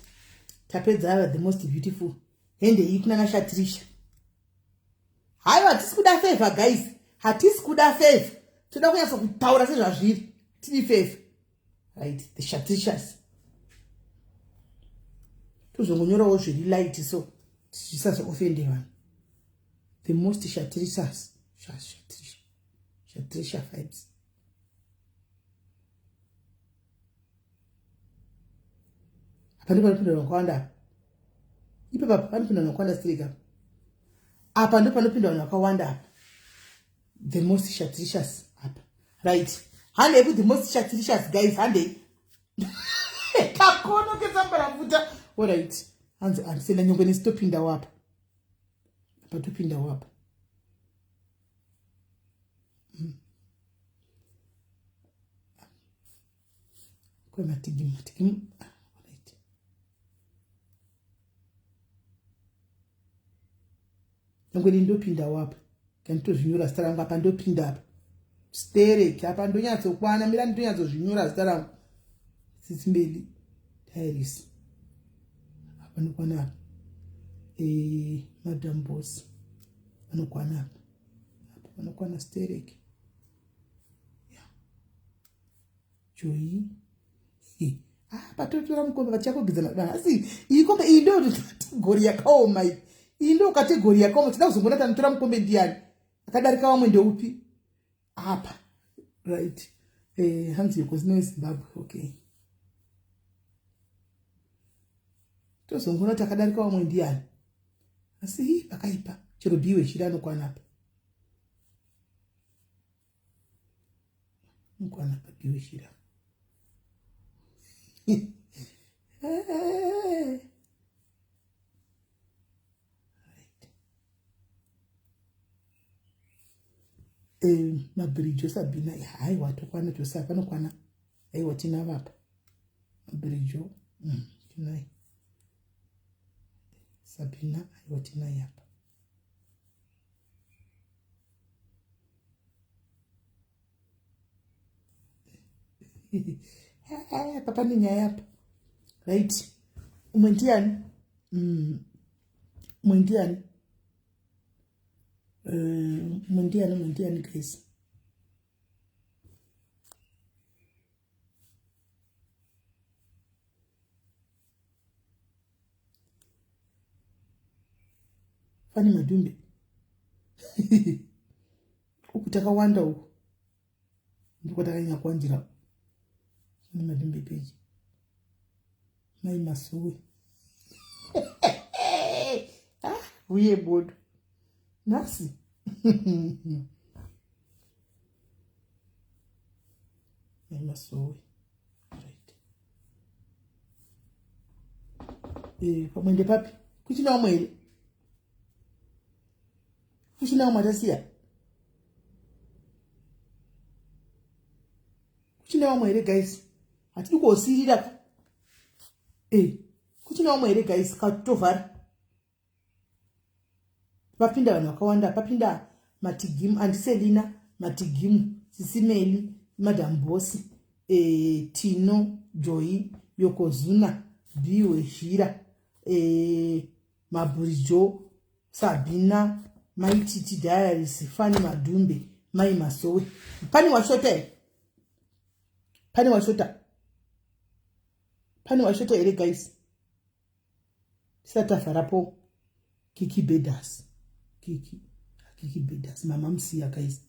Tapedza ava the most beautiful. Hende iyi kuna nashatrisha. Haiwa hatisi kuda favor guys. Hatisi kuda favor. Toda kunyatsa kutaura sezvazviri. Tidi favor. Right, the shatrishas. Tozongonyorawo zviri light so zvisazoofende vanhu. The most shatrishas. Shatrisha. Shatrisha vibes. Apa ndipo panopinda vanhu vakawanda apa. Ipo apa panopinda vanhu vakawanda straight apa. Apa ndipo panopinda vanhu vakawanda apa. The most shatrishas apa. Right. Handei ku the most shatrishas guys, handei. Kakono ketsambarafuta. All right. Hanzi andisena nyongwe nesitopinda wapa. Apa topinda wapa. Kwematigi matigi. Right. Nyangwe ndopinda wapa. Kanditozvinyora zita rangu apa ndopinda apa. Stereki apa ndonyatsokwana mira ndonyatsozvinyora zita rangu. Tsitsimbeli Tyrese. Apa ndokwana apa. Madam Boss vanokwana apa. Apa vanokwana stereki. Yeah. Joyi. Ah, patotora mukombe vachakogidza vanhu. Asi iyi kombe iyi ndo kategori yakaoma iyi. Iyi ndo kategori yakaoma. Tida kuzongoona tanotora mukombe ndiani. Akadarika vamwe ndeupi? Apa. Right. Hanzi yoko zino Zimbabwe. Okay. Tozongoona kuti akadarika vamwe ndiani. Asi hii pakaipa. Chero biwe chiri anokwana apa. Anokwana apa biwe chiri. Right. Mabhirijo Sabina, haiwa tokwana chose panokwana. Aiwa tina vapa. Mabhirijo tinai. Sabina aiwa tinai apa. Apa pane nyaya apa. Right. Umwe ndiani? Umwe ndiani? Umwe ndiani? Umwe ndiani guys? Fani Madhumbe. Uku takawanda uku. Ndiko takanyanya kuwanzira. Fani Madhumbe page. Mai Masuwe. Ah, uye bodo. Nasi. Mai Masuwe. Right. Pamwe ndepapi? Kuchina vamwe here? Kuchina vamwe atasiya? Kuchina vamwe here guys? Hatidi kuosirira. Kuchina vamwe here guys? Katovhara. Papinda vanhu vakawanda. Papinda Matigimu, Andiselina, Matigimu, Sisimeli, Madam Boss, Tino, Joy, Yokozuna, B Wezhira, Mabhurijo, Sabina, Mai Titi Diaries, Fani Madhumbe, Mai Masowe. Pane washota here? Pane washota? Pane washota here guys? Tisati tavharapo Kiki Bedas. Kiki Kiki Bedas. Mama musiya guys.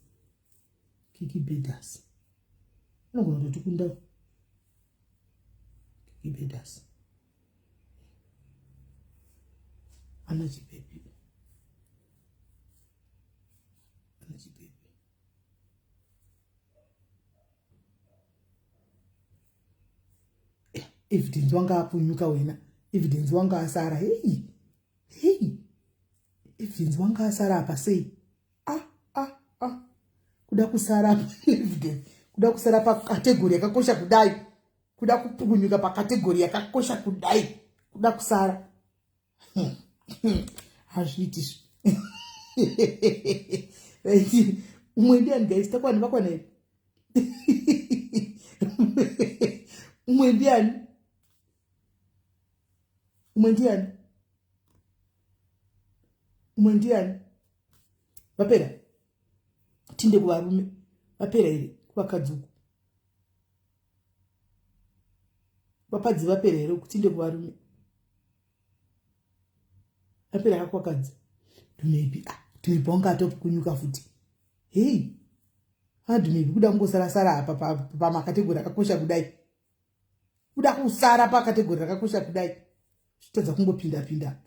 Kiki Bedas. Anogona kutotikunda. Kiki Bedas. Ana chipepi. Ana chipepi. Evidence wanga apunyuka wena. Evidence wanga asara. Hey. Hey. Evidence wanga asara apa sei? Ah ah ah. Kuda kusara apa evidence. Kuda kusara pa category yakakosha kudai. Kuda kupukunyuka pa category yakakosha kudai. Kuda kusara. Hazviiti. Right. Umwe ndiani guys? Takwana vakwana here? Umwe ndiani? Umwe ndiani? Umwe ndiani? Vapera. Tinde kuvarume. Vapera here kuvakadzi uku? Vapadzi vapera here uku? Tinde kuvarume. Vapera hako vakadzi. Dumebi. Ah, Dumebi wanga atopukunyuka futi. Hey. Ah, Dumebi kuda kungosara sara apa pamakategori akakosha kudai. Kuda kusara pakategori rakakosha kudai. Chitadza kungopinda pinda.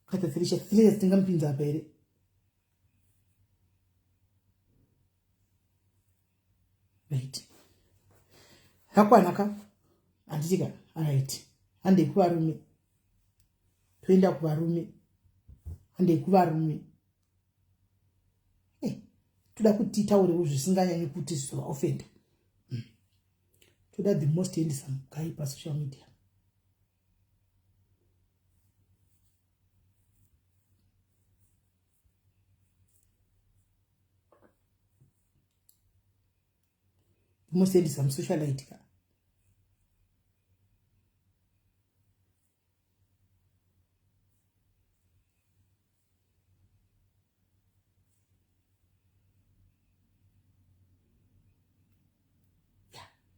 Kata Trisha, Trisha tingamupinza apa here? Right. Rakwana ka? Handiti ka? Alright. Handei kuvarume. Toenda kuvarume. Handei kuvarume. Hey, toda kuti titaurewo zvisinganyanyi kuti zvizovaofenda. Toda the most handsome guy pasocial media. The most handsome socialite ka.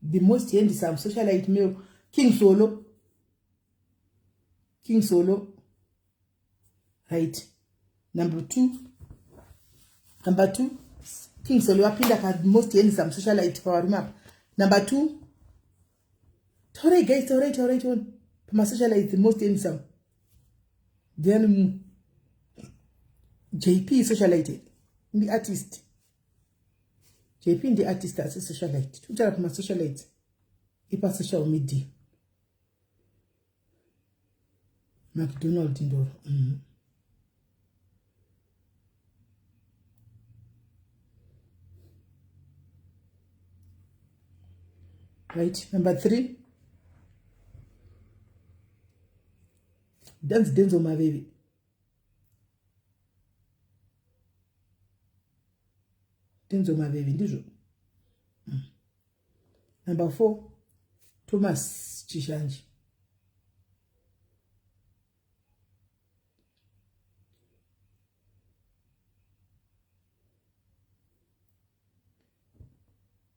The most handsome socialite male, King Solo. King Solo. Right. Number 2. Number 2. King Solo apinda pa most handsome socialite pavarume apa. Number 2. Taurai guys, taurai, taurai, taurai. Pama socialite, the most handsome. Then JP socialite. Ndi artist. JP ndi artist asi socialite. Tutara pama socialite. Ipa social media. McDonald Ndoro. Right, number 3. Dance Denzo Maveve. Denzo Maveve ndizvo. Number 4, Thomas Chishanje.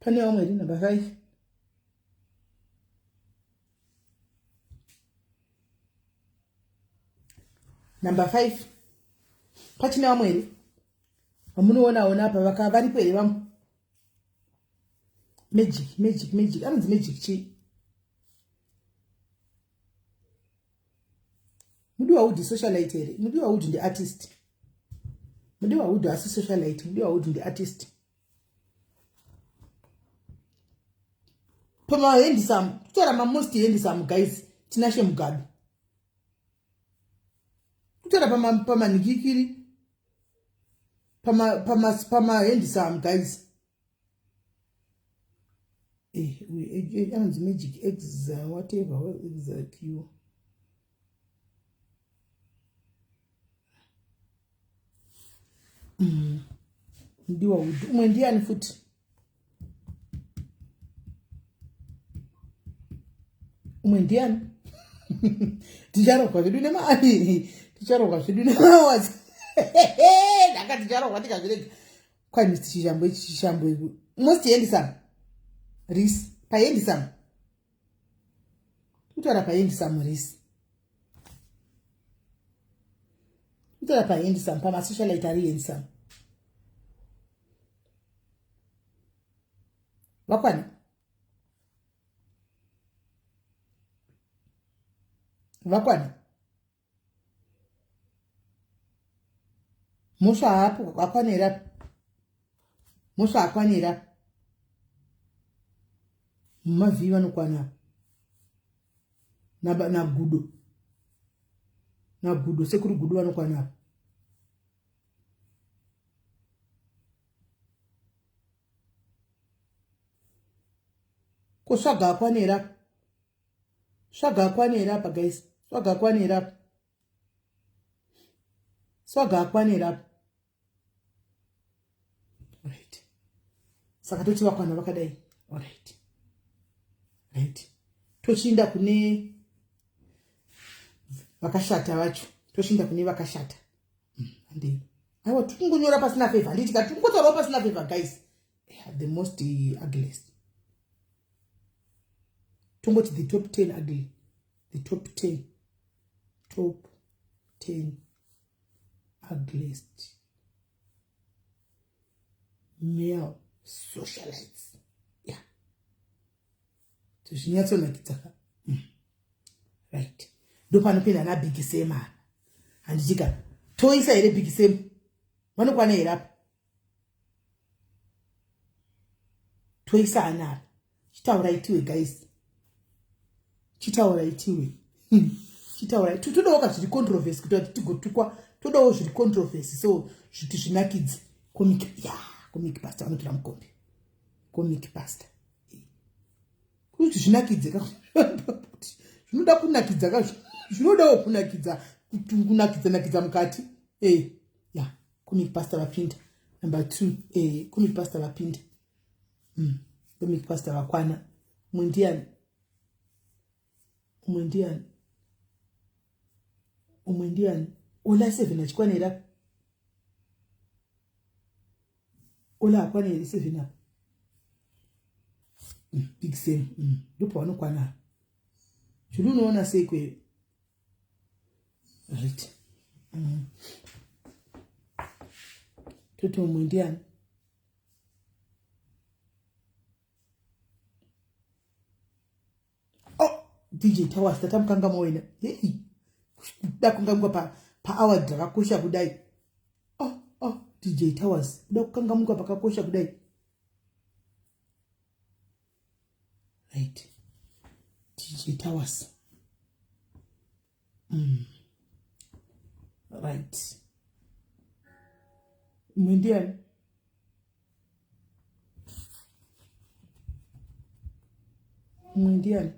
Pane vamwe here? Number 5. Number 5. Pachine vamwe here? Vamunoona ona apa vaka varipo here vamwe? Magic, magic, magic. Anonzi magic chii? Mudiwa Wood socialite here? Mudiwa Wood ndi artist. Mudiwa Wood asi socialite. Mudiwa Wood ndi artist. Pama handsome, kutora ma most handsome guys, Tinashe Mugabe. Kutora pama pamanikikiri. Pama pama pama handsome guys. Anonzi magic X whatever X Q. Ndiwa Wood. Umwe ndiani futi? Umwe ndiani? Ticharohwa zvedu nemari, ticharohwa zvedu nemawazi. Ndanga ticharohwa tikazvirega. Kwai Mr. Chishambo ichi chishambo iku. Most handsome. Reese, pahandsome. Kutaura pahandsome Reese. Kutaura pahandsome pamasocialite ari handsome. Vakwana. Vakwana. Mhosva haapo akwana here apa? Mhosva akwana here apa? Mumavhii vanokwana apa. Nagudo. Nagudo sekuru Gudo vanokwana apa. Ko svaga akwana here apa? Svaga akwana here apa guys? Svaga akwana here apa? Swaga akwana here apa? Right. Saka toti vakwana vakadai. Alright. Right. Tochiinda kune vakashata vacho. Tochiinda kune vakashata. Handei. Aiwa tikungonyora pasina favor. Handiti ka tikungotaurawo pasina favor guys. Yeah, the most ugliest. Tongoti the top 10 ugly. The top 10. Top 10 ugliest male socialites. Yeah. Zvinyatsonakidza ka. Right. Ndopanopinda na Big Sam apa. Handitika. Toisa here Big Sam? Vanokwana here apa? Toisa ana apa. Chitaura itiwe guys. Chitaura itiwe. Chitaura. Todawo ka zviri controversy kuti tigotukwa. Todawo zviri controversy so zviti zvinakidze. Comic, yeah, comic pastor vanotora mukombe. Comic pastor. Kuti zvinakidze ka. Zvinoda kunakidza ka. Zvinodawo kunakidza, kunakidza nakidza mukati. Yeah, comic pastor vapinda. Number 2, comic pastor vapinda. Comic pastor vakwana. Umwe ndiani? Umwe ndiani? Umwe ndiani? Ola 7 achikwana here apa? Ola akwana here 7 apa? Big Sam. Ndipo vanokwana. Chulu unoona sei kweyo? Right. Toti umwe ndiani? Oh, DJ Towers tatamukanga wena. Hey. Kuda kukangamwa pa award rakakosha kudai. Oh, DJ Towers. Kuda kukangamwa pakakosha kudai. Right. DJ Towers. Right. Umwe ndiani? Umwe ndiani?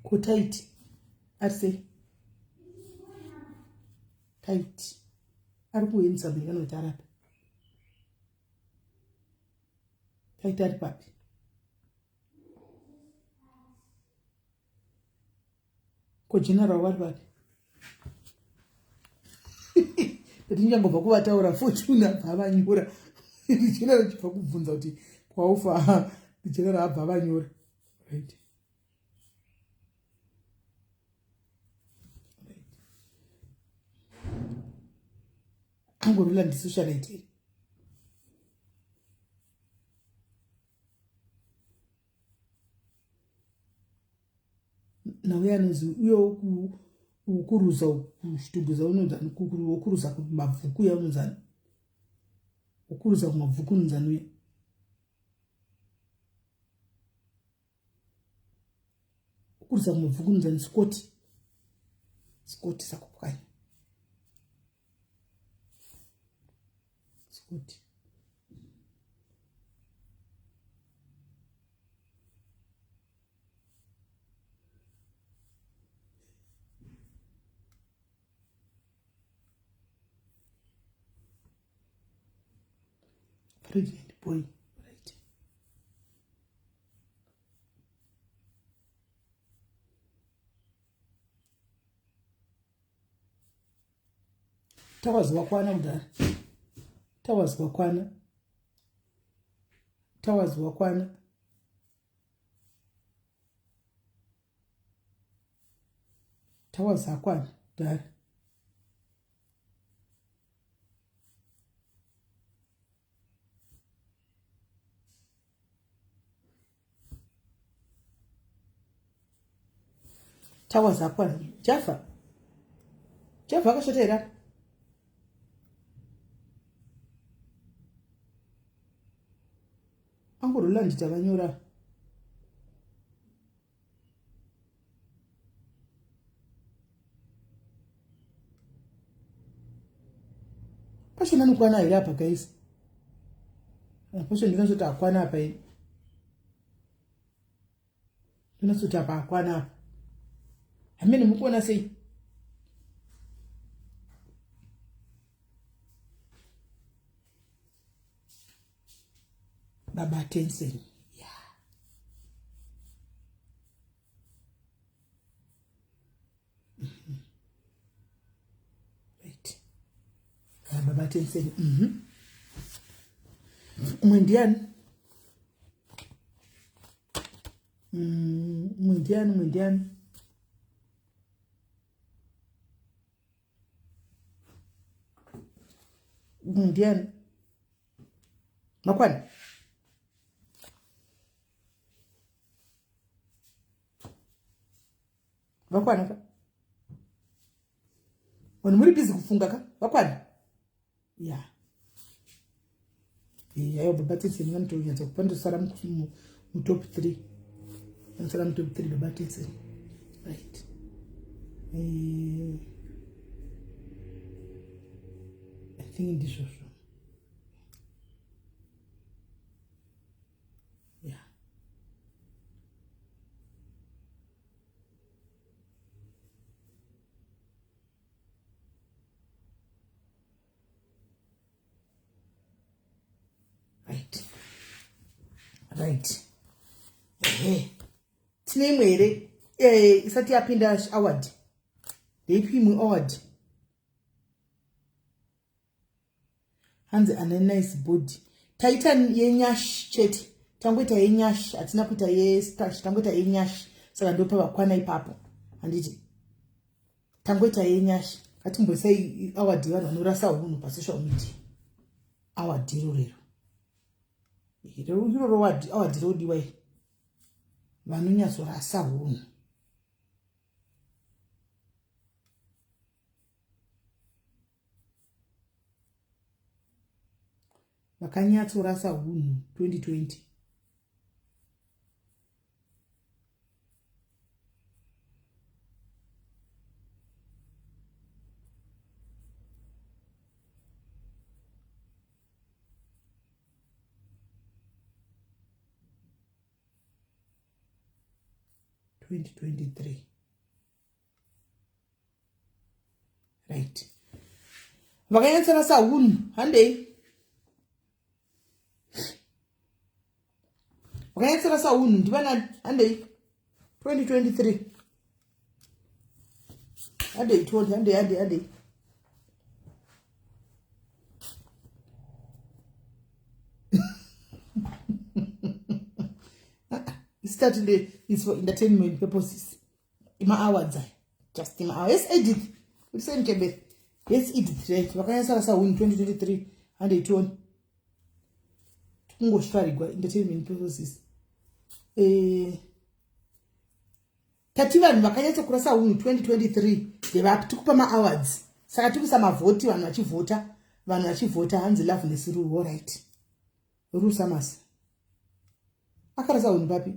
Ko Taiti ari sei? Taiti ari kuendesa mberi kana kuti arapi? Taiti ari papi? Ko general vari papi? Ndingangobva kuvataura Fortune abva avanyura. General chibva kubvunza kuti kwaufa. General abva avanyura. Right. Angorula ndisocialite here? Nauye anonzi uye wokuruza kuchituguza unonzani, wokuruza kumabvuku uya unonzani, wokuruza kumabvuku unonzani uya. Wokuruza kumabvuku unonzani, Scott. Scott sakupwanya. Scott. Pregnant boy, right? Towers wakwana kudhara. Towers wakwana. Towers wakwana. Towers akwana kudhara. Towers akwana. Jaffa. Jaffa akashota here apa? Angu Roland tavanyora. Passion anokwana here apa guys? Passion ndinozoti akwana apa ini. Ndinozoti apa akwana apa. Hamene mukuona sei? Baba Tensen. Yeah. Right. Ah, Baba Tensen. Umwe ndiani? Umwe ndiani? Umwe ndiani? Umwe ndiani? Makwana? Vakwana ka? Vanhu muri busy kufunga ka? Vakwana? Yeah. Aiwa Baba Tensen vanotonyatsa kupa ndosara mutop 3. Ndosara mutop 3 Baba Tensen. Right. I think ndizvozvo. Yeah. Right. Right. Ehe. Tine imwe here isati yapinda award? Ndeipi imwe award? Hanzi ane nice body. Taita yenyash chete. Tangoita yenyash, hatina kuita yestash, tangoita yenyash. Saka ndopa vakwana ipapo. Handiti. Tangoita yenyash. Ngatimboisai award yevanhu vanorasa hunhu pasocial media. Award irorero. Iroro award rodiwa iri. Vanonyatsorasa hunhu. Vakanyatsorasa hunhu 2020. Right. Vakanyatsorasa hunhu handei. Vakanyatsorasa hunhu ndivanani handei 2023. Handei 20 handei handei handei. Started is for entertainment purposes. Ima awards aya. Just ima awards. Yes, Edith. Utiseni Chembere. Yes, Edith. Right. Vakanyatsorasa hunhu 2023. Handei tione. Kungosvarigwa entertainment purposes. Tati vanhu vakanyatsokurasa hunhu 2023 ndevapi? Tikupa ma-awards. Saka tikuisa mavhoti, vanhu vachivhota. Vanhu vachivhota hanzi Loveness Rue. All right. Rue Summers. Akarasa hunhu papi?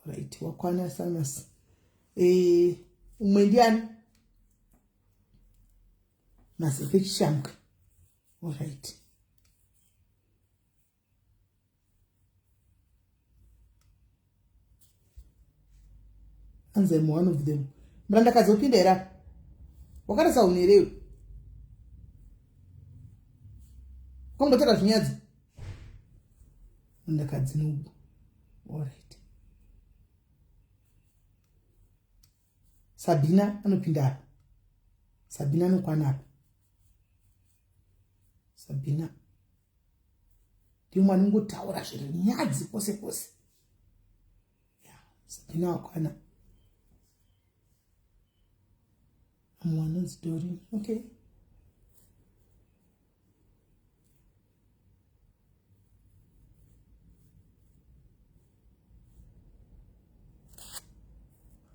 Right, wakwana Summers. Umwe ndiani? Mazepe Chishambwe. All right. Hanzi I'm one of them. Murandakadzi wopinda here apa? Wakarasa hunhu here iwe? Kwambotaura zvinyadzi? Murandakadzi nobu. All right. Sabina anopinda apa. Sabina anokwana apa. Sabina ndiye mwana ungotaura zviri nyadzi pose pose. Yeah, Sabina wakwana. Mumwe anonzi Doreen. Okay.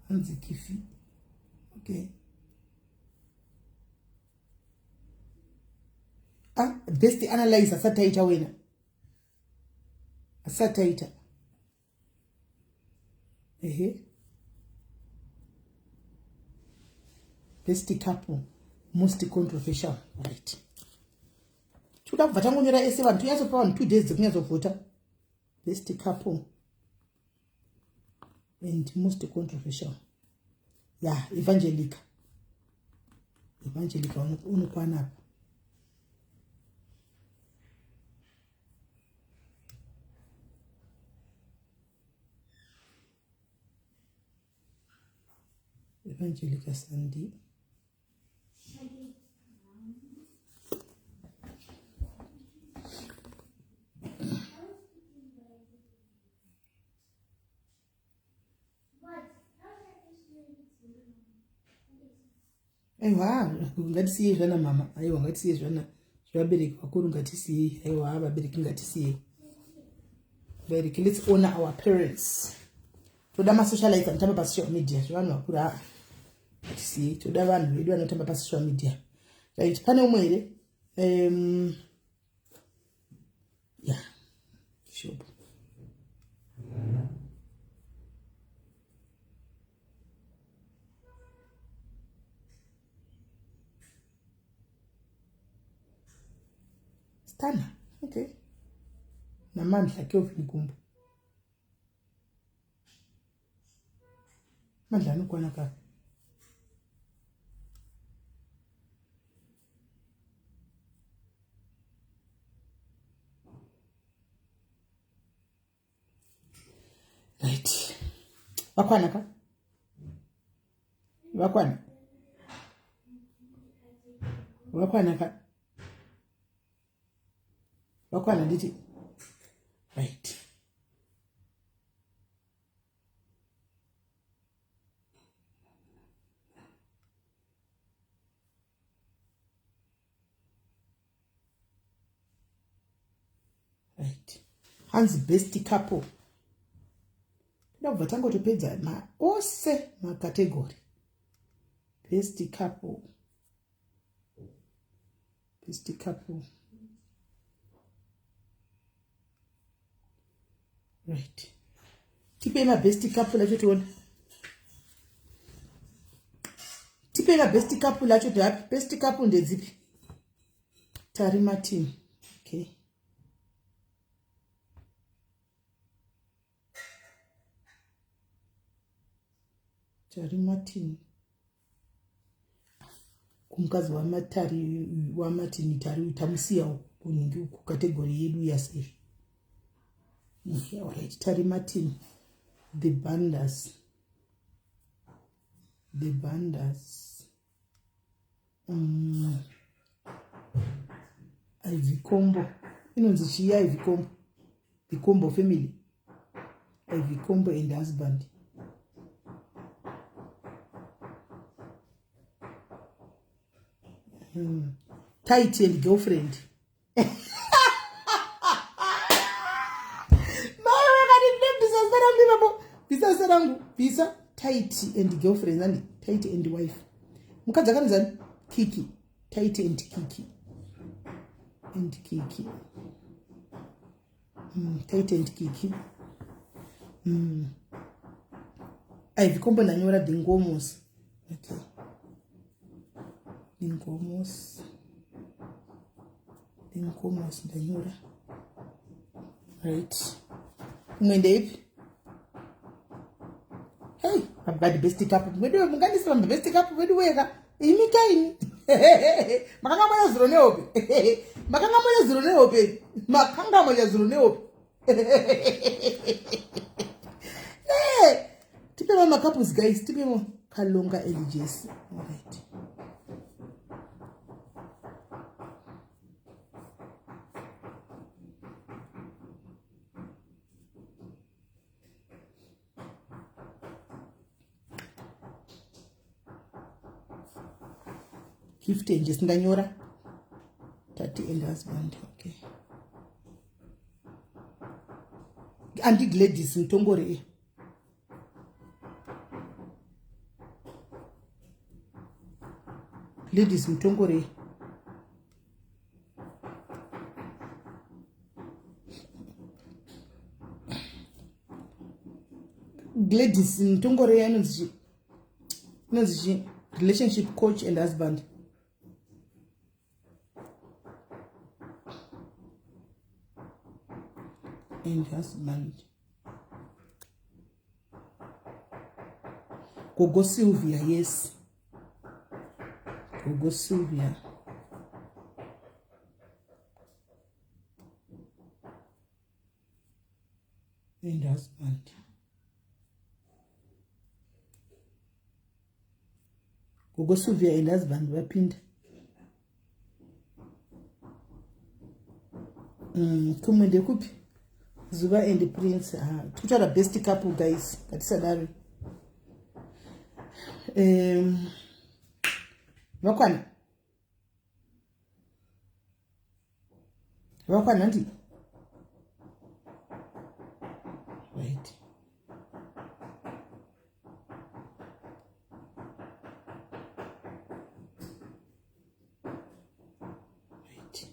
Hanzi Kifi. Okay. Ah, best analyze asati aita wena. Asati aita. Ehe. Best couple, most controversial, right. Tikuda kubva tangonyora ese vanhu tinyatsopa vanhu 2 days dzekunyatsovhota. Best couple and most controversial. Yeah, Evangelica. Evangelica unokwana apa. Evangelica Sandy. Aiwa, ngatisiyei zvana mama. Aiwa, ngatisiyei zvana zvevabereki vakuru, ngatisiyei. Aiwa, vabereki ngatisiyei. Vabereki, let's honor our parents. Toda masocialites anotamba pasocial media zvevanhu vakuru aa. Ngatisiyei, toda vanhu vedu vanotamba pasocial media. Right, pane umwe here? Yeah, sure. Stana, okay. Namandla Kelvin Gumbo. Mandla anokwana ka. Right. Vakwana ka? Vakwana. Vakwana ka? Vakwana nditi. Right. Right. Hanzi best couple. Toda kubva tangotopedza ma ose macategory. Best couple. Best couple. Right. Tipei ma best couple acho tione. Tipei ma best couple acho tiapi. Best couple ndedzipi? Tari Martin. Okay. Tari Martin. Kumukadzi wamatari waMartin Tari tamusiya kuningi uku category yedu yasei. Okay, all right. Tari Martin. The Bandas. The Bandas. Ivy Combo. Inonzi chii Ivy Combo? The Combo family. Ivy Combo and husband. Tight and girlfriend. Bvisa zita rangu, bvisa Tight and girlfriend, and Tight and wife. Mukadzi akanzi Kiki, Tight and Kiki. And Kiki. Tight and Kiki. Ivy Combo ndanyora the Ngomos. Okay. The Ngomos. The Ngomos ndanyora. Right. Umwe ndeipi? Hey, mabad best couple. Wedu mungandisira best couple wedu weka. Imi kaini. Makanga moyo zuro nehope. Makanga moyo zuro nehope. Makanga moyo zuro nehope. Hey, tipe mama couples guys, tipe mo Kalonga LGS. All right. Gift and Jess ndanyora. Tati and husband. Okay. Andy Gladys Mutongore. Gladys Mutongore. Gladys Mutongore anonzi inonzi chi relationship coach and husband. And husband. Gogo Sylvia, yes. Gogo Sylvia. And husband. Gogo Sylvia and husband vapinda. Kumwe ndekupi? Zuva and Prince. Tikutaura best couple guys. Ngatisadaro. Vakwana. Vakwana ndi. Right. Right.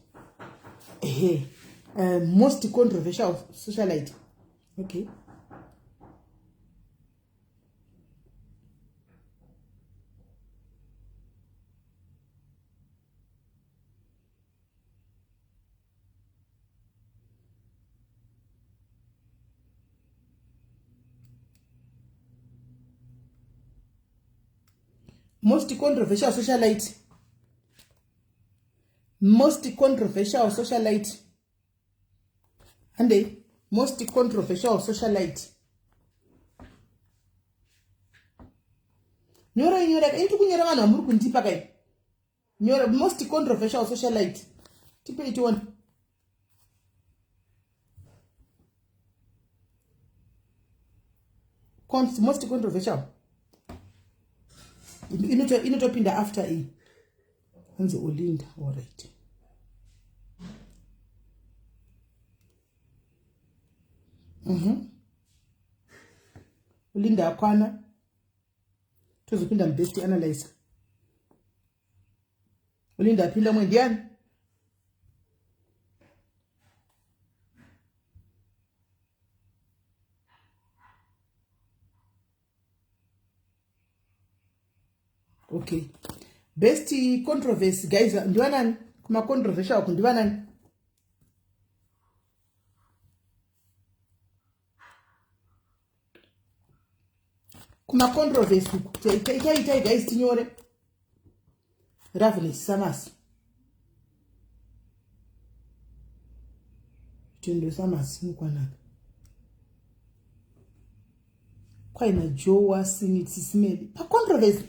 Ehe. Most controversial socialite. Okay. Most controversial socialite. Most controversial socialite. Hande, most controversial socialite. Nyora nyora, inti kunyora vanhu vamuri kundipa kai. Nyora most controversial socialite. Tipe itione. Most controversial. Inotopinda after E. Hanzi Olinda, all right. Olinda akwana. Tozopinda best analyzer. Olinda apinda mwe ndiani? Okay. Best controversy guys, ndivanani? Kuma controversial ku ndivanani? Kuma controversy ku itai guys tinyore. Ravnes Samas. Tendo Samas mukwanaka. Kwaina Joe Siniti Simeli. Pa controversy.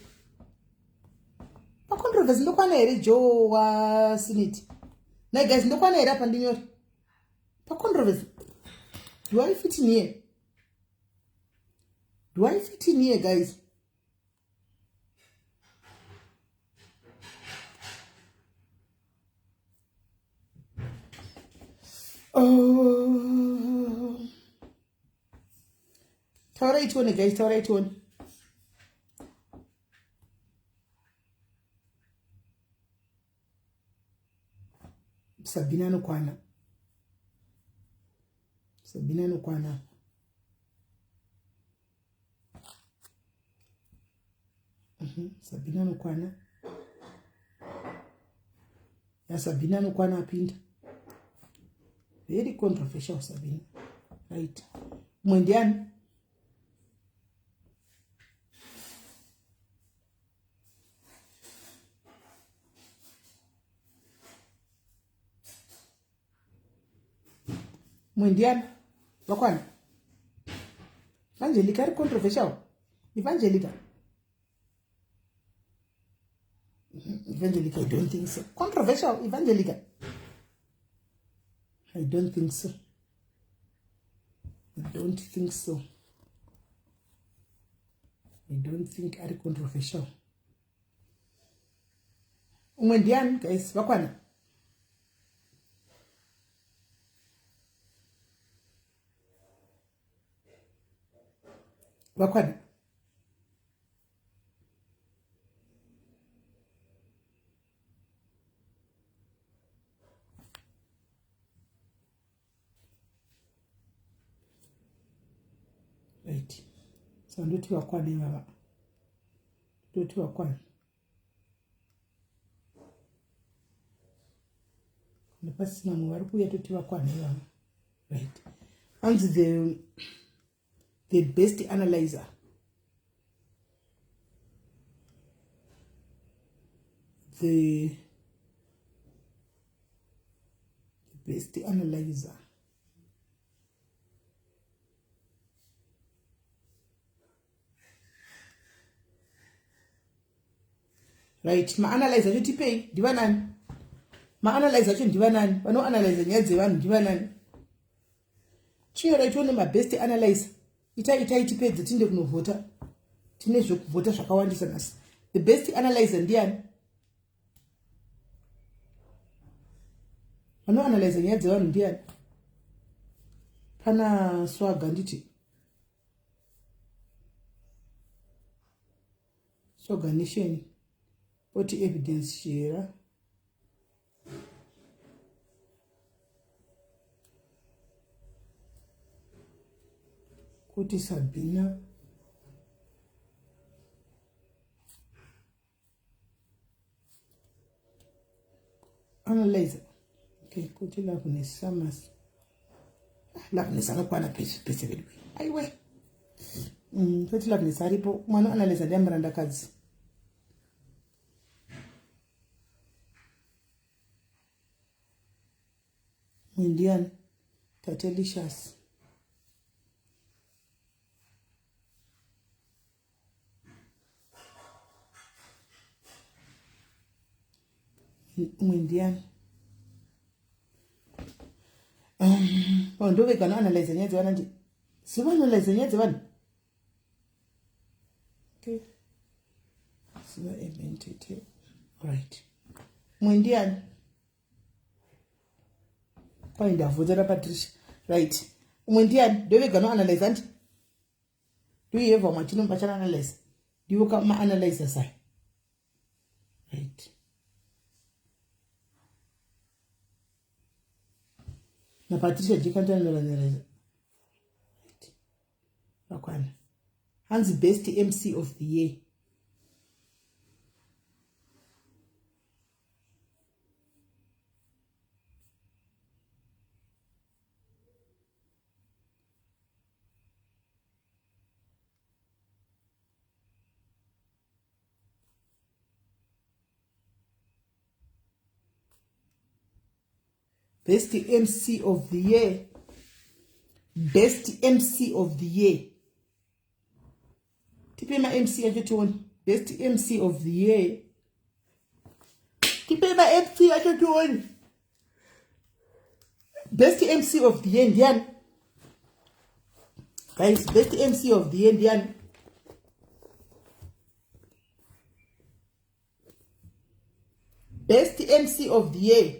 Pa controversy ndokwana here Joe Siniti. Na guys ndokwana here apa ndinyore. Pa controversy. Do I fit in here? Do I fit in here guys? Oh. Taurai tione guys, taurai tione. Sabina anokwana. Sabina anokwana. Sabina anokwana. Ya Sabina anokwana apinda. Very controversial Sabina. Right. Mwendiani? Mwendiani? Vakwana. Evangelica ari controversial. Evangelica. Evangelica, I don't think so. Controversial, Evangelica. I don't think so. I don't think so. I don't think ari controversial. Umwe ndiani guys? Vakwana. Vakwana. Right. So ndoti vakwana ivava. Ndoti vakwana. Nepasina mumwe vari kuuya toti vakwana ivava. Right. Anzi the best analyzer. The best analyzer. Right, maanalyze acho tipei ndivanani? Maanalyze acho ndivanani? Vanoanalyze nyaya dzevanhu ndivanani? Chinyora tione mabest analyzer. Itai itai tipedze tinde kunovhota. Tine zvekuvhota zvakawandisa nhasi. The best analyzer ndiani? Vanoanalyze nyaya dzevanhu ndiani? Pana Swaga nditi. Swaga Nation. Poti Evidence Shera. Kuti Sabina. Analyzer. Okay, kuti Loveness Summers. Loveness akakwana pese pese vedu. Aiwe. Kuti Loveness aripo. Mwana analyzer ndiye murandakadzi. Ndiani? Tatelicious. Umwe ndiani? Vanhu ndovega vanoanalyza nyaya dzevanhu ndi zivanoanalyza nyaya dzevanhu. Okay. Ziva eventete. Right. Umwe ndiani? Kwai ndavhotera Patricia. Right. Umwe ndiani? Ndovega vanoanalyza ndi. Do you have vamwe vachanoanalyza? Ndivo maanalyzers aya. Right. NaPatricia Jekantanoraneraza. Right. Vakwana. Hanzi best MC of the year. Best MC of the year. Best MC of the year. Tipe ma MC acho tione. Best MC of the year. Tipe ma MC acho tione. Best MC of the year ndiani? Guys, best MC of the year ndiani? Best MC of the year.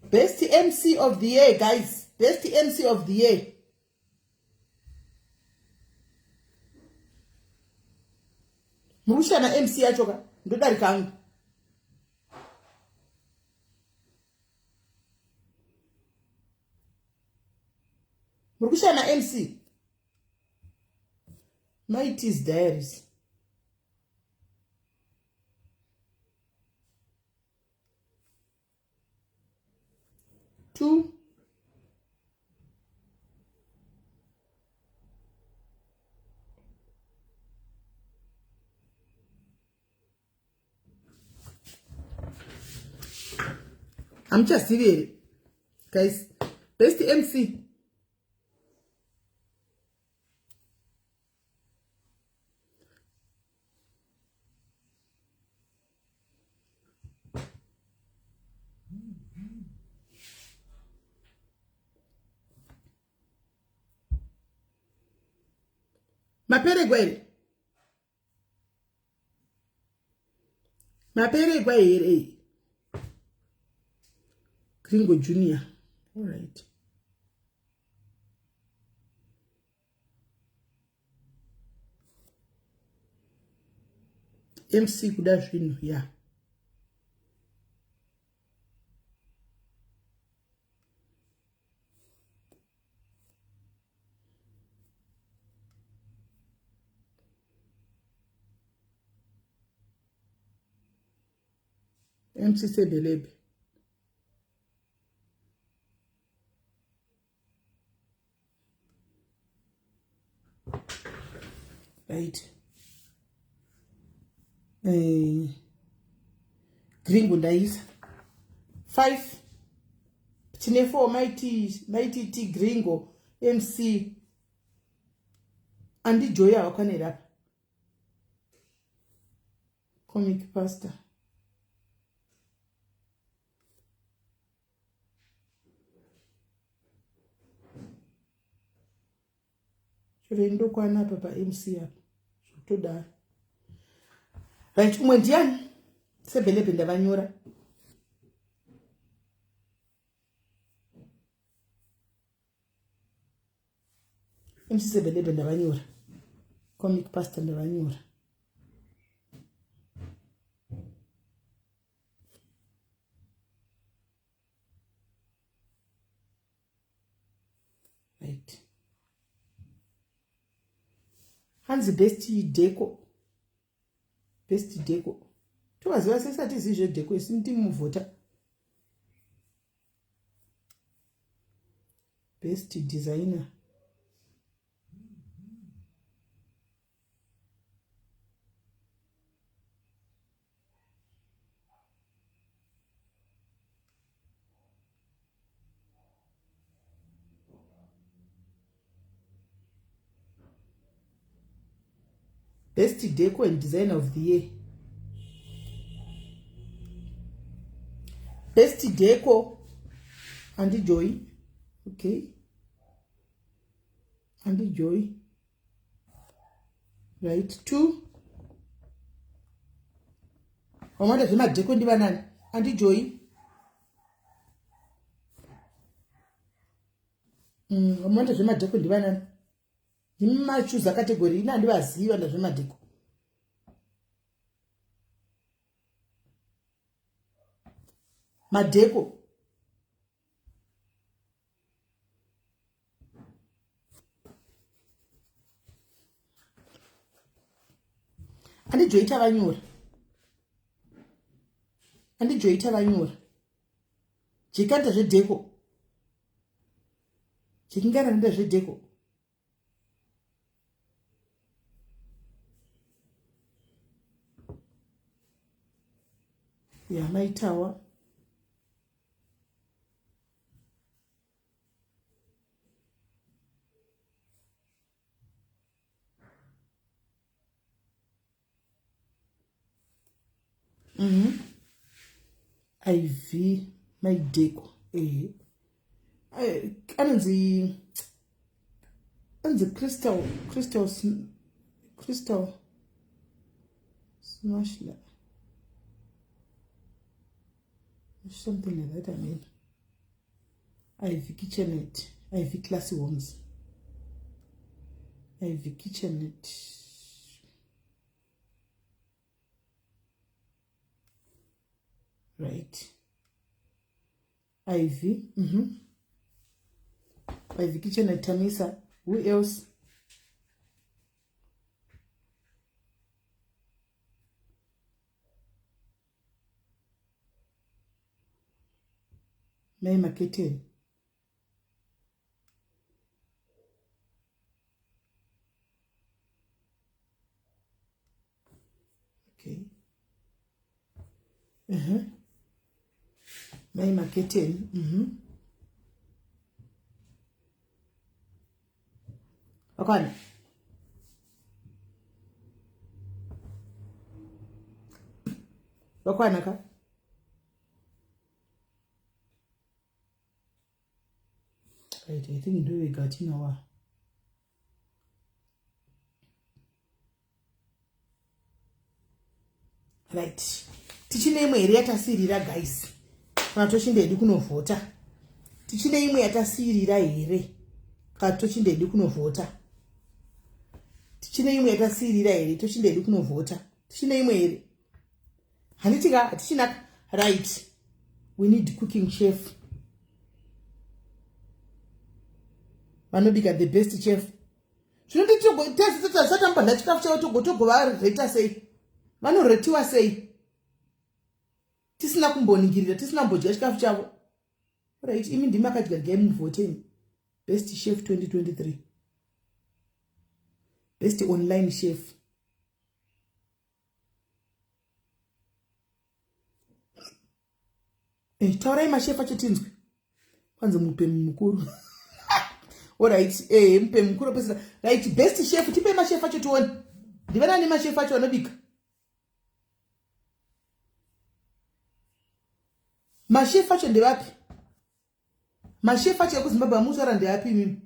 Best MC of the year, guys. Best MC of the year. Murushana MC yacho ka ndodarika angu. Murushana MC. Mighty's Diaries. Two. Hamuchazivi here guys? Best MC. Maperegwa here? Maperegwa here? Gringo Junior. All right. MC kuda zvinhu ya. Yeah. MC Sebelebe. Right. Eh, gringo ndaisa. 5 tine 4 maiti maiti t gringo MC andijoya wakwanira apa. Comic pastor. Chero ndokwana apa paMC apa zvotodaro. Right, umwe ndiani? Sebelebe ndavanyora. MC Sebelebe ndavanyora. Comic pastor ndavanyora. Right. Hanzi best deco. Best deco. Tovaziva sesati zizve deco isi ndimuvhota. Best designer. Best deco and designer of the year. Best deco Andy Joy. Okay. Andy Joy. Right. 2. Wamanda zvemadheko ndivanani? Andy Joy. Wamanda zvemadheko ndivanani? Ndimachuza category ina handivaziva ndazvemadheko. Madheko. Andijoita vanyora. Andijoita vanyora. Jekanda zvedheko. Jekingana nda zvedheko. Ya maitawa. IV maideko ehe anonzi anonzi Crystal Crystal Crystal Smashla something like that. I mean IV kitchenette, IV classy homes, IV kitchenette. Right. IV. IV kitchenette Tamisa. Who else? Mai Maketeni. Okay. Mai Maketeni. Akwana. Vakwana ka? Right, I think ndo vega tinawa. Right, tichine imwe here yatasiyirira guys? Kana tochinde hedu kunovhota, tichine imwe yatasiyirira here? Kana tochinde hedu kunovhota, tichine imwe yatasiyirira here? Tochinde hedu kunovhota, tichine imwe here? Handiti ka hatichina. Right, we need cooking chef vanobika, the best chef. Zvinoti tesatambodya chikafu chavo, togotogovareta sei? Vanoretiwa sei tisina kumboningirira, tisina kumbodya chikafu chavo? Right, imi ndimi akadya dyai, muvhoteni. Best chef 2023, best online chef. Taurai mashefu acho tinzwe. Kwanzi mupemi mukuru. Alright, mupemi mukuru opesera. Right, best chef, tipei mashefu acho tione ndivanani mashefu acho anobika. Mashefu acho ndevapi? Mashefu acho ekuZimbabwe amusara ndeapi imimi?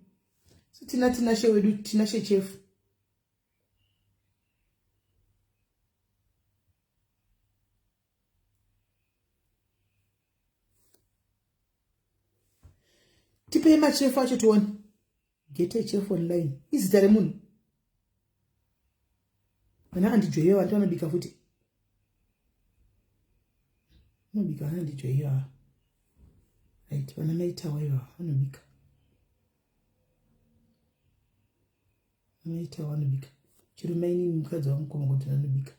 So tina she wedu, tina shechefu. Tipei machefu acho tione. Gete chef online izita remunhu. Vana andijoiwa vantu vanobika futi, vanobika vana andijoiwa. Right, vana maitawa ivava vanobika, maitawa vanobika. Chero mainini mukadzi wamukoma kuti vanobika.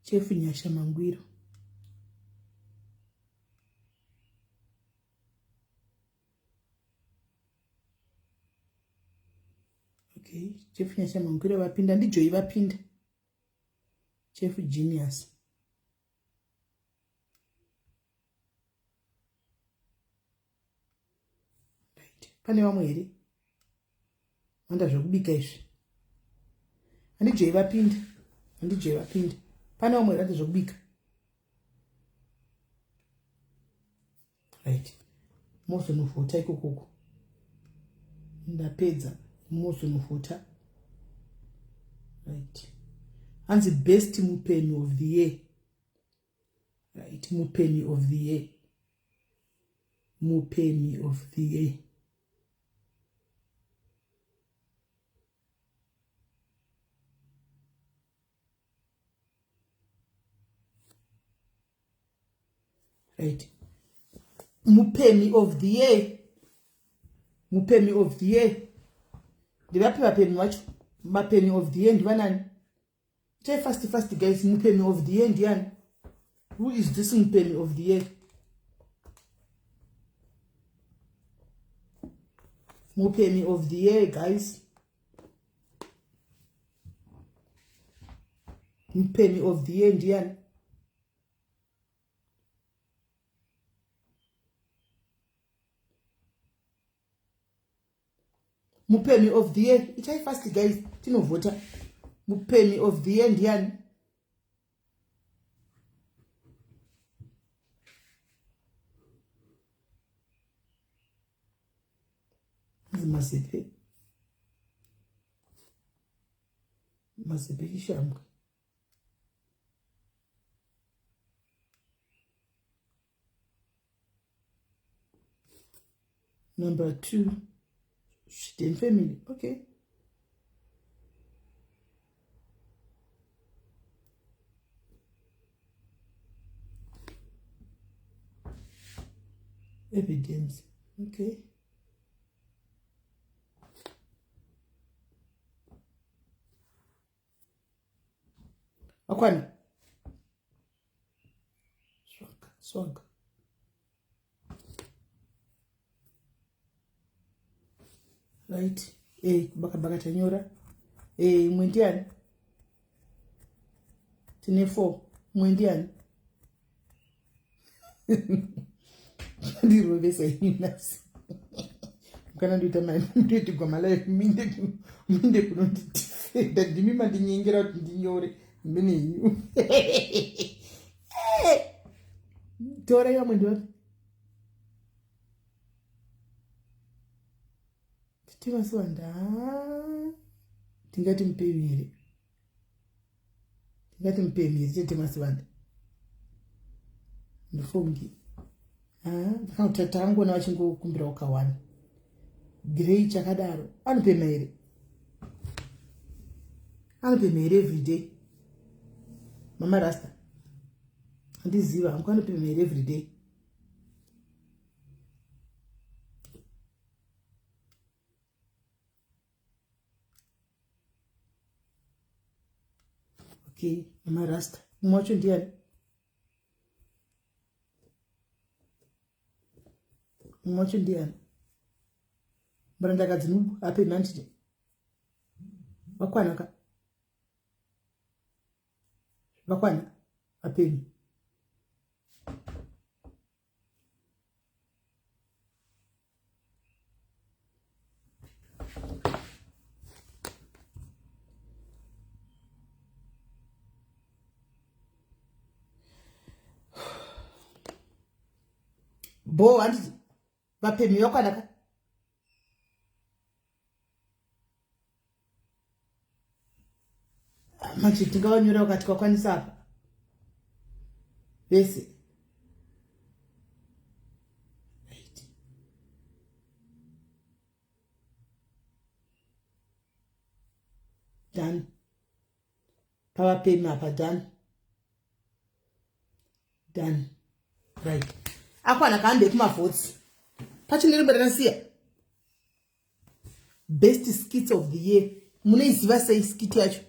Chef Nyasha Mangwiro. Okay, Chef Nyasha Mangwiro vapinda, ndiJoyi vapinda. Chef Genius. Right, pane vamwe here vanda zvekubika izvi? Handijoi vapinda, handijoi vapinda. Pane vamwe here vanda zvekubika? Right, mozonovhota ikokoko. Ndapedza, mozonovhota. Right, hanzi best mupemi of the year. Right, mupemi of the year, mupemi of the year. Right, mupemi of the year, mupemi of the year. Ndivapi vapemi vacho? Mapemi of the year ndivanani? Itai fast fast guys. Mupemi of the year ndiani? Who is this mupemi of the year? Mupemi of the year, guys, mupemi of the year ndiani? Mupemi of the year, itai fast guys, tinovhota. Mupemi of the year ndiani? Mazepe, Mazepe Chishambwe. Number two, Shiden family. Okay, evidence. Okay, akwana swaga swaga. Right, kubaka baka tanyora. Imwe ndiani? Tine four. Imwe ndiani? Ndirovesa ini nhasi. Kana ndoita ndoitigwa malive, minde kunondidefenda. Ndimi mandinyengera kuti ndinyore mine inyu. Torai vamwe ndivapi? Tete Masibanda tingati mupemi here? Tingati mupemi here tete Masibanda? Ndifungi. Takangoona vachingokumbirawo kawani. Grey chakadaro. Anopema here? Anopema here everyday? Mama Rasta. Handiziva hangu anopema here everyday? Okay, Mama Rasta. Mumwe wacho ndiani? Mumwe wacho ndiani? Murandakadzi nubu apema handiti? Vakwana ka? Vakwana apemi. Bo handiti vapemhi vakwana ka? Manje tingavanyora ukati kwakwanisa apa vese. Right. Done. Pavapemi apa done. Done. Right. Akwana kahambe kumavhotsi. Pachine rimwe rakasiya. Best skits of the year. Munoiziva sei skit yacho?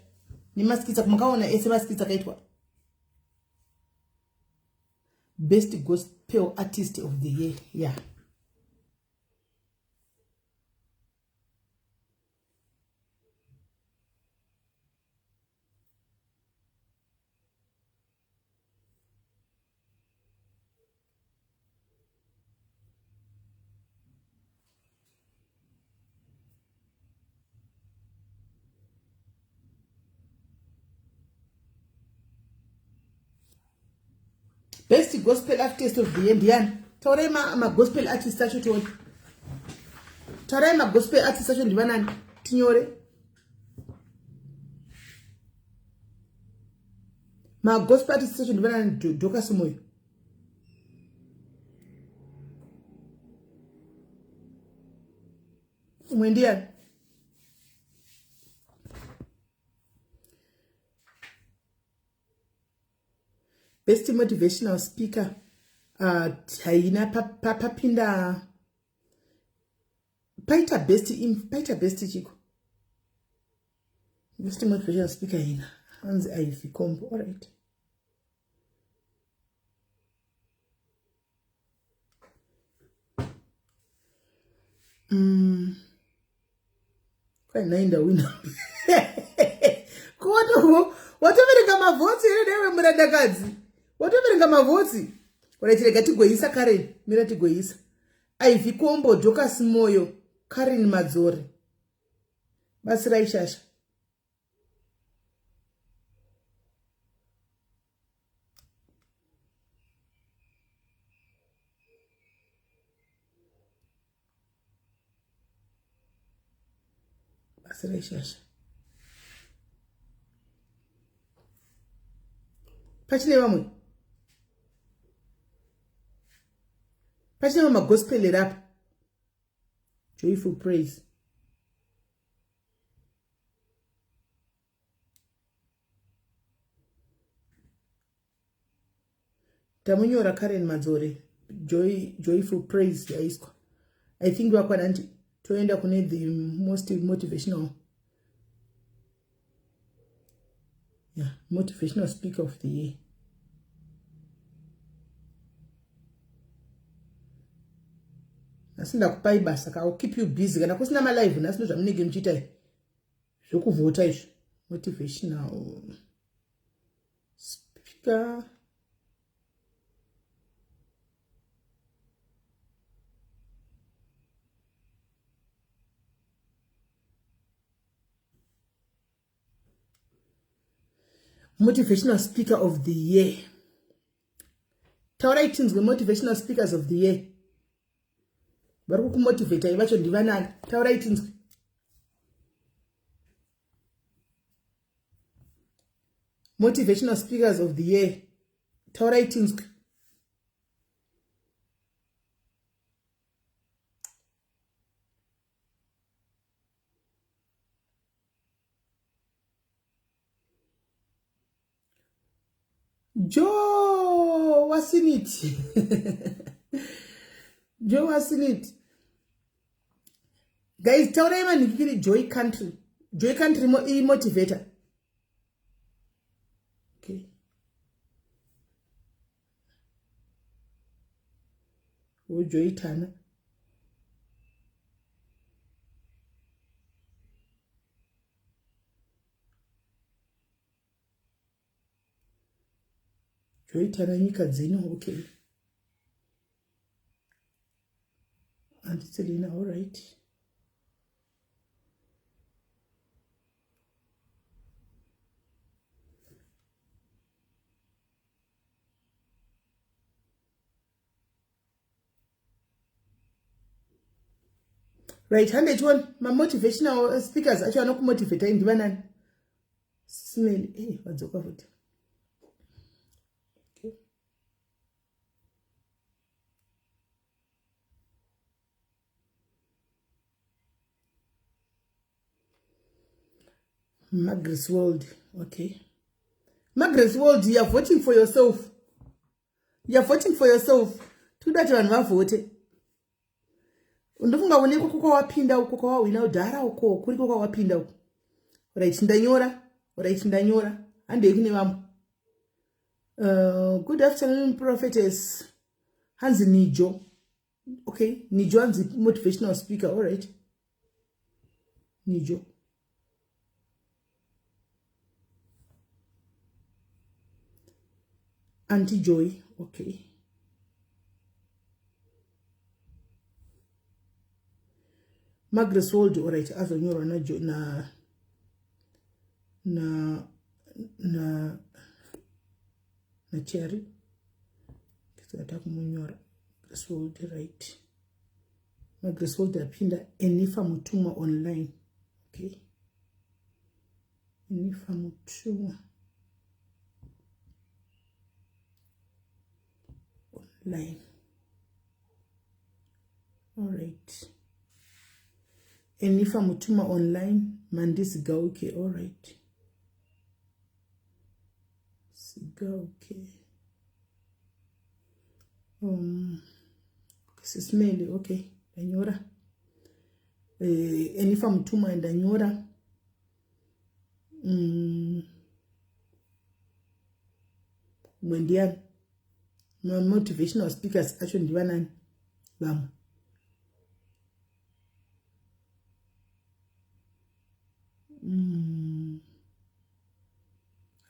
Nemaskits makaona ese maskits akaitwa. Best gospel artist of the year. Yeah. Best gospel artist of the year ndiyani? Taurai magospel artist acho tione. Taurai magospel artist acho ndivanani? Tinyore. Magospel artist acho ndivanani? Dorcas Moyo. Umwe ndiyani? Best motivational speaker haina papinda paita best paita best chiko. Best motivational speaker ina hanzi Ivy Combo. All right. Kwai nhai ndawina. Kuwato watoverenga mavhotsi here newe murandakadzi? Watoverenga mavhotsi? Alright, rega tigoisa Karen. Mira tigoisa. Ivy Kombo, Dorcas Moyo, Karen Madzore. Batsirai shasha. Batsirai shasha. Pachine vamwe. Pachine vamwe magospel here apa? Joyful praise. Tamunyora Karen Madzore. Joyful praise yaiswa. I think vakwana ndi toenda kune the most motivational. Yeah, motivational speaker of the year. Nhasi ndakupai basa ka, I'll keep you busy. Kana kusina malive nhasi ndozvamunenge muchiita zvekuvhota izvi. Motivational speaker. Motivational speaker of the year. Taurai tinzwe motivational speakers of the year. Vari kukumotivatai vacho ndivanani? Taurai tinzwe. Motivational speakers of the year. Taurai tinzwe. Joe wasiniti. Joe wasiniti. Guys, taurai manhikiri Joy Country. Joy Country mo i-motivator. Okay. Joy Tana. Joitana nyika dzino, okay. Auntie Selina, all right. Right, 101 mamotivational speakers acho anokumotivata ndivanani? Smell, eh, vadzoka futi. Okay. Margaret's World, okay. Margaret's World, you are voting for yourself. You are voting for yourself. Tikuda kuti vanhu vavhote. Ndofunga une ikoko kwawapinda uko kwawahwina udhara uko kuriko kwawapinda uko. Right, ndanyora. Right, ndanyora. Handei kune vamwe. Good afternoon, prophetess. Hanzi Nijo. Okay, Nijo hanzi motivational speaker. All right. Nijo. Auntie Joy. Okay. Margaret World, all right, azonyorwa na na na na na Cherry. Tisata kumunyora. Grace World, right. Margaret World apinda Enifa Mutumwa online. Okay. Enifa Mutumwa online. All right. Enifa Mutuma online. Mandisi Gauke. All right. Sigauke. Sismeli. Okay. Ndanyora. Enifa Mutuma ndanyora. Umwe ndiani? Motivational speakers acho ndivanani vamwe?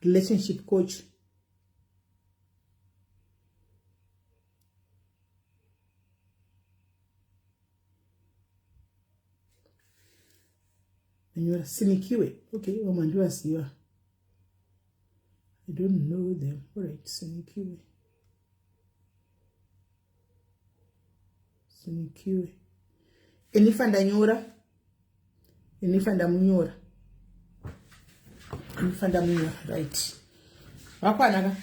Relationship coach. Ndanyora Sinikiwe. Okay, vamwe handivaziva. I don't know them. All right, Sinikiwe. Sinikiwe. Enifa ndanyora. Enifa ndamunyora. Enifa ndamunyora. Right. Vakwana ka?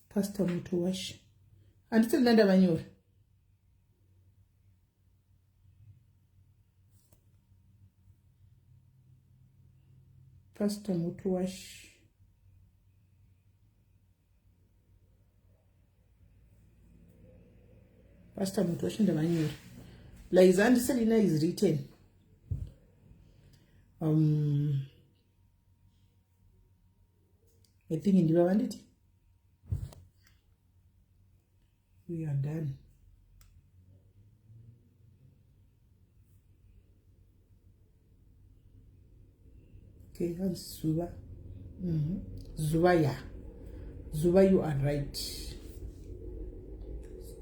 Pastor Mutuwashi. Handiti ndandavanyora. Pastor Mutuwashi. Pastor Mutuwashi ndavanyora. Like Auntie Selina is written. I think ndiva vanditi. We are done. Okay, that's Zuba. Zuba, yeah. Zuba, you are right.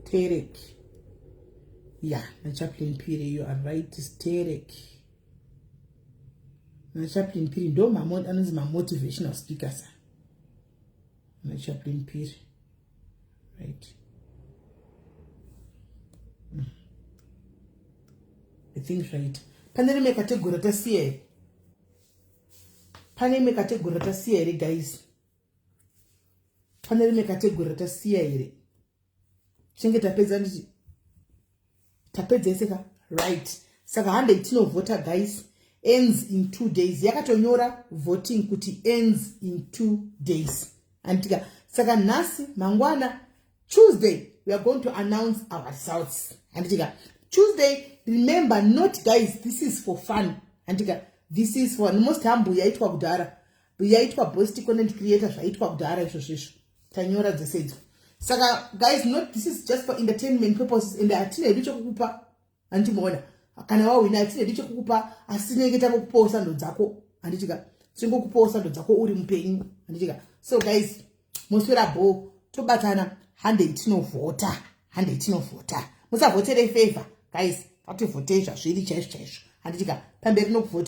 Terek. Ya, naChaplain Phiri, you are right, sterek. NaChaplain Phiri ndo anonzi mamotivational speakers, naChaplain Phiri, right? I think right. Pane rimwe category ratasiya here? Pane imwe category ratasiya here, guys? Pane rimwe category ratasiya here? Tinenge tapedza, nditi tapedza iseka, right? Saka handei tinovhota, guys. Ends in 2 days. Yakatonyora voting kuti ends in 2 days, anditika? Saka nhasi, mangwana, Tuesday, we are going to announce our results, handitika? Tuesday. Remember not, guys, this is for fun, handitika? This is for most humble. Yaitwa kudhara, yaitwa best content creator, zvaitwa kudhara izvozvo izvo, tanyora dzese idzo. Saka guys, not, this is just for entertainment purposes, and hatina hedu chekukupa, handimuona? Kana wahwina, hatina hedu chekukupa, asi tinenge tangokupawo sando dzako, handitika? Tingokupawo sando dzako uri mupenyu, handitika? So guys, moswera bho. Tobatana. Handei tinovhota, handei tinovhota. Musavhotere favor, guys. Ngativhotei zvazviri chaizvo chaizvo, handitika? Pamberi nokuvhota.